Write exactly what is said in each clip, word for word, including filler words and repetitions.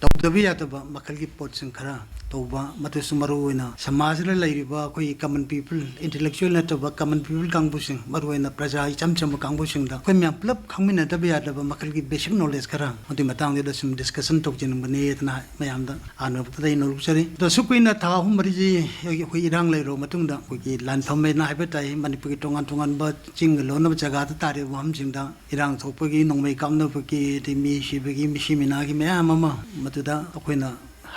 ꯇꯧꯗꯕ ꯌꯥꯗꯕ ꯃꯈꯜꯒꯤ ꯄꯣꯠꯁꯤꯡ ꯈꯔ ꯇꯧꯕ, ꯃꯗꯨꯁꯨ ꯃꯔꯨꯑꯣꯏꯅ ꯁꯃꯥꯖꯗ ꯂꯩꯔꯤꯕ ꯑꯩꯈꯣꯏꯒꯤ common people, intellectual ꯅꯠꯇꯕ common people ꯀꯥꯡꯕꯨꯁꯤꯡ, ꯃꯔꯨꯑꯣꯏꯅ ꯄ꯭ꯔꯖꯥ ꯏꯆꯝ ꯆꯝꯕ ꯀꯥꯡꯕꯨꯁꯤꯡꯗ ꯑꯩꯈꯣꯏ ꯃꯌꯥꯝ ꯄꯨꯂꯞ ꯈꯪꯃꯤꯟꯅꯗꯕ ꯌꯥꯗꯕ ꯃꯈꯜꯒꯤ basic knowledge ꯈꯔ, ꯃꯗꯨꯒꯤ ꯃꯇꯥꯡꯗꯨꯗ ꯁꯨꯝ discussion ꯇꯧꯖꯅꯤꯡꯕꯅꯦ ꯑꯗꯨꯅ ꯃꯌꯥꯝꯗ ꯑꯍꯥꯟꯕꯗ ꯑꯩ ꯅꯣꯂꯨꯛꯆꯔꯤ꯫ ꯑꯗꯣ ꯑꯁꯨꯛ ꯀꯨꯏꯅ ꯊꯥ ꯑꯍꯨꯝ ꯃꯔꯤꯁꯤ ꯑꯩꯈꯣꯏ ꯏꯔꯥꯡ ꯂꯩꯔꯕ ꯃꯇꯨꯡꯗ ꯑꯩꯈꯣꯏꯒꯤ ꯂꯥꯟꯐꯝ ꯍꯥꯏꯅ ꯍꯥꯏꯕ ꯇꯥꯏ, ꯃꯅꯤꯄꯨꯔꯒꯤ ꯇꯣꯉꯥꯟ ꯇꯣꯉꯥꯟꯕ ꯆꯤꯡꯒ ꯂꯣꯟꯅꯕ ꯖꯒꯥꯗ ꯇꯥꯔꯤꯕ ꯃꯐꯝꯁꯤꯡꯗ ꯏꯔꯥꯡ ꯊꯣꯛꯄꯒꯤ, ꯅꯣꯡꯃꯩ ꯀꯥꯞꯅꯕꯒꯤ, ꯑꯗꯩ ꯃꯤ ꯁꯤꯕꯒꯤ, ꯃꯤꯁꯤ ꯃꯤꯅꯥꯒꯤ ꯃꯌꯥꯝ ꯑꯃ, ꯃꯗꯨꯗ ꯑꯩꯈꯣꯏꯅ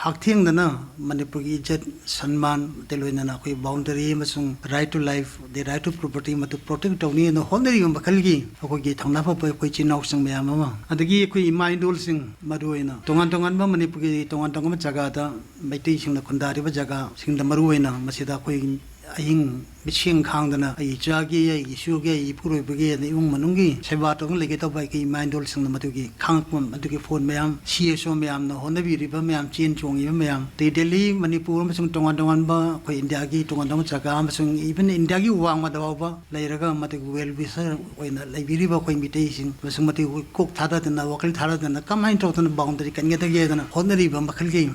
ꯍꯛꯊꯦꯡꯅꯅ ꯃꯅꯤꯄꯨꯔꯒꯤ ꯏꯖꯠ, ꯁꯟꯃꯥꯟ, ꯑꯗꯩ ꯂꯣꯏꯅꯅ ꯑꯩꯈꯣꯏ boundary ꯑꯃꯁꯨꯡ right to life, the right to property ꯃꯗꯨ protect ꯇꯧꯅꯤꯅ ꯍꯣꯠꯅꯔꯤꯕ ꯃꯈꯜꯒꯤ ꯑꯩꯈꯣꯏꯒꯤ ꯊꯧꯅꯥ ꯐꯕ ꯑꯩꯈꯣꯏ ꯏꯆꯤꯟ ꯏꯅꯥꯎꯁꯤꯡ ꯃꯌꯥꯝ ꯑꯃ, ꯑꯗꯒꯤ ꯑꯩꯈꯣꯏ ꯏꯃꯥ ꯏꯟꯗꯣꯜꯁꯤꯡ, ꯃꯔꯨꯑꯣꯏꯅ ꯇꯣꯉꯥꯟ ꯇꯣꯉꯥꯟꯕ ꯃꯅꯤꯄꯨꯔꯒꯤ ꯇꯣꯉꯥꯟ ꯇꯣꯉꯥꯟꯕ ꯖꯒꯥꯗ ꯃꯩꯇꯩꯁꯤꯡꯅ ꯈꯨꯟꯗꯥꯔꯤꯕ ꯖꯒꯥꯁꯤꯡꯗ ꯃꯔꯨꯑꯣꯏꯅ ꯃꯁꯤꯗ ꯑꯩꯈꯣꯏ ꯑꯍꯤꯡ ꯃꯤꯠꯁꯦꯡ ꯈꯥꯡꯗꯅ ꯑꯩ ꯏꯆꯥꯒꯤ, ꯑꯩꯒꯤ ꯏꯁꯨꯒꯤ, ꯑꯩ ꯏꯄꯨꯔꯣꯏꯕꯒꯤ, ꯑꯗꯩ ꯏꯃꯨꯡ ꯃꯅꯨꯡꯒꯤ ꯁꯦꯕꯥ ꯇꯧꯗꯨꯅ ꯂꯩꯒꯦ ꯇꯧꯕ ꯑꯩꯒꯤ ꯏꯃꯥ ꯏꯟꯗꯣꯜꯁꯤꯡꯅ ꯃꯗꯨꯒꯤ ꯈꯥꯡꯉꯛꯄ, ꯑꯗꯨꯒꯤ ꯐꯣꯟ ꯃꯌꯥꯝ, C S O ꯃꯌꯥꯝꯅ ꯍꯣꯠꯅꯕꯤꯔꯤꯕ ꯃꯌꯥꯝ, ꯆꯦꯟ ꯆꯣꯡꯉꯤꯕ ꯃꯌꯥꯝ, ꯑꯗꯩ ꯗꯦꯜꯂꯤ, ꯃꯅꯤꯄꯨꯔ ꯑꯃꯁꯨꯡ ꯇꯣꯉꯥꯟ ꯇꯣꯉꯥꯟꯕ ꯑꯩꯈꯣꯏ ꯏꯟꯗꯤꯌꯥꯒꯤ ꯇꯣꯉꯥꯟ ꯇꯣꯉꯥꯟꯕ ꯖꯒꯥ ꯑꯃꯁꯨꯡ even ꯏꯟꯗꯤꯌꯥꯒꯤ ꯋꯥꯡꯃꯗ ꯐꯥꯎꯕ ꯂꯩꯔꯒ ꯃꯗꯨꯒꯤ well wisher ꯑꯣꯏꯅ ꯂꯩꯕꯤꯔꯤꯕ ꯑꯩꯈꯣꯏ ꯃꯤꯇꯩꯁꯤꯡ ꯑꯃꯁꯨꯡ ꯃꯗꯨꯒꯤ ꯀꯣꯛ ꯊꯥꯗꯗꯅ, ꯋꯥꯈꯜ ꯊꯥꯗꯗꯅ ꯀꯃꯥꯏꯅ ꯇꯧꯗꯅ boundary ꯀꯟꯒꯗꯒꯦꯗꯅ ꯍꯣꯠꯅꯔꯤꯕ ꯃꯈꯜꯒꯤ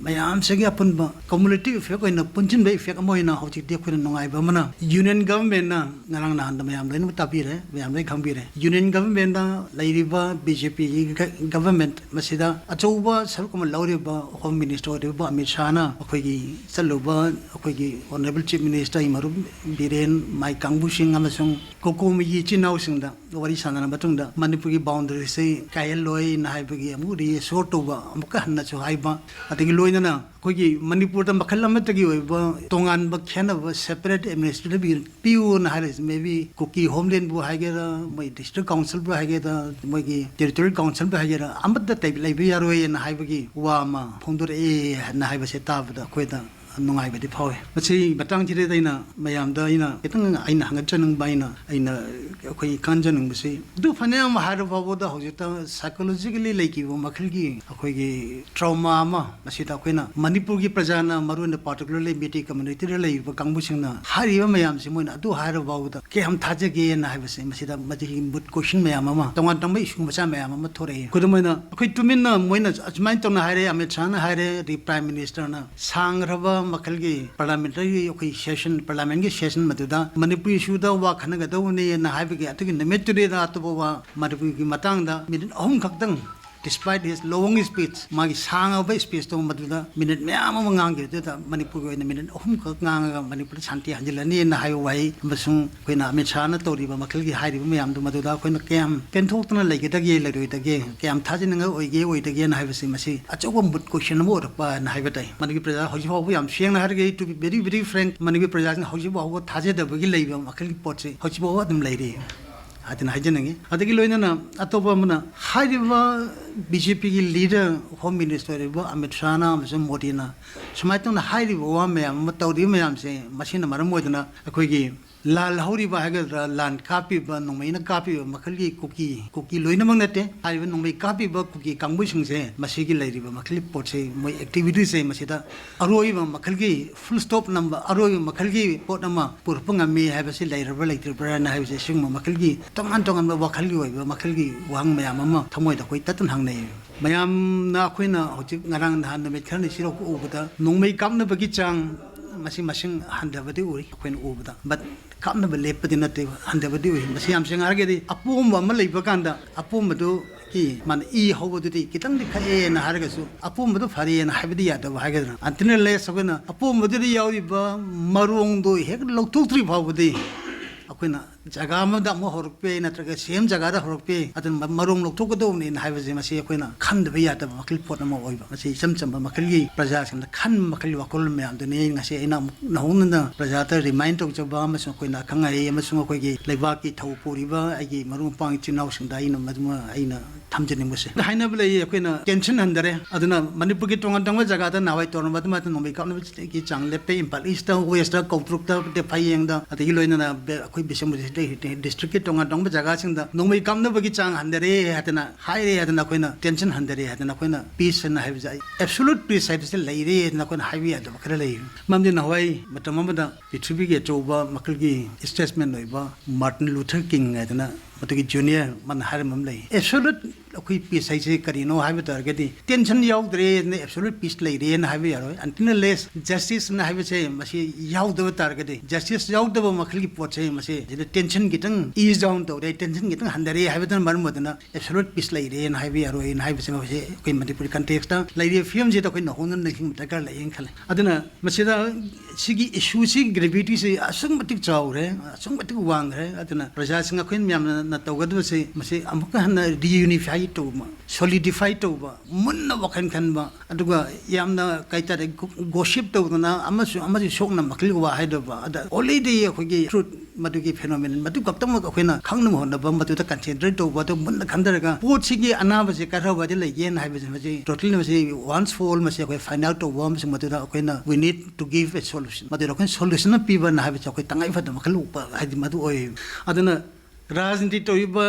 ꯃꯌꯥꯝꯁꯤꯒꯤ ꯑꯄꯨꯟꯕ cumulative effect ꯑꯣꯏꯅ, ꯄꯨꯟꯁꯤꯟꯕ effect ꯑꯃ ꯑꯣꯏꯅ ꯍꯧꯖꯤꯛꯇꯤ ꯑꯩꯈꯣꯏꯅ ꯅꯨꯡꯉꯥꯏꯕ ꯑꯃꯅ Union Governmentꯅ ꯉꯔꯥꯡ ꯅꯍꯥꯟꯗ ꯃꯌꯥꯝ ꯂꯣꯏꯅꯃꯛ ꯇꯥꯕꯤꯔꯦ, ꯃꯌꯥꯝ ꯂꯣꯏꯅ ꯈꯪꯕꯤꯔꯦ꯫ Union Governmentꯗ ꯂꯩꯔꯤꯕ B J Pꯒꯤ ꯒ-, government ꯃꯁꯤꯗ ꯑꯆꯧꯕ ꯁꯔꯨꯛ ꯑꯃ ꯂꯧꯔꯤꯕ Home Minister ꯑꯣꯏꯔꯤꯕ ꯑꯃꯤꯠ ꯁꯥꯍꯅ ꯑꯩꯈꯣꯏꯒꯤ ꯆꯠꯂꯨꯕ ꯑꯩꯈꯣꯏꯒꯤ Honourable Chief Ministerꯒꯤ ꯃꯔꯨꯞ ꯕꯤꯔꯦꯟ, ꯃꯥꯏ ꯀꯥꯡꯕꯨꯁꯤꯡ ꯑꯃꯁꯨꯡ ꯀꯣꯀꯣꯃꯤꯒꯤ ꯏꯆꯤꯟ ꯏꯅꯥꯎꯁꯤꯡꯗ ꯋꯥꯔꯤ ꯁꯥꯟꯅꯔ ꯃꯇꯨꯡꯗ ꯃꯅꯤꯄꯨꯔꯒꯤ boundaryꯁꯤ ꯀꯥꯏꯍꯜꯂꯣꯏꯅ ꯍꯥꯏꯕꯒꯤ ꯑꯃꯨꯛ reassure ꯇꯧꯕ, ꯑꯃꯨꯛꯀ ꯍꯟꯅꯁꯨ ꯍꯥꯏꯕ, ꯑꯗꯒꯤ ꯂꯣꯏꯅꯅ ꯑꯩꯈꯣꯏꯒꯤ ꯃꯅꯤꯄꯨꯔꯗ ꯃꯈꯜ ꯑꯃꯠꯇꯒꯤ ꯑꯣꯏꯕ ꯇꯣꯉꯥꯟꯕ ꯈꯦꯠꯅꯕ separate administrative unit ꯄꯤꯌꯨꯅ ꯍꯥꯏꯔꯤꯁꯤ, maybe ꯀꯨꯀꯤ homelandꯕꯨ ꯍꯥꯏꯒꯦꯔꯥ, ꯃꯣꯏ district councilꯕꯨ ꯍꯥꯏꯒꯦꯔꯥ, ꯃꯣꯏꯒꯤ territorial councilꯕꯨ ꯍꯥꯏꯒꯦꯔꯥ, ꯑꯃꯠꯇ ꯇꯩ-, ꯂꯩꯕ ꯌꯥꯔꯣꯏꯅ ꯍꯥꯏꯕꯒꯤ ꯋꯥ ꯑꯃ ꯐꯣꯡꯗꯣꯔꯛꯑꯦ ꯍꯥꯏꯅ ꯍꯥꯏꯕꯁꯦ ꯇꯥꯕꯗ ꯑꯩꯈꯣꯏꯗ ꯅꯨꯡꯉꯥꯏꯕꯗꯤ ꯐꯥꯎꯏ꯫ ꯃꯁꯤ ꯃꯇꯥꯡꯁꯤꯗ ꯑꯩꯅ ꯃꯌꯥꯝꯗ ꯑꯩꯅ ꯈꯤꯇꯪ ꯑꯩꯅ ꯍꯪꯒꯠꯆꯅꯤꯡꯕ, ꯑꯩꯅ ꯑꯩꯅ ꯑꯩꯈꯣꯏ ꯈꯟꯖꯅꯤꯡꯕꯁꯤ, ꯑꯗꯨ ꯐꯅꯌꯥꯝ ꯍꯥꯏꯔ ꯐꯥꯎꯕꯗ ꯍꯧꯖꯤꯛꯇ psychologically ꯂꯩꯈꯤꯕ ꯃꯈꯜꯒꯤ ꯑꯩꯈꯣꯏꯒꯤ trauma ꯑꯃ, ꯃꯁꯤꯗ ꯑꯩꯈꯣꯏꯅ ꯃꯅꯤꯄꯨꯔꯒꯤ ꯄ꯭ꯔꯖꯥꯅ, ꯃꯔꯨꯑꯣꯏꯅ particularly ꯃꯤꯇꯩ community ꯗ ꯂꯩꯔꯤꯕ ꯀꯥꯡꯕꯨꯁꯤꯡꯅ ꯍꯥꯏꯔꯤꯕ ꯃꯌꯥꯝꯁꯤ ꯃꯣꯏꯅ ꯑꯗꯨ ꯍꯥꯏꯔ ꯐꯥꯎꯕꯗ ꯀꯌꯥꯝ ꯊꯥꯖꯒꯦꯅ ꯍꯥꯏꯕꯁꯦ, ꯃꯁꯤꯗ ꯃꯁꯤꯒꯤ moot question ꯃꯌꯥꯝ ꯑꯃ, ꯇꯣꯉꯥꯟ ꯇꯣꯉꯥꯟꯕ issue ꯃꯆꯥ ꯃꯌꯥꯝ ꯑꯃ ꯊꯣꯔꯛꯏ꯫ ꯈꯨꯗꯝ ꯑꯣꯏꯅ, ꯑꯩꯈꯣꯏ ꯇꯨꯃꯤꯟꯅ ꯃꯣꯏꯅ ꯑꯁꯨꯃꯥꯏꯅ ꯇꯧꯅ ꯍꯥꯏꯔꯦ, ꯑꯃꯤꯠ ꯁꯥꯍꯅ ꯍꯥꯏꯔꯦ, ꯑꯗꯒꯤ Prime Minister ꯅ ꯁꯥꯡꯈ꯭ꯔꯕ ꯃꯈꯜꯒꯤ parliamentary ꯑꯩꯈꯣꯏ session, parliament ꯀꯤ session ꯃꯗꯨꯗ ꯃꯅꯤꯄꯨꯔ issue ꯗ ꯋꯥ ꯈꯟꯅꯒꯗꯧꯕꯅꯦꯅ ꯍꯥꯏꯕꯒꯤ ꯑꯗꯨꯒꯤ ꯅꯨꯃꯤꯠꯇꯨꯗ ꯑꯇꯣꯞꯄ ꯋꯥ ꯃꯅꯤꯄꯨꯔꯒꯤ ꯃꯇꯥꯡꯗ minute ꯑꯍꯨꯝ ꯈꯛꯇꯪ, despite his long speech, ꯃꯥꯒꯤ ꯁꯥꯡꯉꯕ speech ꯇꯣ ꯃꯗꯨꯗ minute ꯃꯌꯥꯝ ꯑꯃ ꯉꯥꯡꯈꯤꯕꯗꯨꯗ ꯃꯅꯤꯄꯨꯔꯒꯤ ꯑꯣꯏꯅ minute ꯑꯍꯨꯝꯈꯛ ꯉꯥꯡꯉꯒ ꯃꯅꯤꯄꯨꯔꯗ ꯁꯥꯟꯇꯤ ꯍꯟꯖꯤꯜꯂꯅꯤꯅ ꯍꯥꯏꯕ ꯋꯥꯍꯩ ꯑꯃꯁꯨꯡ ꯑꯩꯈꯣꯏꯅ ꯑꯃꯤꯠ ꯁꯥꯍꯅ ꯇꯧꯔꯤꯕ ꯃꯈꯜꯒꯤ ꯍꯥꯏꯔꯤꯕ ꯃꯌꯥꯝꯗꯨ ꯃꯗꯨꯗ ꯑꯩꯈꯣꯏꯅ ꯀꯌꯥꯝ ꯄꯦꯟꯊꯣꯛꯇꯅ ꯂꯩꯒꯗꯒꯦ, ꯂꯩꯔꯣꯏꯗꯒꯦ, ꯀꯌꯥꯝ ꯊꯥꯖꯅꯤꯡꯉꯥꯏ ꯑꯣꯏꯒꯦ, ꯑꯣꯏꯗꯒꯦꯅ ꯍꯥꯏꯕꯁꯤ ꯃꯁꯤ ꯑꯆꯧꯕ moot question ꯑꯃ ꯑꯣꯏꯔꯛꯄꯅ ꯍꯥꯏꯕ ꯇꯥꯏ꯫ ꯃꯅꯤꯄꯨꯔꯒꯤ ꯄ꯭ꯔꯖꯥ ꯍꯧꯖꯤꯛ ꯐꯥꯎꯕ, ꯌꯥꯝ ꯁꯦꯡꯅ ꯍꯥꯏꯔꯒꯗꯤ, to be very, very frank, ꯃꯅꯤꯄꯨꯔꯒꯤ ꯄ꯭ꯔꯖꯥꯁꯤꯡ ꯍꯧꯖꯤꯛ ꯐꯥꯎꯕ ꯊꯥꯖꯗꯕꯒꯤ ꯂꯩꯕ ꯃꯈꯜꯒꯤ ꯄꯣꯠꯁꯤ ꯍꯧꯖꯤꯛ ꯐꯥꯎꯕ ꯑꯗꯨꯝ ꯂꯩꯔꯤ ꯍꯥꯏꯗꯅ ꯍꯥꯏꯖꯅꯤꯡꯉꯤ꯫ ꯑꯗꯒꯤ ꯂꯣꯏꯅꯅ ꯑꯇꯣꯞꯄ ꯑꯃꯅ, ꯍꯥꯏꯔꯤꯕ ꯕꯤ ꯖꯦ ꯄꯤꯒꯤ leader, Home Minister ꯑꯣꯏꯔꯤꯕ ꯑꯃꯤꯠ ꯁꯥꯍꯅ ꯑꯃꯁꯨꯡ ꯃꯣꯗꯤꯅ ꯁꯨꯃꯥꯏꯅ ꯇꯧꯅ ꯍꯥꯏꯔꯤꯕ ꯋꯥ ꯃꯌꯥꯝ ꯑꯃ ꯇꯧꯔꯤꯕ ꯃꯌꯥꯝꯁꯦ, ꯃꯁꯤꯅ ꯃꯔꯝ ꯑꯣꯏꯗꯨꯅ ꯑꯩꯈꯣꯏꯒꯤ ꯂꯥꯟ ꯍꯧꯔꯤꯕ ꯍꯥꯏꯒꯗ꯭ꯔꯥ, ꯂꯥꯟ ꯀꯥꯞꯄꯤꯕ, ꯅꯣꯡꯃꯩꯅ ꯀꯥꯞꯄꯤꯕ ꯃꯈꯜꯒꯤ ꯀꯨꯀꯤ, ꯀꯨꯀꯤ ꯂꯣꯏꯅꯃꯛ ꯅꯠꯇꯦ, ꯍꯥꯏꯔꯤꯕ ꯅꯣꯡꯃꯩ ꯀꯥꯞꯄꯤꯕ ꯀꯨꯀꯤ ꯀꯥꯡꯕꯨꯁꯤꯡꯁꯦ, ꯃꯁꯤꯒꯤ ꯂꯩꯔꯤꯕ ꯃꯈꯜꯒꯤ ꯄꯣꯠꯁꯦ, ꯃꯣꯏ activities ꯁꯦ ꯃꯁꯤꯗ ꯑꯔꯣꯏꯕ ꯃꯈꯜꯒꯤ full stop ꯅꯝꯕ, ꯑꯔꯣꯏꯕ ꯃꯈꯜꯒꯤ ꯄꯣꯠ ꯑꯃ ꯄꯨꯔꯛꯄ ꯉꯝꯃꯤ ꯍꯥꯏꯕꯁꯤ ꯂꯩꯔꯕ꯭ꯔꯥ, ꯂꯩꯇ꯭ꯔꯤꯕ꯭ꯔꯥꯅ ꯍꯥꯏꯕꯁꯦ, ꯁꯤꯒꯨꯝꯕ ꯃꯈꯜꯒꯤ ꯇꯣꯉꯥꯟ ꯇꯣꯉꯥꯟꯕ ꯋꯥꯈꯜꯒꯤ ꯑꯣꯏꯕ ꯃꯈꯜꯒꯤ ꯋꯥꯍꯪ ꯃꯌꯥꯝ ꯑꯃ ꯊꯃꯣꯏꯗ ꯑꯩꯈꯣꯏ ꯇꯠꯇꯅ ꯍꯪꯅꯩ꯫ ꯃꯌꯥꯝꯅ, ꯑꯩꯈꯣꯏꯅ ꯍꯧꯖꯤꯛ ꯉꯔꯥꯡ ꯅꯍꯥꯟ ꯅꯨꯃꯤꯠ ꯈꯔꯅꯤ ꯁꯤꯔꯣꯛ ꯎꯕꯗ ꯅꯣꯡꯃꯩ ꯀꯥꯞꯅꯕꯒꯤ ꯆꯥꯡ ꯃꯁꯤ ꯃꯁꯤꯡ ꯍꯟꯊꯕꯗꯤ ꯎꯔꯤ ꯑꯩꯈꯣꯏꯅ ꯎꯕꯗ, but ꯀꯥꯞꯅꯕ ꯂꯦꯞꯄꯗꯤ ꯅꯠꯇꯦ, ꯍꯟꯊꯕꯗꯤ ꯎꯏ꯫ ꯃꯁꯤ ꯌꯥꯝ ꯁꯦꯡꯅ ꯍꯥꯏꯔꯒꯗꯤ ꯑꯄꯣꯝꯕ ꯑꯃ ꯂꯩꯕ ꯀꯥꯟꯗ ꯑꯄꯣꯝꯕꯗꯨꯒꯤ ꯃꯥꯅ ꯏ ꯍꯧꯕꯗꯨꯗꯤ ꯈꯤꯇꯪꯗꯤ ꯈꯛꯑꯦꯅ ꯍꯥꯏꯔꯒꯁꯨ ꯑꯄꯣꯝꯕꯗꯨ ꯐꯔꯦꯅ ꯍꯥꯏꯕꯗꯤ ꯌꯥꯗꯕ ꯍꯥꯏꯒꯗ꯭ꯔꯥ, until unless ꯑꯩꯈꯣꯏꯅ ꯑꯄꯣꯝꯕꯗꯨꯗ ꯌꯥꯎꯔꯤꯕ ꯃꯔꯣꯡꯗꯣ ꯍꯦꯛ ꯂꯧꯊꯣꯛꯇ꯭ꯔꯤ ꯐꯥꯎꯕꯗꯤ ꯑꯩꯈꯣꯏꯅ ꯖꯒꯥ ꯑꯃꯗ ꯑꯃꯨꯛ ꯍꯧꯔꯛꯄ ꯌꯥꯏ, ꯅꯠꯇ꯭ꯔꯒ ꯁꯦꯝ ꯖꯒꯥꯗ ꯍꯧꯔꯛꯄ ꯌꯥꯏ, ꯑꯗꯨꯅ ꯃ-, ꯃꯔꯣꯝ ꯂꯧꯊꯣꯛꯀꯗꯧꯕꯅꯦꯅ ꯍꯥꯏꯕꯁꯦ, ꯃꯁꯤ ꯑꯩꯈꯣꯏꯅ ꯈꯟꯗꯕ ꯌꯥꯗꯕ ꯃꯈꯜ ꯄꯣꯠ ꯑꯃ ꯑꯣꯏꯕ꯫ ꯃꯁꯤ ꯏꯆꯝ ꯆꯝꯕ ꯃꯈꯜꯒꯤ ꯄ꯭ꯔꯖꯥꯁꯤꯡꯗ ꯈꯟꯕ ꯃꯈꯜꯒꯤ ꯋꯥꯈꯜꯂꯣꯟ ꯃꯌꯥꯝꯗꯨꯅꯤ ꯉꯁꯤ ꯑꯩꯅ ꯑꯃꯨꯛ ꯅꯧꯍꯧꯅꯅ ꯄ꯭ꯔꯖꯥꯗ remind ꯇꯧꯖꯕ ꯑꯃꯁꯨꯡ ꯑꯩꯈꯣꯏꯅ ꯑꯈꯪ ꯑꯍꯩ ꯑꯃꯁꯨꯡ ꯑꯩꯈꯣꯏꯒꯤ ꯂꯩꯕꯥꯛꯀꯤ ꯊꯧ ꯄꯨꯔꯤꯕ ꯑꯩꯒꯤ ꯃꯔꯨꯞ ꯃꯄꯥꯡ ꯏꯆꯤꯟ ꯏꯅꯥꯎꯁꯤꯡꯗ ꯑꯩꯅ ꯃꯗꯨꯃ ꯑꯩꯅ ꯊꯝꯖꯅꯤꯡꯕꯁꯦ꯫ ꯍꯥꯏꯅꯕ ꯂꯩꯌꯦ, ꯑꯩꯈꯣꯏꯅ tension ꯍꯟꯊꯔꯦ꯫ ꯑꯗꯨꯅ ꯃꯅꯤꯄꯨꯔꯒꯤ ꯇꯣꯉꯥꯟ ꯇꯣꯉꯥꯟꯕ ꯖꯒꯥꯗ ꯅꯍꯥꯟꯋꯥꯏ ꯇꯧꯔꯝꯕ ꯑꯗꯨꯃꯥꯏꯅ ꯅꯣꯡꯃꯩ ꯀꯥꯞꯅꯕꯒꯤ ꯆꯥꯡ ꯂꯦꯞꯄꯦ꯫ ꯏꯝꯐꯥꯜ ꯏꯁꯇ, ꯋꯦꯁꯇ, ꯀꯧꯇ꯭ꯔꯨꯛꯇ, ꯐꯌꯦꯡꯗ, ꯑꯗꯒꯤ ꯂꯣꯏꯅꯅ ꯕꯦ-, ꯑꯩꯈꯣꯏ ꯕꯤꯁꯦꯝꯄꯨꯔ district ꯀꯤ ꯇꯣꯉꯥꯟ ꯇꯣꯉꯥꯟꯕ ꯖꯒꯥꯁꯤꯡꯗ ꯅꯣꯡꯃꯩ ꯀꯥꯞꯅꯕꯒꯤ ꯆꯥꯡ ꯍꯟꯊꯔꯦ ꯍꯥꯏꯗꯅ ꯍꯥꯏꯔꯦ ꯍꯥꯏꯗꯅ ꯑꯩꯈꯣꯏꯅ tension ꯍꯟꯊꯔꯦ ꯍꯥꯏꯗꯅ ꯑꯩꯈꯣꯏꯅ peace ꯍꯥꯏꯅ ꯍꯥꯏꯕꯁꯦ, ꯑꯩ absolute peace ꯍꯥꯏꯕꯁꯦ ꯂꯩꯔꯦ ꯍꯥꯏꯗꯅ ꯑꯩꯈꯣꯏꯅ ꯍꯥꯏꯕ ꯌꯥꯗꯕ ꯈꯔ ꯂꯩ꯫ ꯃꯔꯝꯗꯤ ꯅꯍꯥꯟꯋꯥꯏ ꯃꯇꯝ ꯑꯃꯗ ꯄ꯭ꯔꯤꯊꯤꯕꯤꯒꯤ ꯑꯆꯧꯕ ꯃꯈꯜꯒꯤ statesman ꯑꯣꯏꯕ Martin Luther King ꯍꯥꯏꯗꯅ ꯃꯗꯨꯒꯤ junior ꯃꯥꯅ ꯍꯥꯏꯔꯝꯕ ꯑꯃ ꯂꯩ, absolute ꯑꯩꯈꯣꯏ peace ꯍꯥꯏꯁꯦ ꯀꯔꯤꯅꯣ ꯍꯥꯏꯕ ꯇꯥꯔꯒꯗꯤ, tension ꯌꯥꯎꯗ꯭ꯔꯦ, absolute peace ꯂꯩꯔꯦꯅ ꯍꯥꯏꯕ ꯌꯥꯔꯣꯏ꯫ Until unless justice ꯅ ꯍꯥꯏꯕꯁꯦ ꯃꯁꯤ ꯌꯥꯎꯗꯕ ꯇꯥꯔꯒꯗꯤ, justice ꯌꯥꯎꯗꯕ ꯃꯈꯜꯒꯤ ꯄꯣꯠꯁꯦ ꯃꯁꯤ ꯁꯤꯗ tension ꯈꯤꯇꯪ ease down ꯇꯧꯔꯦ, tension ꯈꯤꯇꯪ ꯍꯟꯊꯔꯦ ꯍꯥꯏꯕꯗꯨꯅ ꯃꯔꯝ ꯑꯣꯏꯗꯅ absolute peace ꯂꯩꯔꯦꯅ ꯍꯥꯏꯕ ꯌꯥꯔꯣꯏꯅ ꯍꯥꯏꯕꯁꯦ ꯃꯁꯤ ꯑꯩꯈꯣꯏ ꯃꯅꯤꯄꯨꯔꯤ context ꯇ ꯂꯩꯔꯤꯕ ꯐꯤꯕꯝꯁꯤꯗ ꯑꯩꯈꯣꯏ ꯅꯧꯍꯧꯅꯅ ꯅꯤꯡꯁꯤꯡꯕ ꯗꯔꯀꯥꯔ ꯂꯩꯌꯦꯅ ꯈꯜꯂꯦ꯫ ꯑꯗꯨꯅ ꯃꯁꯤꯗ ꯁꯤꯒꯤ issue ꯁꯤ gravity ꯁꯤ ꯑꯁꯨꯛ ꯃꯇꯤꯛ ꯆꯥꯎꯈ꯭ꯔꯦ, ꯑꯁꯨꯛ ꯃꯇꯤꯛ ꯋꯥꯡꯈ꯭ꯔꯦ꯫ ꯑꯗꯨꯅ ꯄ꯭ꯔꯖꯥꯁꯤꯡ ꯑꯩꯈꯣꯏ ꯃꯌꯥꯝꯅ ꯇꯧꯒꯗꯕꯁꯦ ꯃꯁꯤ ꯑꯃꯨꯛꯀ ꯍꯟꯅ reunify ꯇꯧꯕ, solidify ꯇꯧꯕ, ꯃꯨꯟꯅ ꯋꯥꯈꯜ ꯈꯟꯕ, ꯑꯗꯨꯒ ꯌꯥꯝꯅ ꯀꯩ ꯍꯥꯏꯇꯥꯔꯦ, gossip ꯇꯧꯗꯅ ꯑꯃꯁꯨ ꯑꯃꯁꯨ ꯁꯣꯛꯅ ꯃꯈꯜꯒꯤ ꯋꯥ ꯍꯥꯏꯗꯕ, ꯑꯗ already ꯑꯩꯈꯣꯏꯒꯤ truth ꯃꯗꯨꯒꯤ phenomenon ꯃꯗꯨ ꯈꯛꯇꯃꯛ ꯑꯩꯈꯣꯏꯅ ꯈꯪꯅꯕ ꯍꯣꯠꯅꯕ, ꯃꯗꯨꯗ concentrate ꯇꯧꯕ, ꯑꯗꯨ ꯃꯨꯟꯅ ꯈꯟꯊꯔꯒ ꯄꯣꯠꯁꯤꯒꯤ ꯑꯅꯥꯕꯁꯤ ꯀꯔꯥꯏꯋꯥꯏꯗ ꯂꯩꯒꯦꯅ ꯍꯥꯏꯕꯁꯤ ꯃꯁꯤ totally ꯃꯁꯤ once for all ꯃꯁꯤ ꯑꯩꯈꯣꯏ find out ꯇꯧꯕ ꯑꯃꯁꯨꯡ ꯃꯗꯨꯗ ꯑꯩꯈꯣꯏꯅ we need to give a solution, ꯃꯗꯨꯗ ꯑꯩꯈꯣꯏꯅ solution ꯑꯃ ꯄꯤꯕꯅ ꯍꯥꯏꯕꯁꯤ ꯑꯩꯈꯣꯏ ꯇꯉꯥꯏ ꯐꯗꯕ ꯃꯈꯜ ꯎꯕ ꯍꯥꯏꯗꯤ ꯃꯗꯨ ꯑꯣꯏ꯫ ꯑꯗꯨꯅ ꯔꯥꯖꯅꯤꯇꯤ ꯇꯧꯔꯤꯕ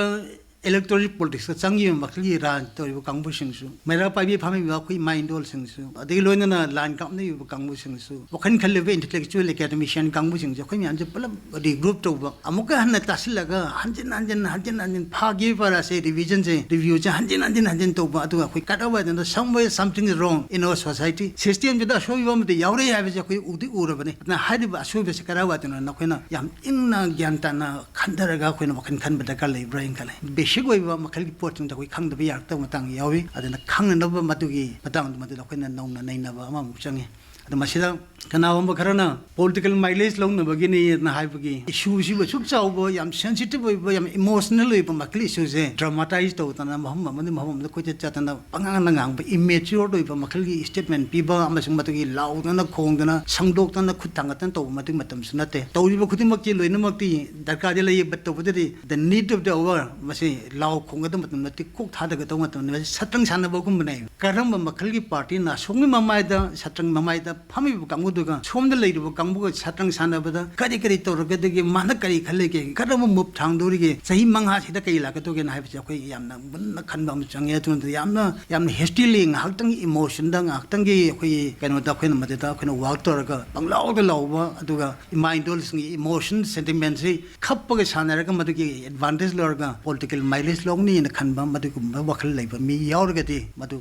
electoral politics ꯇ ꯆꯪꯉꯤꯕ ꯃꯈꯜꯒꯤ ꯔꯥꯖꯅꯤꯇꯤ ꯇꯧꯔꯤꯕ ꯀꯥꯡꯕꯨꯁꯤꯡꯁꯨ, ꯃꯩꯔꯥ ꯄꯥꯏꯕꯤ ꯐꯝꯃꯤꯕ ꯑꯩꯈꯣꯏ ꯏꯃꯥ ꯏꯟꯗꯣꯜꯁꯤꯡꯁꯨ, ꯑꯗꯒꯤ ꯂꯣꯏꯅꯅ line ꯀꯥꯞꯅꯔꯤꯕ ꯀꯥꯡꯕꯨꯁꯤꯡꯁꯨ, ꯋꯥꯈꯜ ꯈꯜꯂꯤꯕ intellectual academician ꯀꯥꯡꯕꯨꯁꯤꯡꯁꯦ ꯑꯩꯈꯣꯏ ꯃꯌꯥꯝꯁꯦ ꯄꯨꯂꯞ regroup ꯇꯧꯕ, ꯑꯃꯨꯛꯀ ꯍꯟꯅ ꯇꯥꯁꯤꯜꯂꯒ ꯍꯟꯖꯤꯟ ꯍꯟꯖꯤꯟ ꯍꯟꯖꯤꯟ ꯍꯟꯖꯤꯟ ꯐꯥꯒꯤ ꯐꯔꯥꯁꯦ revision ꯁꯦ, review ꯁꯦ ꯍꯟꯖꯤꯟ ꯍꯟꯖꯤꯟ ꯍꯟꯖꯤꯟ ꯇꯧꯕ, ꯑꯗꯨꯒ ꯑꯩꯈꯣꯏ ꯀꯗꯥꯏꯋꯥꯏꯗꯅꯣ somewhere something is wrong in our society, system ꯁꯤꯗ ꯑꯁꯣꯏꯕ ꯑꯃꯗꯤ ꯌꯥꯎꯔꯦ ꯍꯥꯏꯕꯁꯦ ꯑꯩꯈꯣꯏ ꯎꯗꯤ ꯎꯔꯕꯅꯤ꯫ ꯑꯗꯨꯅ ꯍꯥꯏꯔꯤꯕ ꯑꯁꯣꯏꯕꯁꯦ ꯀꯗꯥꯏꯋꯥꯏꯗꯅꯣ ꯑꯩꯈꯣꯏꯅ ꯌꯥꯝ ꯏꯪꯅ ꯒ꯭ꯌꯥꯟ ꯇꯥꯅ ꯈꯟꯊꯔꯒ ꯑꯩꯈꯣꯏꯅ ꯋꯥꯈꯜ ꯈꯟꯕ ꯗꯔꯀꯥꯔ ꯂꯩꯕ꯭ꯔꯥ ꯍꯥꯏꯅ ꯈꯜꯂꯦ꯫ Basic ꯑꯣꯏꯕ ꯃꯈꯜꯒꯤ ꯄꯣꯠꯁꯤꯡꯗ ꯑꯩꯈꯣꯏ ꯈꯪꯗꯕ ꯌꯥꯔꯛꯇꯕ ꯃꯇꯥꯡ ꯌꯥꯎꯏ꯫ ꯑꯗꯨꯅ ꯈꯪꯅꯅꯕ ꯃꯗꯨꯒꯤ ꯃꯇꯥꯡꯗꯨ ꯃꯗꯨꯗ ꯑꯩꯈꯣꯏꯅ ꯅꯧꯅ ꯅꯩꯅꯕ ꯑꯃꯃꯨꯛ ꯆꯪꯉꯤ꯫ ꯑꯗꯣ ꯃꯁꯤꯗ ꯀꯅꯥꯒꯨꯝꯕ ꯈꯔꯅ political mileage ꯂꯧꯅꯕꯒꯤꯅꯤꯅ ꯍꯥꯏꯕꯒꯤ issue ꯁꯤꯕꯨ ꯑꯁꯨꯛ ꯆꯥꯎꯕ, ꯌꯥꯝ sensitive ꯑꯣꯏꯕ, ꯌꯥꯝ emotional ꯑꯣꯏꯕ ꯃꯈꯜꯒꯤ issue ꯁꯦ dramatize ꯇꯧꯗꯅ ꯃꯐꯝ ꯑꯃꯗꯒꯤ ꯃꯐꯝ ꯑꯃꯗ ꯀꯣꯏꯆꯠ ꯆꯠꯇꯅ ꯄꯉꯥꯡꯗ ꯉꯥꯡꯕ, immature ꯑꯣꯏꯕ ꯃꯈꯜꯒꯤ statement ꯄꯤꯕ ꯑꯃꯁꯨꯡ ꯃꯗꯨꯒꯤ ꯂꯥꯎꯗꯅ ꯈꯣꯡꯗꯅ ꯁꯪꯗꯣꯛꯇꯅ ꯈꯨꯠ ꯊꯥꯡꯒꯠꯇꯅ ꯇꯧꯕ ꯃꯗꯨꯒꯤ ꯃꯇꯝꯁꯨ ꯅꯠꯇꯦ꯫ ꯇꯧꯔꯤꯕ ꯈꯨꯗꯤꯡꯃꯛꯇꯤ ꯂꯣꯏꯅꯃꯛꯇꯤ ꯗꯔꯀꯥꯔꯗꯤ ꯂꯩ, but ꯇꯧꯕꯗꯗꯤ the need of the hour ꯃꯁꯤ ꯂꯥꯎ ꯈꯣꯡꯒꯗꯕ ꯃꯇꯝ ꯅꯠꯇꯦ, ꯀꯣꯛ ꯊꯥꯗꯒꯗꯧꯕ ꯃꯇꯝꯅꯤ꯫ ꯃꯁꯤ ꯁꯠꯇ꯭ꯔꯪ ꯁꯥꯟꯅꯕꯒꯨꯝꯕꯅꯦ꯫ ꯀꯔꯝꯕ ꯃꯈꯜꯒꯤ party ꯅ ꯑꯁꯣꯝꯒꯤ ꯃꯃꯥꯏꯗ, ꯁꯠꯇ꯭ꯔꯪ ꯃꯃꯥꯏꯗ ꯐꯝꯃꯤꯕ ꯀꯥꯡꯕꯨꯗꯨꯒ ꯁꯣꯝꯗ ꯂꯩꯔꯤꯕ ꯀꯥꯡꯕꯨꯒ ꯁꯠꯇ꯭ꯔꯪ ꯁꯥꯟꯅꯕꯗ ꯀꯔꯤ ꯀꯔꯤ ꯇꯧꯔꯒꯗꯒꯦ, ꯃꯥꯅ ꯀꯔꯤ ꯈꯜꯂꯤꯒꯦ, ꯀꯔꯝꯕ move ꯊꯥꯡꯗꯧꯔꯤꯒꯦ, ꯆꯍꯤ ꯃꯉꯥꯁꯤꯗ ꯀꯔꯤ ꯂꯥꯛꯀꯗꯧꯒꯦꯅ ꯍꯥꯏꯕꯁꯦ ꯑꯩꯈꯣꯏ ꯌꯥꯝꯅ ꯃꯨꯟꯅ ꯈꯟꯕ ꯑꯃ ꯆꯪꯉꯦ꯫ ꯑꯗꯨꯅ ꯌꯥꯝꯅ, ꯌꯥꯝꯅ hastily ꯉꯥꯏꯍꯥꯛꯇꯪꯒꯤ emotion ꯗ, ꯉꯥꯏꯍꯥꯛꯇꯪꯒꯤ ꯑꯩꯈꯣꯏꯒꯤ ꯀꯩꯅꯣꯗ ꯑꯩꯈꯣꯏꯅ ꯃꯗꯨꯗ ꯑꯩꯈꯣꯏꯅ work ꯇꯧꯔꯒ ꯄꯪꯂꯥꯎꯗ ꯂꯥꯎꯕ, ꯑꯗꯨꯒ ꯏꯃꯥ ꯏꯟꯗꯣꯜꯁꯤꯡꯒꯤ emotion sentiment ꯁꯤ ꯈꯞꯄꯒ ꯁꯥꯟꯅꯔꯒ ꯃꯗꯨꯒꯤ advantage ꯂꯧꯔꯒ political mileage ꯂꯧꯅꯤꯅ ꯈꯟꯕ ꯃꯗꯨꯒꯨꯝꯕ ꯋꯥꯈꯜ ꯂꯩꯕ ꯃꯤ ꯌꯥꯎꯔꯒꯗꯤ ꯃꯗꯨ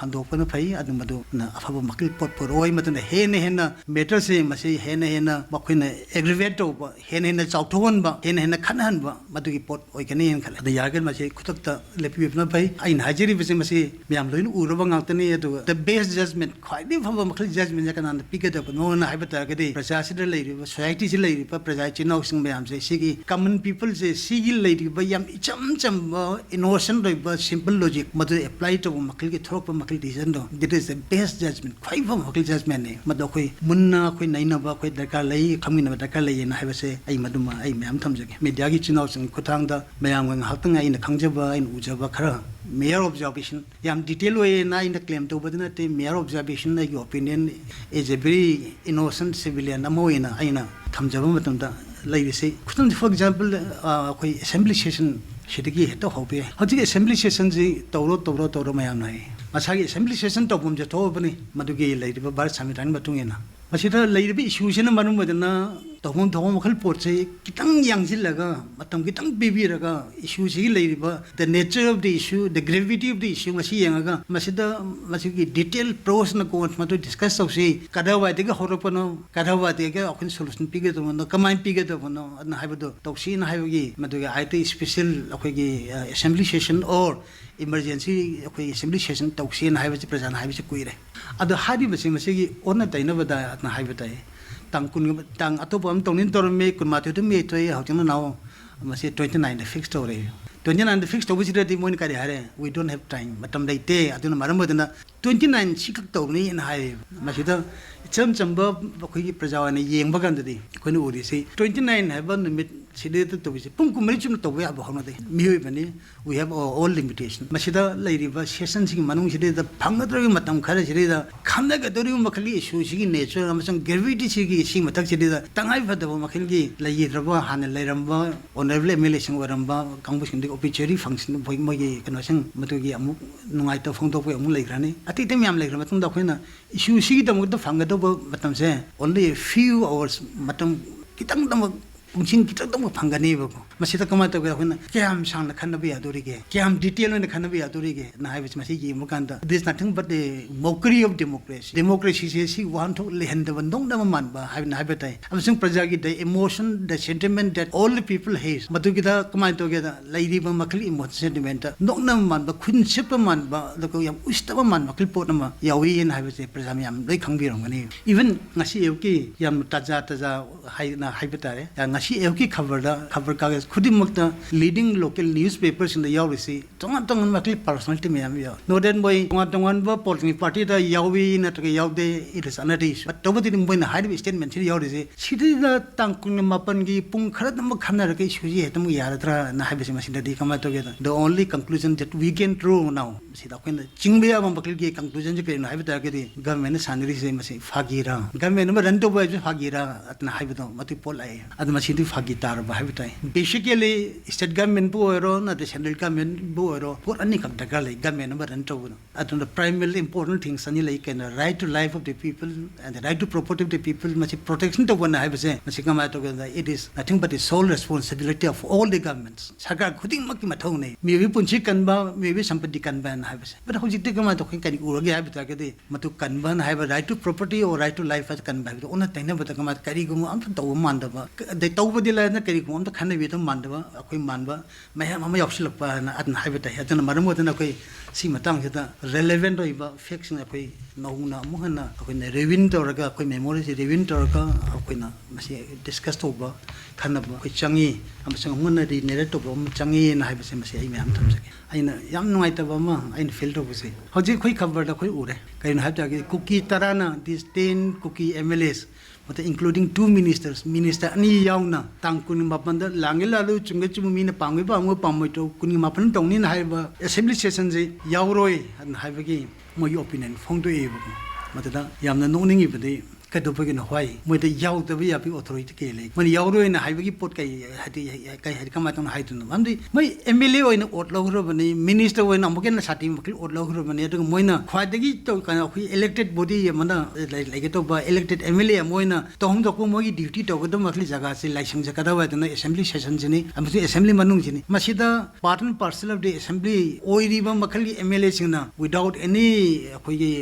ꯍꯟꯗꯣꯛꯄꯅ ꯐꯩ꯫ ꯑꯗꯨ ꯃꯗꯨꯅ ꯑꯐꯕ ꯃꯈꯜ ꯄꯣꯠ ꯄꯨꯔꯛꯑꯣꯏ꯫ ꯃꯗꯨꯅ ꯍꯦꯟꯅ ꯍꯦꯟꯅ matter ꯁꯦ ꯃꯁꯤ ꯍꯦꯟꯅ ꯍꯦꯟꯅ ꯃꯈꯣꯏꯅ aggravate ꯇꯧꯕ, ꯍꯦꯟꯅ ꯍꯦꯟꯅ ꯆꯥꯎꯊꯣꯛꯍꯟꯕ, ꯍꯦꯟꯅ ꯍꯦꯟꯅ ꯈꯠꯅꯍꯟꯕ ꯃꯗꯨꯒꯤ ꯄꯣꯠ ꯑꯣꯏꯒꯅꯤ ꯍꯥꯏꯅ ꯈꯜꯂꯤ꯫ ꯑꯗ ꯌꯥꯔꯒꯗꯤ ꯃꯁꯤ ꯈꯨꯗꯛꯇ ꯂꯦꯞꯄꯤꯕꯅ ꯐꯩ꯫ ꯑꯩꯅ ꯍꯥꯏꯖꯔꯤꯕꯁꯦ ꯃꯁꯤ ꯃꯌꯥꯝ ꯂꯣꯏꯅ ꯎꯔꯕ ꯉꯥꯛꯇꯅꯤ꯫ ꯑꯗꯨꯒ the best judgment, ꯈ꯭ꯋꯥꯏꯗꯒꯤ ꯐꯕ ꯃꯈꯜ judgment ꯁꯦ ꯀꯅꯥꯅ ꯄꯤꯒꯗꯕꯅꯣꯅ ꯍꯥꯏꯕ ꯇꯥꯔꯒꯗꯤ ꯄ꯭ꯔꯖꯥꯁꯤꯗ ꯂꯩꯔꯤꯕ, society ꯁꯤ ꯂꯩꯔꯤꯕ ꯄ꯭ꯔꯖꯥ ꯏꯆꯤꯟ ꯏꯅꯥꯎꯁꯤꯡ ꯃꯌꯥꯝꯁꯦ, ꯁꯤꯒꯤ common people ꯁꯦ, ꯁꯤꯒꯤ ꯂꯩꯔꯤꯕ ꯌꯥꯝ ꯏꯆꯝ ꯆꯝꯕ, innocent ꯑꯣꯏꯕ simple logic ꯃꯗꯨ apply ꯇꯧꯕ ꯃꯈꯜꯒꯤ ꯊꯣꯛꯂꯛꯄ ꯃꯈꯜ decision ꯗꯣ, that is the best judgment, ꯈ꯭ꯋꯥꯏ ꯐꯕ ꯃꯈꯜ judgment ꯅꯤ꯫ ꯃꯗꯨ ꯑꯩꯈꯣꯏ ꯃꯨꯟꯅ ꯑꯩꯈꯣꯏ ꯅꯩꯅꯕ ꯑꯩꯈꯣꯏ ꯗꯔꯀꯥꯔ ꯂꯩ, ꯈꯪꯃꯤꯟꯅꯕ ꯗꯔꯀꯥꯔ ꯂꯩꯌꯦꯅ ꯍꯥꯏꯕꯁꯦ ꯑꯩ ꯃꯗꯨꯃ ꯑꯩ ꯃꯌꯥꯝ ꯊꯝꯖꯒꯦ꯫ Media ꯒꯤ ꯏꯆꯤꯟ ꯏꯅꯥꯎꯁꯤꯡꯒꯤ ꯈꯨꯠꯊꯥꯡꯗ ꯃꯌꯥꯝꯒ ꯉꯥꯏꯍꯥꯛꯇꯪ ꯑꯩꯅ ꯈꯪꯖꯕ, ꯑꯩꯅ ꯎꯖꯕ ꯈꯔ mere observation, ꯌꯥꯝ detail ꯑꯣꯏꯌꯦꯅ ꯑꯩꯅ claim ꯇꯧꯕꯗꯤ ꯅꯠꯇꯦ, mere observation, ꯑꯩꯒꯤ opinion as a very innocent civilian ꯑꯃ ꯑꯣꯏꯅ ꯑꯩꯅ ꯊꯝꯖꯕ ꯃꯇꯝꯗ ꯂꯩꯔꯤꯁꯤ, ꯈꯨꯗꯝ, for example, ꯑ, ꯑꯩꯈꯣꯏ assembly session ꯁꯤꯗꯒꯤ ꯍꯦꯛꯇ ꯍꯧꯕ ꯌꯥꯏ꯫ ꯍꯧꯖꯤꯛ assembly session ꯁꯤ ꯇꯧꯔꯣ, ꯇꯧꯔꯣ, ꯇꯧꯔꯣ ꯃꯌꯥꯝꯅ ꯍꯥꯏ꯫ ꯃꯁꯥꯒꯤ assembly session ꯇꯧꯐꯝꯁꯦ ꯊꯣꯛꯑꯕꯅꯤ, ꯃꯗꯨꯒꯤ ꯂꯩꯔꯤꯕ ꯚꯥꯔꯠ ꯁꯪꯕꯤꯙꯥꯟꯒꯤ ꯃꯇꯨꯡ ꯏꯟꯅ꯫ ꯃꯁꯤꯗ ꯂꯩꯔꯤꯕ issue ꯁꯤꯅ ꯃꯔꯝ ꯑꯣꯏꯗꯅ ꯇꯧꯐꯝ ꯊꯣꯛꯄ ꯃꯈꯜ ꯄꯣꯠꯁꯦ ꯈꯤꯇꯪ ꯌꯥꯡꯁꯤꯜꯂꯒ, ꯃꯇꯝ ꯈꯤꯇꯪ ꯄꯤꯕꯤꯔꯒ, issue ꯁꯤꯒꯤ ꯂꯩꯔꯤꯕ the nature of the issue, the gravity of the issue ꯃꯁꯤ ꯌꯦꯡꯉꯒ, ꯃꯁꯤꯗ ꯃꯁꯤꯒꯤ detail pros and cons ꯃꯗꯨ discuss ꯇꯧꯁꯤ꯫ ꯀꯗꯥꯏꯋꯥꯏꯗꯒꯤ ꯍꯧꯔꯛꯄꯅꯣ, ꯀꯗꯥꯏꯋꯥꯏꯗꯒꯤ ꯑꯩꯈꯣꯏꯅ solution ꯄꯤꯒꯗꯕꯅꯣ, ꯀꯃꯥꯏꯅ ꯄꯤꯒꯗꯕꯅꯣ ꯑꯗꯨꯅ ꯍꯥꯏꯕꯗꯣ ꯇꯧꯁꯤꯅ ꯍꯥꯏꯕꯒꯤ, ꯃꯗꯨꯒꯤ either special ꯑꯩꯈꯣꯏꯒꯤ, ꯑ, assembly session or emergency ꯑꯩꯈꯣꯏ assembly session ꯇꯧꯁꯤꯅ ꯍꯥꯏꯕꯁꯤ ꯄ꯭ꯔꯖꯥꯅ ꯍꯥꯏꯕꯁꯤ ꯀꯨꯏꯔꯦ꯫ ꯑꯗꯣ ꯍꯥꯏꯔꯤꯕꯁꯤ ꯃꯁꯤꯒꯤ ꯑꯣꯟꯅ ꯇꯩꯅꯕꯗ ꯍꯥꯏꯕ ꯇꯥꯏ꯫ ꯇꯥꯡ ꯀꯨꯟ, ꯇꯥꯡ ꯑꯇꯣꯞꯄ ꯑꯃ ꯇꯧꯅꯤꯅ ꯇꯧꯔꯝꯃꯤ, ꯀꯨꯟꯃꯥꯊꯣꯏꯗ ꯃꯤ ꯊꯣꯛꯏ, ꯍꯧꯖꯤꯛꯅ ꯅꯥꯎ ꯃꯁꯤ twenty nine ꯗ fix ꯇꯧꯔꯦ꯫ Twenty nine ꯗ fix ꯇꯧꯕꯁꯤꯗꯗꯤ ꯃꯣꯏꯅ ꯀꯔꯤ ꯍꯥꯏꯔꯦ? "We don't have time, ꯃꯇꯝ ꯂꯩꯇꯦ, ꯑꯗꯨꯅ ꯃꯔꯝ ꯑꯣꯏꯗꯅ twenty nine ꯁꯤꯈꯛ ꯇꯧꯕꯅꯤ" ꯍꯥꯏꯅ ꯍꯥꯏꯌꯦꯕ꯫ ꯃꯁꯤꯗ ꯏꯆꯝ ꯆꯝꯕ ꯑꯩꯈꯣꯏꯒꯤ ꯄ꯭ꯔꯖꯥ ꯑꯣꯏꯅ ꯌꯦꯡꯕ ꯀꯥꯟꯗꯗꯤ ꯑꯩꯈꯣꯏꯅ ꯎꯔꯤꯁꯤ twenty nine ꯍꯥꯏꯕ ꯅꯨꯃꯤꯠ ꯁꯤꯗꯩꯗ ꯇꯧꯕꯤꯁꯦ ꯄꯨꯡ ꯀꯨꯟꯃꯔꯤ ꯆꯨꯞꯅ ꯇꯧꯕ ꯌꯥꯕ ꯍꯧꯅꯗꯦ꯫ ꯃꯤꯑꯣꯏꯕꯅꯤ, we have our own limitation꯫ ꯃꯁꯤꯗ ꯂꯩꯔꯤꯕ session ꯁꯤꯒꯤ ꯃꯅꯨꯡꯁꯤꯗꯩꯗ ꯐꯪꯒꯗꯧꯔꯤꯕ ꯃꯇꯝ ꯈꯔꯁꯤꯗꯩꯗ ꯈꯟꯅꯒꯗꯧꯔꯤꯕ ꯃꯈꯜꯒꯤ issue ꯁꯤꯒꯤ nature ꯑꯃꯁꯨꯡ gravity ꯁꯤꯒꯤ ꯁꯤ ꯃꯊꯛꯁꯤꯗꯩꯗ ꯇꯉꯥꯏ ꯐꯗꯕ ꯃꯈꯜꯒꯤ ꯂꯩꯈꯤꯗ꯭ꯔꯕ, ꯍꯥꯟꯅ ꯂꯩꯔꯝꯕ honourable M L A ꯁꯤꯡ ꯑꯣꯏꯔꯝꯕ ꯀꯥꯡꯕꯨꯁꯤꯡꯗꯒꯤ obituary function, ꯃꯣꯏ-, ꯃꯣꯏꯒꯤ ꯀꯩꯅꯣꯁꯤꯡ ꯃꯗꯨꯒꯤ ꯑꯃꯨꯛ ꯅꯨꯡꯉꯥꯏꯇꯕ ꯐꯣꯡꯗꯣꯛꯄꯒꯤ ꯑꯃꯨꯛ ꯂꯩꯈ꯭ꯔꯅꯤ꯫ ꯑꯇꯩ ꯑꯇꯩ ꯃꯌꯥꯝ ꯂꯩꯈ꯭ꯔ ꯃꯇꯨꯡꯗ ꯑꯩꯈꯣꯏꯅ issue ꯁꯤꯒꯤꯗꯃꯛꯇ ꯐꯪꯒꯗꯧꯕ ꯃꯇꯝꯁꯦ only a few hours, ꯃꯇꯝ ꯈꯤꯇꯪꯗꯃꯛ, ꯄꯨꯡꯁꯤꯡ ꯈꯤꯇꯪꯗꯃꯛ ꯐꯪꯒꯅꯦꯕꯀꯣ꯫ ꯃꯁꯤꯗ ꯀꯃꯥꯏꯅ ꯇꯧꯒꯦ? ꯑꯩꯈꯣꯏꯅ ꯀꯌꯥꯝ ꯁꯥꯡꯅ ꯈꯟꯅꯕ ꯌꯥꯗꯣꯔꯤꯒꯦ, ꯀꯌꯥꯝ detail ꯑꯣꯏꯅ ꯈꯟꯅꯕ ꯌꯥꯗꯣꯔꯤꯒꯦꯅ ꯍꯥꯏꯕꯁꯤ ꯃꯁꯤ ꯌꯦꯡꯕ ꯀꯥꯟꯗ it is nothing but a mockery of democracy꯫ Democracy ꯁꯦ ꯁꯤ ꯋꯥꯍꯟꯊꯣꯛ ꯂꯩꯍꯟꯗꯕ, ꯅꯣꯛꯅꯕ ꯃꯥꯟꯕ ꯍꯥꯏꯕꯅ ꯍꯥꯏꯕ ꯇꯥꯏ꯫ ꯑꯃꯁꯨꯡ ꯄ꯭ꯔꯖꯥꯒꯤ the emotion, the sentiment that all the people has, ꯃꯗꯨꯒꯤꯗ ꯀꯃꯥꯏꯅ ꯇꯧꯒꯦꯗ, ꯂꯩꯔꯤꯕ ꯃꯈꯜꯒꯤ emotion, sentiment ꯅꯣꯛꯅꯕ ꯃꯥꯟꯕ, ꯈꯨꯟ ꯁꯤꯠꯄ ꯃꯥꯟꯕ, ꯑꯗꯨꯒ ꯌꯥꯝ ꯎꯁꯤꯠꯇꯕ ꯃꯥꯟꯕ ꯃꯈꯜ ꯄꯣꯠ ꯑꯃ ꯌꯥꯎꯏꯅ ꯍꯥꯏꯕꯁꯦ ꯄ꯭ꯔꯖꯥ ꯃꯌꯥꯝ ꯂꯣꯏ ꯈꯪꯕꯤꯔꯝꯒꯅꯤ꯫ Even ꯉꯁꯤ ꯑꯌꯨꯛꯀꯤ ꯌꯥꯝꯅ ꯇꯥꯖꯥ ꯇꯥꯖꯥ ꯍꯥꯏꯅ ꯍꯥꯏꯕ ꯇꯥꯔꯦ꯫ ꯉꯁꯤ ꯑꯌꯨꯛꯀꯤ ꯈꯕꯔꯗ, ꯈꯕꯔ ꯀꯥꯒꯖ ꯈꯨꯗꯤꯡꯃꯛꯇ leading local newspaper ꯁꯤꯡꯗ ꯌꯥꯎꯔꯤꯁꯤ ꯇꯣꯉꯥꯟ ꯇꯣꯉꯥꯟꯕ ꯃꯈꯜꯒꯤ personality ꯃꯌꯥꯝ ꯌꯥꯎꯏ꯫ ꯅꯣꯔꯗꯔꯟ ꯃꯣꯏ ꯇꯣꯉꯥꯟ ꯇꯣꯉꯥꯟꯕ political party ꯗ ꯌꯥꯎꯏ ꯅꯠꯇ꯭ꯔꯒ ꯌꯥꯎꯗꯦ, it is another issue꯫ But ꯇꯧꯕꯗꯤ ꯃꯣꯏꯅ ꯍꯥꯏꯔꯤꯕ statement ꯁꯤꯗ ꯌꯥꯎꯔꯤꯁꯦ, ꯁꯤꯗꯩꯗ ꯇꯥꯡ ꯀꯨꯟꯒ ꯃꯥꯄꯟꯒꯤ ꯄꯨꯡ ꯈꯔꯗꯃꯛ ꯈꯟꯅꯔꯒ issue ꯁꯤ ꯍꯦꯛꯇꯃꯛ ꯌꯥꯔꯗ꯭ꯔꯥꯅ ꯍꯥꯏꯕꯁꯤ ꯃꯁꯤꯗꯗꯤ ꯀꯃꯥꯏꯅ ꯇꯧꯒꯦꯗ? The only conclusion that we can draw now, ꯁꯤꯗ ꯑꯩꯈꯣꯏꯅ ꯆꯤꯡꯕ ꯌꯥꯕ ꯃꯈꯜꯒꯤ conclusion ꯁꯤ ꯀꯔꯤꯅꯣ ꯍꯥꯏꯕ ꯇꯥꯔꯒꯗꯤ, government ꯅ ꯁꯥꯟꯅꯔꯤꯁꯦ ꯃꯁꯤ ꯐꯥꯒꯤꯔꯥ, government ꯑꯃ run ꯇꯧꯕ ꯍꯥꯏꯕꯁꯤ ꯐꯥꯒꯤꯔꯥ ꯑꯗꯨꯅ ꯍꯥꯏꯕꯗꯣ ꯃꯗꯨ ꯄꯣꯠ ꯂꯥꯛꯑꯦ꯫ ꯑꯗꯨ ꯃꯁꯤꯗꯤ ꯐꯥꯒꯤ ꯇꯥꯔꯕ ꯍꯥꯏꯕ ꯇꯥꯏ꯫ Basically state government ꯕꯨ ꯑꯣꯏꯔꯣ ꯅꯠꯇ꯭ꯔꯒ central government ꯕꯨ ꯑꯣꯏꯔꯣ, ꯄꯣꯠ ꯑꯅꯤꯈꯛ ꯗꯔꯀꯥꯔ ꯂꯩ government ꯑꯃ run ꯇꯧꯕꯗ꯫ ꯑꯗꯨꯅ primary important things ꯑꯅꯤ ꯂꯩ ꯀꯩꯅꯣ, right to life of the people and the right to property of the people꯫ ꯃꯁꯤ protection ꯇꯧꯕꯅ ꯍꯥꯏꯕꯁꯦ ꯃꯁꯤ ꯀꯃꯥꯏꯅ ꯇꯧꯒꯦꯗ? It is nothing but the sole responsibility of all the governments꯫ ꯁꯔꯀꯥꯔ ꯈꯨꯗꯤꯡꯃꯛꯀꯤ ꯃꯊꯧꯅꯤ ꯃꯤꯑꯣꯏꯕꯒꯤ ꯄꯨꯟꯁꯤ ꯀꯟꯕ, ꯃꯤꯑꯣꯏꯕꯒꯤ ꯁꯝꯄꯇꯤ ꯀꯟꯕ ꯍꯥꯏꯅ ꯍꯥꯏꯕꯁꯦ꯫ But ꯍꯧꯖꯤꯛꯇꯤ ꯀꯃꯥꯏꯅ ꯇꯧ-, ꯑꯩꯈꯣꯏ ꯀꯔꯤ ꯎꯔꯒꯦ ꯍꯥꯏꯕ ꯇꯥꯔꯒꯗꯤ, ꯃꯗꯨ ꯀꯟꯕꯅ ꯍꯥꯏꯕ right to property or right to life ꯍꯥꯏꯕ ꯀꯟꯕ ꯍꯥꯏꯕꯗꯣ ꯑꯣꯟꯅ ꯇꯩꯅꯕꯗ ꯀꯃꯥꯏꯅ ꯀꯔꯤꯒꯨꯝꯕ ꯑꯝꯇ ꯇꯧꯕ ꯃꯥꯟꯗꯕ, ꯑꯗꯩ ꯇꯧꯕꯗꯤ ꯂꯥꯏꯗꯅ ꯀꯔꯤꯒꯨꯝꯕ ꯑꯝꯇ ꯈꯟꯅꯕꯤꯗꯕ ꯃꯥꯟꯗꯕ, ꯑꯩꯈꯣꯏ ꯃꯥꯟꯕ ꯃꯌꯥꯝ ꯑꯃ ꯌꯥꯎꯁꯤꯜꯂꯛꯄ ꯍꯥꯏꯅ ꯑꯗꯨꯅ ꯍꯥꯏꯕ ꯇꯥꯏ꯫ ꯑꯗꯨꯅ ꯃꯔꯝ ꯑꯣꯏꯗꯨꯅ ꯑꯩꯈꯣꯏ ꯁꯤ ꯃꯇꯥꯡꯁꯤꯗ relevant ꯑꯣꯏꯕ factꯁꯤꯡ ꯑꯩꯈꯣꯏ ꯅꯧꯅ ꯑꯃꯨꯛ ꯍꯟꯅ ꯑꯩꯈꯣꯏꯅ review ꯇꯧꯔꯒ, ꯑꯩꯈꯣꯏ memoryꯁꯤ review ꯇꯧꯔꯒ ꯑꯩꯈꯣꯏꯅ ꯃꯁꯤ discuss ꯇꯧꯕ, ꯈꯟꯅꯕ ꯑꯩꯈꯣꯏ ꯆꯪꯉꯤ, ꯑꯃꯁꯨꯡ ꯑꯃꯨꯛ ꯍꯟꯅ re-narrate ꯇꯧꯕ ꯑꯃ ꯆꯪꯉꯤꯅ ꯍꯥꯏꯕꯁꯦ ꯃꯁꯤ ꯑꯩ ꯃꯌꯥꯝ ꯊꯝꯖꯒꯦ꯫ ꯑꯩꯅ ꯌꯥꯝ ꯅꯨꯡꯉꯥꯏꯇꯕ ꯑꯃ ꯑꯩꯅ feel ꯇꯧꯕꯁꯦ, ꯍꯧꯖꯤꯛ ꯑꯩꯈꯣꯏ ꯈꯕꯔꯗ ꯑꯩꯈꯣꯏ ꯎꯔꯦ꯫ ꯀꯩꯅꯣ ꯍꯥꯏꯕ ꯇꯥꯔꯒꯗꯤ ꯀꯨꯀꯤ ꯇꯔꯥꯅ, these ten Kuki M L As, ꯃꯗ including two ministers, minister ꯑꯅꯤ ꯌꯥꯎꯅ, ꯇꯥꯡ ꯀꯨꯟꯃꯥꯄꯟꯗ ꯂꯥꯡꯒꯦ ꯂꯥꯜꯂꯨ, ꯆꯨꯝꯒꯦ ꯆꯨꯝꯃꯨ, ꯃꯤꯅ ꯄꯥꯝꯒꯦ ꯄꯥꯝꯃꯨ, ꯄꯥꯝꯃꯣꯏꯗ꯭ꯔꯣ, ꯀꯨꯟꯃꯥꯄꯟ ꯇꯧꯅꯤꯅ ꯍꯥꯏꯔꯤꯕ assembly sessionꯁꯦ ꯌꯥꯎꯔꯣꯏ ꯍꯥꯏꯅ ꯍꯥꯏꯕꯒꯤ ꯃꯣꯏꯒꯤ opinion ꯐꯣꯡꯗꯣꯛꯑꯦꯕꯀꯣ꯫ ꯃꯗꯨꯗ ꯌꯥꯝꯅ ꯅꯣꯛꯅꯤꯡꯉꯤꯕꯗꯤ ꯀꯩꯗꯧꯕꯒꯤꯅꯣ? ꯍꯣꯏ, ꯃꯣꯏꯗ ꯌꯥꯎꯗꯕ ꯌꯥꯕꯒꯤ authority ꯀꯩ ꯂꯩ? ꯃꯣꯏꯅ ꯌꯥꯎꯔꯣꯏꯅ ꯍꯥꯏꯕꯒꯤ ꯄꯣꯠ ꯀꯩ, ꯍꯥꯏꯗꯤ, ꯀꯩ ꯍꯥꯏꯗꯤ, ꯀꯃꯥꯏꯅ ꯇꯧꯅ ꯍꯥꯏꯗꯣꯏꯅꯣ? ꯃꯔꯝꯗꯤ ꯃꯣꯏ M L A ꯑꯣꯏꯅ oath ꯂꯧꯈ꯭ꯔꯕꯅꯤ, minister ꯑꯣꯏꯅ ꯑꯃꯨꯛꯀ ꯍꯦꯟꯅ ꯁꯥꯊꯤꯕ ꯃꯈꯩ oath ꯂꯧꯈ꯭ꯔꯕꯅꯤ꯫ ꯑꯗꯨꯒ ꯃꯣꯏꯅ ꯈ꯭ꯋꯥꯏꯗꯒꯤ ꯇꯧ-, ꯀꯩꯅꯣ, ꯑꯩꯈꯣꯏ elected body ꯑꯃꯅ ꯂꯩ-, ꯂꯩꯒꯗꯧꯕ elected M L A ꯑꯃ ꯑꯣꯏꯅ ꯇꯧꯐꯝ ꯊꯣꯛꯄ ꯃꯣꯏꯒꯤ duty ꯇꯧꯒꯗꯕ ꯃꯈꯩ ꯖꯒꯥꯁꯤ ꯂꯥꯏꯁꯪ ꯆꯠꯀꯗꯕ ꯍꯥꯏꯗꯅ assembly sessionꯁꯤꯅꯤ ꯑꯃꯁꯨꯡ assembly ꯃꯅꯨꯡꯁꯤꯅꯤ꯫ ꯃꯁꯤꯗ part and parcel of the assembly ꯑꯣꯏꯔꯤꯕ ꯃꯈꯜꯒꯤ M L Aꯁꯤꯡꯅ without any ꯑꯩꯈꯣꯏꯒꯤ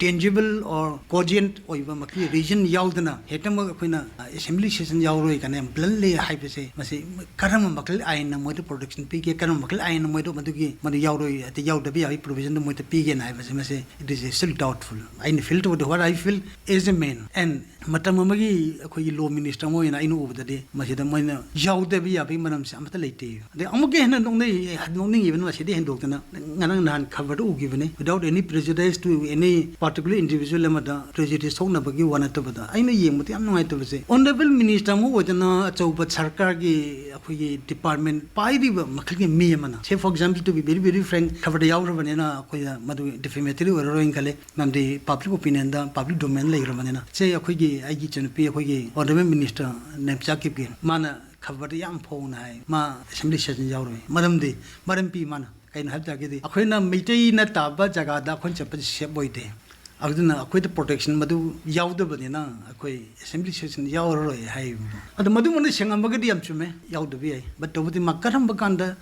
tangible or cogent ꯑꯣꯏꯕ ꯃꯈꯜꯒꯤ reason ꯌꯥꯎꯗꯅ ꯍꯦꯛꯇꯃꯛ ꯑꯩꯈꯣꯏꯅ assembly session ꯌꯥꯎꯔꯣꯏ ꯀꯥꯏꯅ ꯌꯥꯝ bluntly ꯍꯥꯏꯕꯁꯦ, ꯃꯁꯤ ꯀꯔꯝꯕ ꯃꯈꯜ ꯑꯥꯏꯟꯅ ꯃꯣꯏꯗ protection ꯄꯤꯒꯦ, ꯀꯔꯝꯕ ꯃꯈꯜ ꯑꯥꯏꯟꯅ ꯃꯣꯏꯗ ꯃꯗꯨꯒꯤ, ꯃꯗꯨ ꯌꯥꯎꯔꯣꯏ, ꯑꯗꯩ ꯌꯥꯎꯗꯕ ꯌꯥꯕꯒꯤ provisionꯗꯨ ꯃꯣꯏꯗ ꯄꯤꯒꯦꯅ ꯍꯥꯏꯕꯁꯦ, ꯃꯁꯤ it is still doubtful꯫ ꯑꯩꯅ feel ꯇꯧꯕꯗ, what I feel as a man and ꯃꯇꯝ ꯑꯃꯒꯤ ꯑꯩꯈꯣꯏꯒꯤ law minister ꯑꯃ ꯑꯣꯏꯅ ꯑꯩꯅ ꯎꯕꯗꯗꯤ ꯃꯁꯤꯗ ꯃꯣꯏꯅ ꯌꯥꯎꯗꯕ ꯌꯥꯕꯒꯤ ꯃꯔꯝꯁꯦ ꯑꯃꯠꯇ ꯂꯩꯇꯦ꯫ ꯑꯗꯩ ꯑꯃꯨꯛꯀ ꯍꯦꯟꯅ ꯅꯣꯛꯅꯤꯡ-, ꯅꯣꯛꯅꯤꯡꯉꯤꯕꯅ ꯃꯁꯤꯗꯤ ꯍꯦꯟꯗꯣꯛꯇꯅ ꯉꯔꯥꯡ ꯅꯍꯥꯟ ꯈꯕꯔꯗ ꯎꯈꯤꯕꯅꯤ, without any prejudice to any particular individual ꯑꯃꯗ prejudice ꯊꯣꯛꯅꯕꯒꯤ ꯋꯥ ꯅꯠꯇꯕꯗ꯫ ꯑꯩꯅ ꯌꯦꯡꯕꯗ ꯌꯥꯝ ꯅꯨꯡꯉꯥꯏꯇꯕꯁꯦ, honourable minister ꯑꯃ ꯑꯣꯏꯗꯅ ꯑꯆꯧꯕ ꯁꯔꯀꯥꯔꯒꯤ ꯑꯩꯈꯣꯏꯒꯤ department ꯄꯥꯏꯔꯤꯕ ꯃꯈꯜꯒꯤ ꯃꯤ ꯑꯃꯅ, say for example, to be very, very frank, ꯈꯕꯔꯗ ꯌꯥꯎꯈ꯭ꯔꯕꯅꯤꯅ ꯑꯩꯈꯣꯏꯗ ꯃꯗꯨ defamatory ꯑꯣꯏꯔꯔꯣꯏꯅ ꯈꯜꯂꯦ꯫ ꯃꯔꯝꯗꯤ public opinionꯗ public domain ꯂꯩꯈ꯭ꯔꯕꯅꯤꯅ꯫ ꯁꯦ, ꯑꯩꯈꯣꯏꯒꯤ, ꯑꯩꯒꯤ ꯏꯆꯟꯅꯨꯄꯤ, ꯑꯩꯈꯣꯏꯒꯤ honourable minister ꯅꯦꯝꯆꯥ ꯀꯤꯞꯒꯦꯟ, ꯃꯥꯅ ꯈꯕꯔꯗ ꯌꯥꯝ ꯐꯣꯡꯅ ꯍꯥꯏ, ꯃꯥ assembly session ꯌꯥꯎꯔꯣꯏ꯫ ꯃꯔꯝꯗꯤ, ꯃꯔꯝ ꯄꯤ ꯃꯥꯅ꯫ ꯀꯩꯅꯣ ꯍꯥꯏꯕ ꯇꯥꯔꯒꯗꯤ, ꯑꯩꯈꯣꯏꯅ ꯃꯩꯇꯩꯅ ꯇꯥꯕ ꯖꯒꯥꯗ ꯑꯩꯈꯣꯏꯅ ꯆꯠꯄꯁꯤ safe ꯑꯣꯏꯗꯦ꯫ ꯑꯗꯨꯅ ꯑꯩꯈꯣꯏꯗ ꯄ꯭ꯔꯣꯇꯦꯛꯁꯟ ꯃꯗꯨ ꯌꯥꯎꯗꯕꯅꯤꯅ ꯑꯩꯈꯣꯏ ꯑꯦꯁꯦꯝꯕ꯭ꯂꯤ ꯁꯦꯁꯟ ꯌꯥꯎꯔꯔꯣꯏ ꯍꯥꯏꯕꯗꯣ꯫ ꯑꯗꯣ ꯃꯗꯨꯃꯛꯅ ꯁꯦꯡꯉꯝꯃꯒꯗꯤ ꯌꯥꯝ ꯆꯨꯝꯃꯦ, ꯌꯥꯎꯗꯕ ꯌꯥꯏ꯫ ꯕꯠ ꯇꯧꯕꯗꯤ ꯃꯥ ꯀꯔꯝꯕ ꯀꯥꯟꯗ,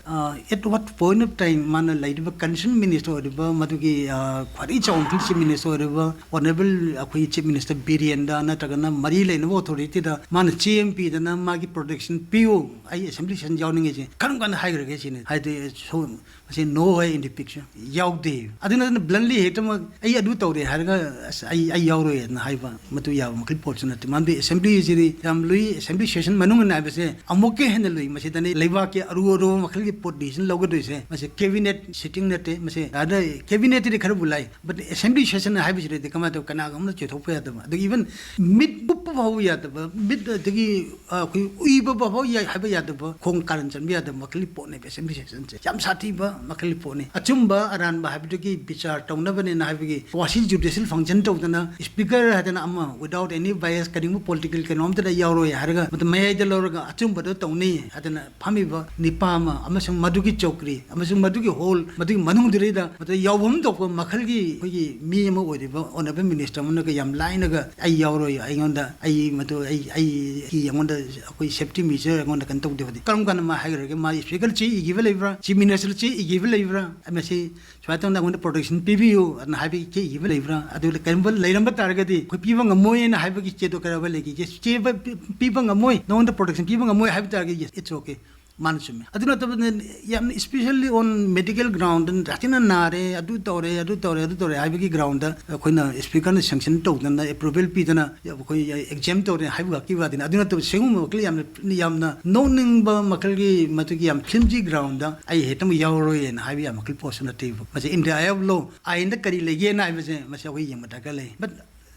at what point of time ꯃꯥꯅ ꯂꯩꯔꯤꯕ ꯀꯟꯁꯔꯟ ꯃꯤꯅꯤꯁꯇꯔ ꯑꯣꯏꯔꯤꯕ ꯃꯗꯨꯒꯤ, ꯑ, ꯈ꯭ꯋꯥꯏꯗꯒꯤ ꯆꯥꯎꯕ ꯃꯐꯝ ꯆꯤꯐ ꯃꯤꯅꯤꯁꯇꯔ ꯑꯣꯏꯔꯤꯕ ꯑꯣꯅꯔꯦꯕꯜ ꯑꯩꯈꯣꯏꯒꯤ ꯆꯤꯐ ꯃꯤꯅꯤꯁꯇꯔ ꯕꯤꯔꯦꯟꯗ ꯅꯠꯇ꯭ꯔꯒꯅ ꯃꯔꯤ ꯂꯩꯅꯕ ꯑꯣꯊꯣꯔꯤꯇꯤꯗ ꯃꯥꯅ ꯆꯦ ꯑꯃ ꯄꯤꯗꯅ ꯃꯥꯒꯤ ꯄ꯭ꯔꯣꯇꯦꯛꯁꯟ ꯄꯤꯌꯨ, ꯑꯩ ꯑꯦꯁꯦꯝꯕ꯭ꯂꯤ ꯁꯦꯁꯟ ꯌꯥꯎꯅꯤꯡꯉꯤꯁꯦ ꯀꯔꯝ ꯀꯥꯟꯗ ꯍꯥꯏꯈ꯭ꯔꯒꯦ ꯁꯤꯅꯤ꯫ ꯍꯥꯏꯗꯤ ꯁꯣ-, ꯃꯁꯤ no ꯍꯥꯏ ꯏꯟꯗꯤꯄꯤꯛꯁꯟ ꯌꯥꯎꯗꯦ꯫ ꯑꯗꯨ ꯅꯠꯇꯅ ꯕ꯭ꯂꯟꯂꯤ ꯍꯦꯛꯇꯃꯛ ꯑꯩ ꯑꯗꯨ ꯇꯧꯔꯦ ꯍꯥꯏꯔꯒ, "ꯑꯁ, ꯑꯩ, ꯑꯩ ꯌꯥꯎꯔꯣꯏ" ꯍꯥꯏꯅ ꯍꯥꯏꯕ ꯃꯗꯨ ꯌꯥꯕ ꯃꯈꯜ ꯄꯣꯠꯁꯨ ꯅꯠꯇꯦ꯫ ꯃꯔꯝꯗꯤ ꯑꯦꯁꯦꯝꯕ꯭ꯂꯤ ꯑꯁꯤꯗꯤ ꯌꯥꯝ ꯂꯨꯏ꯫ ꯑꯦꯁꯦꯝꯕ꯭ꯂꯤ ꯁꯦꯁꯟ ꯃꯅꯨꯡ ꯍꯥꯏꯕꯁꯦ ꯑꯃꯨꯛꯀ ꯍꯦꯟꯅ ꯂꯨꯏ꯫ ꯃꯁꯤꯗꯅꯤ ꯂꯩꯕꯥꯛꯀꯤ ꯑꯔꯨ ꯑꯔꯨꯕ ꯃꯈꯜꯒꯤ ꯄꯣꯠ ꯗꯤꯁꯤꯖꯟ ꯂꯧꯒꯗꯣꯏꯁꯦ꯫ ꯃꯁꯤ ꯀꯦꯕꯤꯅꯦꯠ ꯁꯤꯇꯤꯡ ꯅꯠꯇꯦ꯫ ꯃꯁꯤ ꯑꯗ ꯀꯦꯕꯤꯅꯦꯠꯇꯗꯤ ꯈꯔꯕꯨ ꯂꯥꯏ, ꯕꯠ ꯑꯦꯁꯦꯝꯕ꯭ꯂꯤ ꯁꯦꯁꯟ ꯍꯥꯏꯕꯁꯤꯗꯗꯤ ꯀꯃꯥꯏꯅ ꯇꯧ, ꯀꯅꯥꯒꯨꯝꯕꯅ ꯆꯦꯊꯣꯛꯄ ꯌꯥꯗꯕ, ꯑꯗꯒꯤ ꯏꯚꯟ ꯃꯤꯠ ꯀꯨꯞꯄ ꯐꯥꯎꯕ ꯌꯥꯗꯕ, ꯃꯤꯠ ꯑꯗꯒꯤ ꯑꯩꯈꯣꯏ ꯎꯏꯕ ꯐꯥꯎ ꯌꯥꯏ ꯍꯥꯏꯕ ꯌꯥꯗꯕ, ꯈꯣꯡ ꯀꯥꯔꯟ ꯆꯟꯕ ꯌꯥꯗꯕ ꯃꯈꯜꯒꯤ ꯄꯣꯠꯅꯦꯕ ꯑꯦꯁꯦꯝꯕ꯭ꯂꯤ ꯁꯦꯁꯟꯁꯦ꯫ ꯌꯥꯝ ꯁꯥꯊꯤꯕ ꯃꯈꯜꯒꯤ ꯄꯣꯠꯅꯤ꯫ ꯑꯆꯨꯝꯕ ꯑꯔꯥꯟꯕ ꯍꯥꯏꯕꯗꯨꯒꯤ ꯕꯤꯆꯥꯔ ꯇꯧꯅꯕꯅꯦꯅ ꯍꯥꯏꯕꯒꯤ ꯀ꯭ꯋꯥꯁꯤ ꯖꯨꯗꯤꯁꯤꯌꯦꯜ ꯐꯪꯁꯟ ꯇꯧꯗꯅ ꯏꯁꯄꯤꯀꯔ ꯍꯥꯏꯗꯅ ꯑꯃ, without any bias, ꯀꯔꯤꯒꯨꯝꯕ ꯄꯣꯂꯤꯇꯤꯀꯦꯜ ꯀꯩꯅꯣꯝꯇꯗ ꯌꯥꯎꯔꯣꯏ ꯍꯥꯏꯔꯒ ꯃꯗꯨ ꯃꯌꯥꯏꯗ ꯂꯧꯔꯒ ꯑꯆꯨꯝꯕꯗꯣ ꯇꯧꯅꯤ ꯍꯥꯏꯗꯅ ꯐꯝꯃꯤꯕ ꯅꯤꯄꯥ ꯑꯃ ꯑꯃꯁꯨꯡ ꯃꯗꯨꯒꯤ ꯆꯧꯀ꯭ꯔꯤ ꯑꯃꯁꯨꯡ ꯃꯗꯨꯒꯤ ꯍꯣꯜ, ꯃꯗꯨꯒꯤ ꯃꯅꯨꯡꯗꯨꯗꯩꯗ ꯃꯗꯨ ꯌꯥꯎꯐꯝ ꯊꯣꯛꯄ ꯃꯈꯜꯒꯤ ꯑꯩꯈꯣꯏꯒꯤ ꯃꯤ ꯑꯃ ꯑꯣꯏꯔꯤꯕ ꯑꯣꯅꯔꯦꯕꯜ ꯃꯤꯅꯤꯁꯇꯔ ꯑꯃꯅꯒ ꯌꯥꯝ ꯂꯥꯏꯅꯒ "ꯑꯩ ꯌꯥꯎꯔꯣꯏ, ꯑꯩꯉꯣꯟꯗ, ꯑꯩ ꯃꯗꯨ, ꯑꯩ, ꯑꯩ ꯑꯩꯉꯣꯟꯗ ꯑꯩꯈꯣꯏ ꯁꯦꯐꯇꯤ ꯃꯦꯖꯔ ꯑꯩꯉꯣꯟꯗ ꯀꯩꯅꯣ ꯇꯧꯗꯦ" ꯍꯥꯏꯗꯤ ꯀꯔꯝ ꯀꯥꯟꯗ ꯃꯥ ꯍꯥꯏꯈ꯭ꯔꯒꯦ? ꯃꯥ ꯏꯁꯄꯤꯀꯔ ꯆꯦ ꯏꯈꯤꯕ ꯂꯩꯕ꯭ꯔꯥ? ꯆꯤꯐ ꯃꯤꯅꯤꯁꯇꯔ ꯆꯦ ꯏꯈꯤꯕ ꯂꯩꯕ꯭ꯔꯥ? ꯃꯁꯤ ꯁꯨꯃꯥꯏꯅ ꯇꯧꯗꯅ ꯑꯩꯉꯣꯟꯗ ꯄ꯭ꯔꯣꯇꯦꯛꯁꯟ ꯄꯤꯕꯤꯌꯨ ꯑꯗꯨꯅ ꯍꯥꯏꯕꯒꯤ ꯆꯦ ꯏꯈꯤꯕ ꯂꯩꯕ꯭ꯔꯥ? ꯑꯗꯨ ꯀꯔꯤꯒꯨꯝꯕ ꯂꯩꯔꯝꯕ ꯇꯥꯔꯒꯗꯤ ꯑꯩꯈꯣꯏ ꯄꯤꯕ ꯉꯝꯃꯣꯏꯅ ꯍꯥꯏꯕꯒꯤ ꯆꯦꯗꯣ ꯀꯔꯝꯕ ꯂꯩꯈꯤꯒꯦ? ꯆꯦ ꯄꯤ-, ꯄꯤꯕ ꯉꯝꯃꯣꯏ, ꯅꯉꯣꯟꯗ ꯄ꯭ꯔꯣꯇꯦꯛꯁꯟ ꯄꯤꯕ ꯉꯝꯃꯣꯏ ꯍꯥꯏꯕ ꯇꯥꯔꯒꯗꯤ, yes, it's okay꯫ ꯃꯥꯅ ꯆꯨꯝꯃꯦ꯫ ꯑꯗꯨ ꯅꯠꯇꯕꯗ ꯌꯥꯝꯅ specially on medical ground, ꯁꯥꯊꯤꯅ ꯅꯥꯔꯦ, ꯑꯗꯨ ꯇꯧꯔꯦ, ꯑꯗꯨ ꯇꯧꯔꯦ, ꯑꯗꯨ ꯇꯧꯔꯦ ꯍꯥꯏꯕꯒꯤ ꯒ꯭ꯔꯥꯎꯟꯗ ꯑꯩꯈꯣꯏꯅ ꯏꯁꯄꯤꯀꯔꯅ ꯁꯦꯡꯁꯟ ꯇꯧꯗꯅ, ꯑꯦꯄ꯭ꯔꯨꯚꯦꯜ ꯄꯤꯗꯅ ꯑꯩꯈꯣꯏ ꯑꯦꯛꯖꯦꯝ ꯇꯧꯔꯦ ꯍꯥꯏꯕ ꯈꯛꯀꯤ ꯋꯥꯗꯤꯅꯤ꯫ ꯑꯗꯨ ꯅꯠꯇꯕ ꯁꯤꯒꯨꯝꯕ ꯃꯈꯜ ꯌꯥꯝꯅ, ꯌꯥꯝꯅ ꯅꯣꯛꯅꯤꯡꯕ ꯃꯈꯜꯒꯤ, ꯃꯗꯨꯒꯤ ꯌꯥꯝ ꯐ꯭ꯂꯤꯝꯖꯤ ꯒ꯭ꯔꯥꯎꯟꯗ ꯑꯩ ꯍꯦꯛꯇꯃꯛ ꯌꯥꯎꯔꯔꯣꯏꯅ ꯍꯥꯏꯕ ꯌꯥꯝ ꯃꯈꯜ ꯄꯣꯠꯁꯨ ꯅꯠꯇꯦꯕ꯫ ꯃꯁꯤ ꯏꯟꯗꯤꯌꯥ ꯍꯥꯏꯕ ꯂꯣ, ꯑꯥꯏꯟꯗ ꯀꯔꯤ ꯂꯩꯒꯦꯅ ꯍꯥꯏꯕꯁꯦ ꯃꯁꯤ ꯑꯩꯈꯣꯏ ꯌꯦꯡꯕ ꯗꯔꯀꯥꯔ ꯂꯩ꯫ But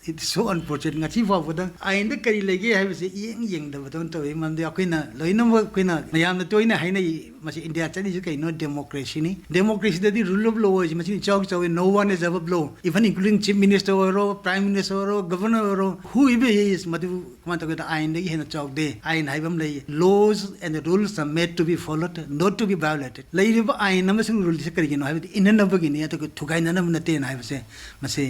It's so unfortunate. ꯉꯁꯤ ꯐꯥꯎꯕꯗ ꯑꯥꯏꯟꯗ ꯀꯔꯤ ꯂꯩꯒꯦ ꯍꯥꯏꯕꯁꯦ ꯏꯌꯦꯡ ꯌꯦꯡꯗꯕꯗꯧꯅ ꯇꯧꯏ꯫ ꯃꯔꯝꯗꯤ ꯑꯩꯈꯣꯏꯅ ꯂꯣꯏꯅꯃꯛ, ꯑꯩꯈꯣꯏꯅ ꯃꯌꯥꯝꯅ ꯇꯣꯏꯅ ꯍꯥꯏꯅꯩ, ꯃꯁꯤ ꯏꯟꯗꯤꯌꯥ ꯆꯠꯂꯤꯁꯤ ꯀꯩꯅꯣ? ꯗꯦꯃꯣꯀ꯭ꯔꯦꯁꯤꯅꯤ꯫ ꯗꯦꯃꯣꯀ꯭ꯔꯦꯁꯤꯗꯗꯤ rule of law ꯍꯥꯏꯁꯤ ꯃꯁꯤꯅ ꯏꯆꯥꯎ ꯆꯥꯎꯏ꯫ No one is above law, even including chief minister ꯑꯣꯏꯔꯣ, prime minister ꯑꯣꯏꯔꯣ, governor ꯑꯣꯏꯔꯣ, whoever he is, ꯃꯗꯨ ꯀꯃꯥꯏꯅ ꯇꯧꯒꯦꯗ, ꯑꯥꯏꯟꯗꯒꯤ ꯍꯦꯟꯅ ꯆꯥꯎꯗꯦ꯫ ꯑꯥꯏꯟ ꯍꯥꯏꯕ ꯑꯃ ꯂꯩ, laws and rules are made to be followed, not to be violated꯫ ꯂꯩꯔꯤꯕ ꯑꯥꯏꯟ ꯑꯃꯁꯨꯡ ꯔꯨꯜꯁꯦ ꯀꯔꯤꯒꯤꯅꯣ ꯍꯥꯏꯕꯗꯤ ꯏꯟꯅꯅꯕꯒꯤꯅꯤ, ꯑꯗꯨꯒ ꯊꯨꯒꯥꯏꯅꯅꯕ ꯅꯠꯇꯦꯅ ꯍꯥꯏꯕꯁꯦ, ꯃꯁꯤ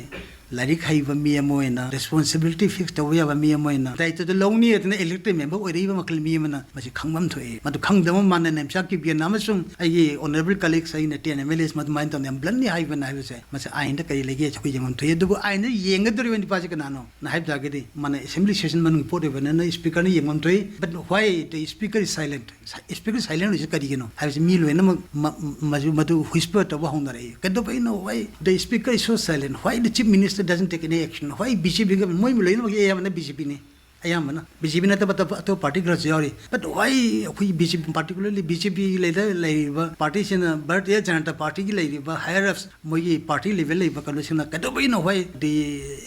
ꯂꯥꯏꯔꯤꯛ ꯍꯩꯕ ꯃꯤ ꯑꯃ ꯑꯣꯏꯅ, ꯔꯦꯁꯄꯣꯟꯁꯤꯕꯤꯂꯤꯇꯤ ꯐꯤꯛꯁ ꯇꯧꯕ ꯌꯥꯕ ꯃꯤ ꯑꯃ ꯑꯣꯏꯅ, ꯗꯥꯏꯇꯗ ꯂꯧꯅꯤ ꯍꯥꯏꯗꯅ ꯏꯂꯦꯛꯇꯦꯗ ꯃꯦꯝꯕꯔ ꯑꯣꯏꯔꯛꯏꯕ ꯃꯈꯜ ꯃꯤ ꯑꯃꯅ ꯃꯁꯤ ꯈꯪꯐꯝ ꯊꯣꯛꯏ꯫ ꯃꯗꯨ ꯈꯪꯗꯕ ꯃꯥꯟꯅ ꯅꯦꯝꯆꯥꯛ ꯀꯤꯕꯤꯌꯟ ꯑꯃꯁꯨꯡ ꯑꯩꯒꯤ ꯑꯣꯅꯔꯦꯕꯜ ꯀꯂꯤꯛꯁ, ꯑꯩꯅ ꯇꯦꯟ ꯑꯦꯝ ꯑꯦꯜ ꯑꯦꯁ ꯃꯗꯨꯃꯥꯏꯅ ꯇꯧꯅ ꯌꯥꯝ ꯕ꯭ꯂꯟꯂꯤ ꯍꯥꯏꯕꯅ ꯍꯥꯏꯕꯁꯦ, ꯃꯁꯤ ꯑꯥꯏꯟꯗ ꯀꯔꯤ ꯂꯩꯒꯦ ꯑꯩꯈꯣꯏ ꯌꯦꯡꯐꯝ ꯊꯣꯛꯏ꯫ ꯑꯗꯨꯕꯨ ꯑꯥꯏꯟꯗ ꯌꯦꯡꯒꯗꯧꯔꯤꯕ ꯅꯨꯄꯥꯁꯤ ꯀꯅꯥꯅꯣ ꯅ ꯍꯥꯏꯕ ꯇꯥꯔꯒꯗꯤ, ꯃꯥꯅ ꯑꯦꯁꯦꯝꯕ꯭ꯂꯤ ꯁꯦꯁꯟ ꯃꯅꯨꯡꯒꯤ ꯄꯣꯠ ꯑꯣꯏꯕꯅꯤꯅ ꯁ꯭ꯄꯤꯀꯔꯅ ꯌꯦꯡꯐꯝ ꯊꯣꯛꯏ꯫ But why the speaker is silent? Speaker silent ꯑꯣꯏꯁꯤ ꯀꯔꯤꯒꯤꯅꯣ ꯍꯥꯏꯕꯁꯤ ꯃꯤ ꯂꯣꯏꯅꯃꯛ ꯃ-, ꯃꯗꯨ, ꯃꯗꯨ whisper ꯇꯧꯕ ꯍꯧꯅꯔꯛꯏ꯫ ꯀꯩꯗꯧꯕꯩꯅꯣ? Why the speaker is so silent? Why the chief minister doesn't take any action? Why B J P government? ꯃꯣꯏ ꯂꯣꯏꯅꯃꯛ ꯑꯌꯥꯝꯕꯅ B J P ꯅꯤ꯫ ꯑꯌꯥꯝꯕꯅ B J P ꯅꯠꯇꯕ ꯑꯇꯣꯞꯄ, ꯑꯇꯣꯞꯄ ꯄꯥꯔꯇꯤ ꯈꯔꯁꯨ ꯌꯥꯎꯔꯤ꯫ But why ꯑꯩꯈꯣꯏ B J P, particularly B J P ꯂꯩꯗ ꯂꯩꯔꯤꯕ ꯄꯥꯔꯇꯤꯁꯤꯅ, ꯚꯥꯔꯇꯤꯌ ꯖꯅꯇꯥ ꯄꯥꯔꯇꯤꯒꯤ ꯂꯩꯔꯤꯕ higher ups, ꯃꯣꯏꯒꯤ ꯄꯥꯔꯇꯤ ꯂꯦꯚꯦꯜ ꯂꯩꯕ ꯀꯩꯅꯣꯁꯤꯡꯅ ꯀꯩꯗꯧꯕꯩꯅꯣ why the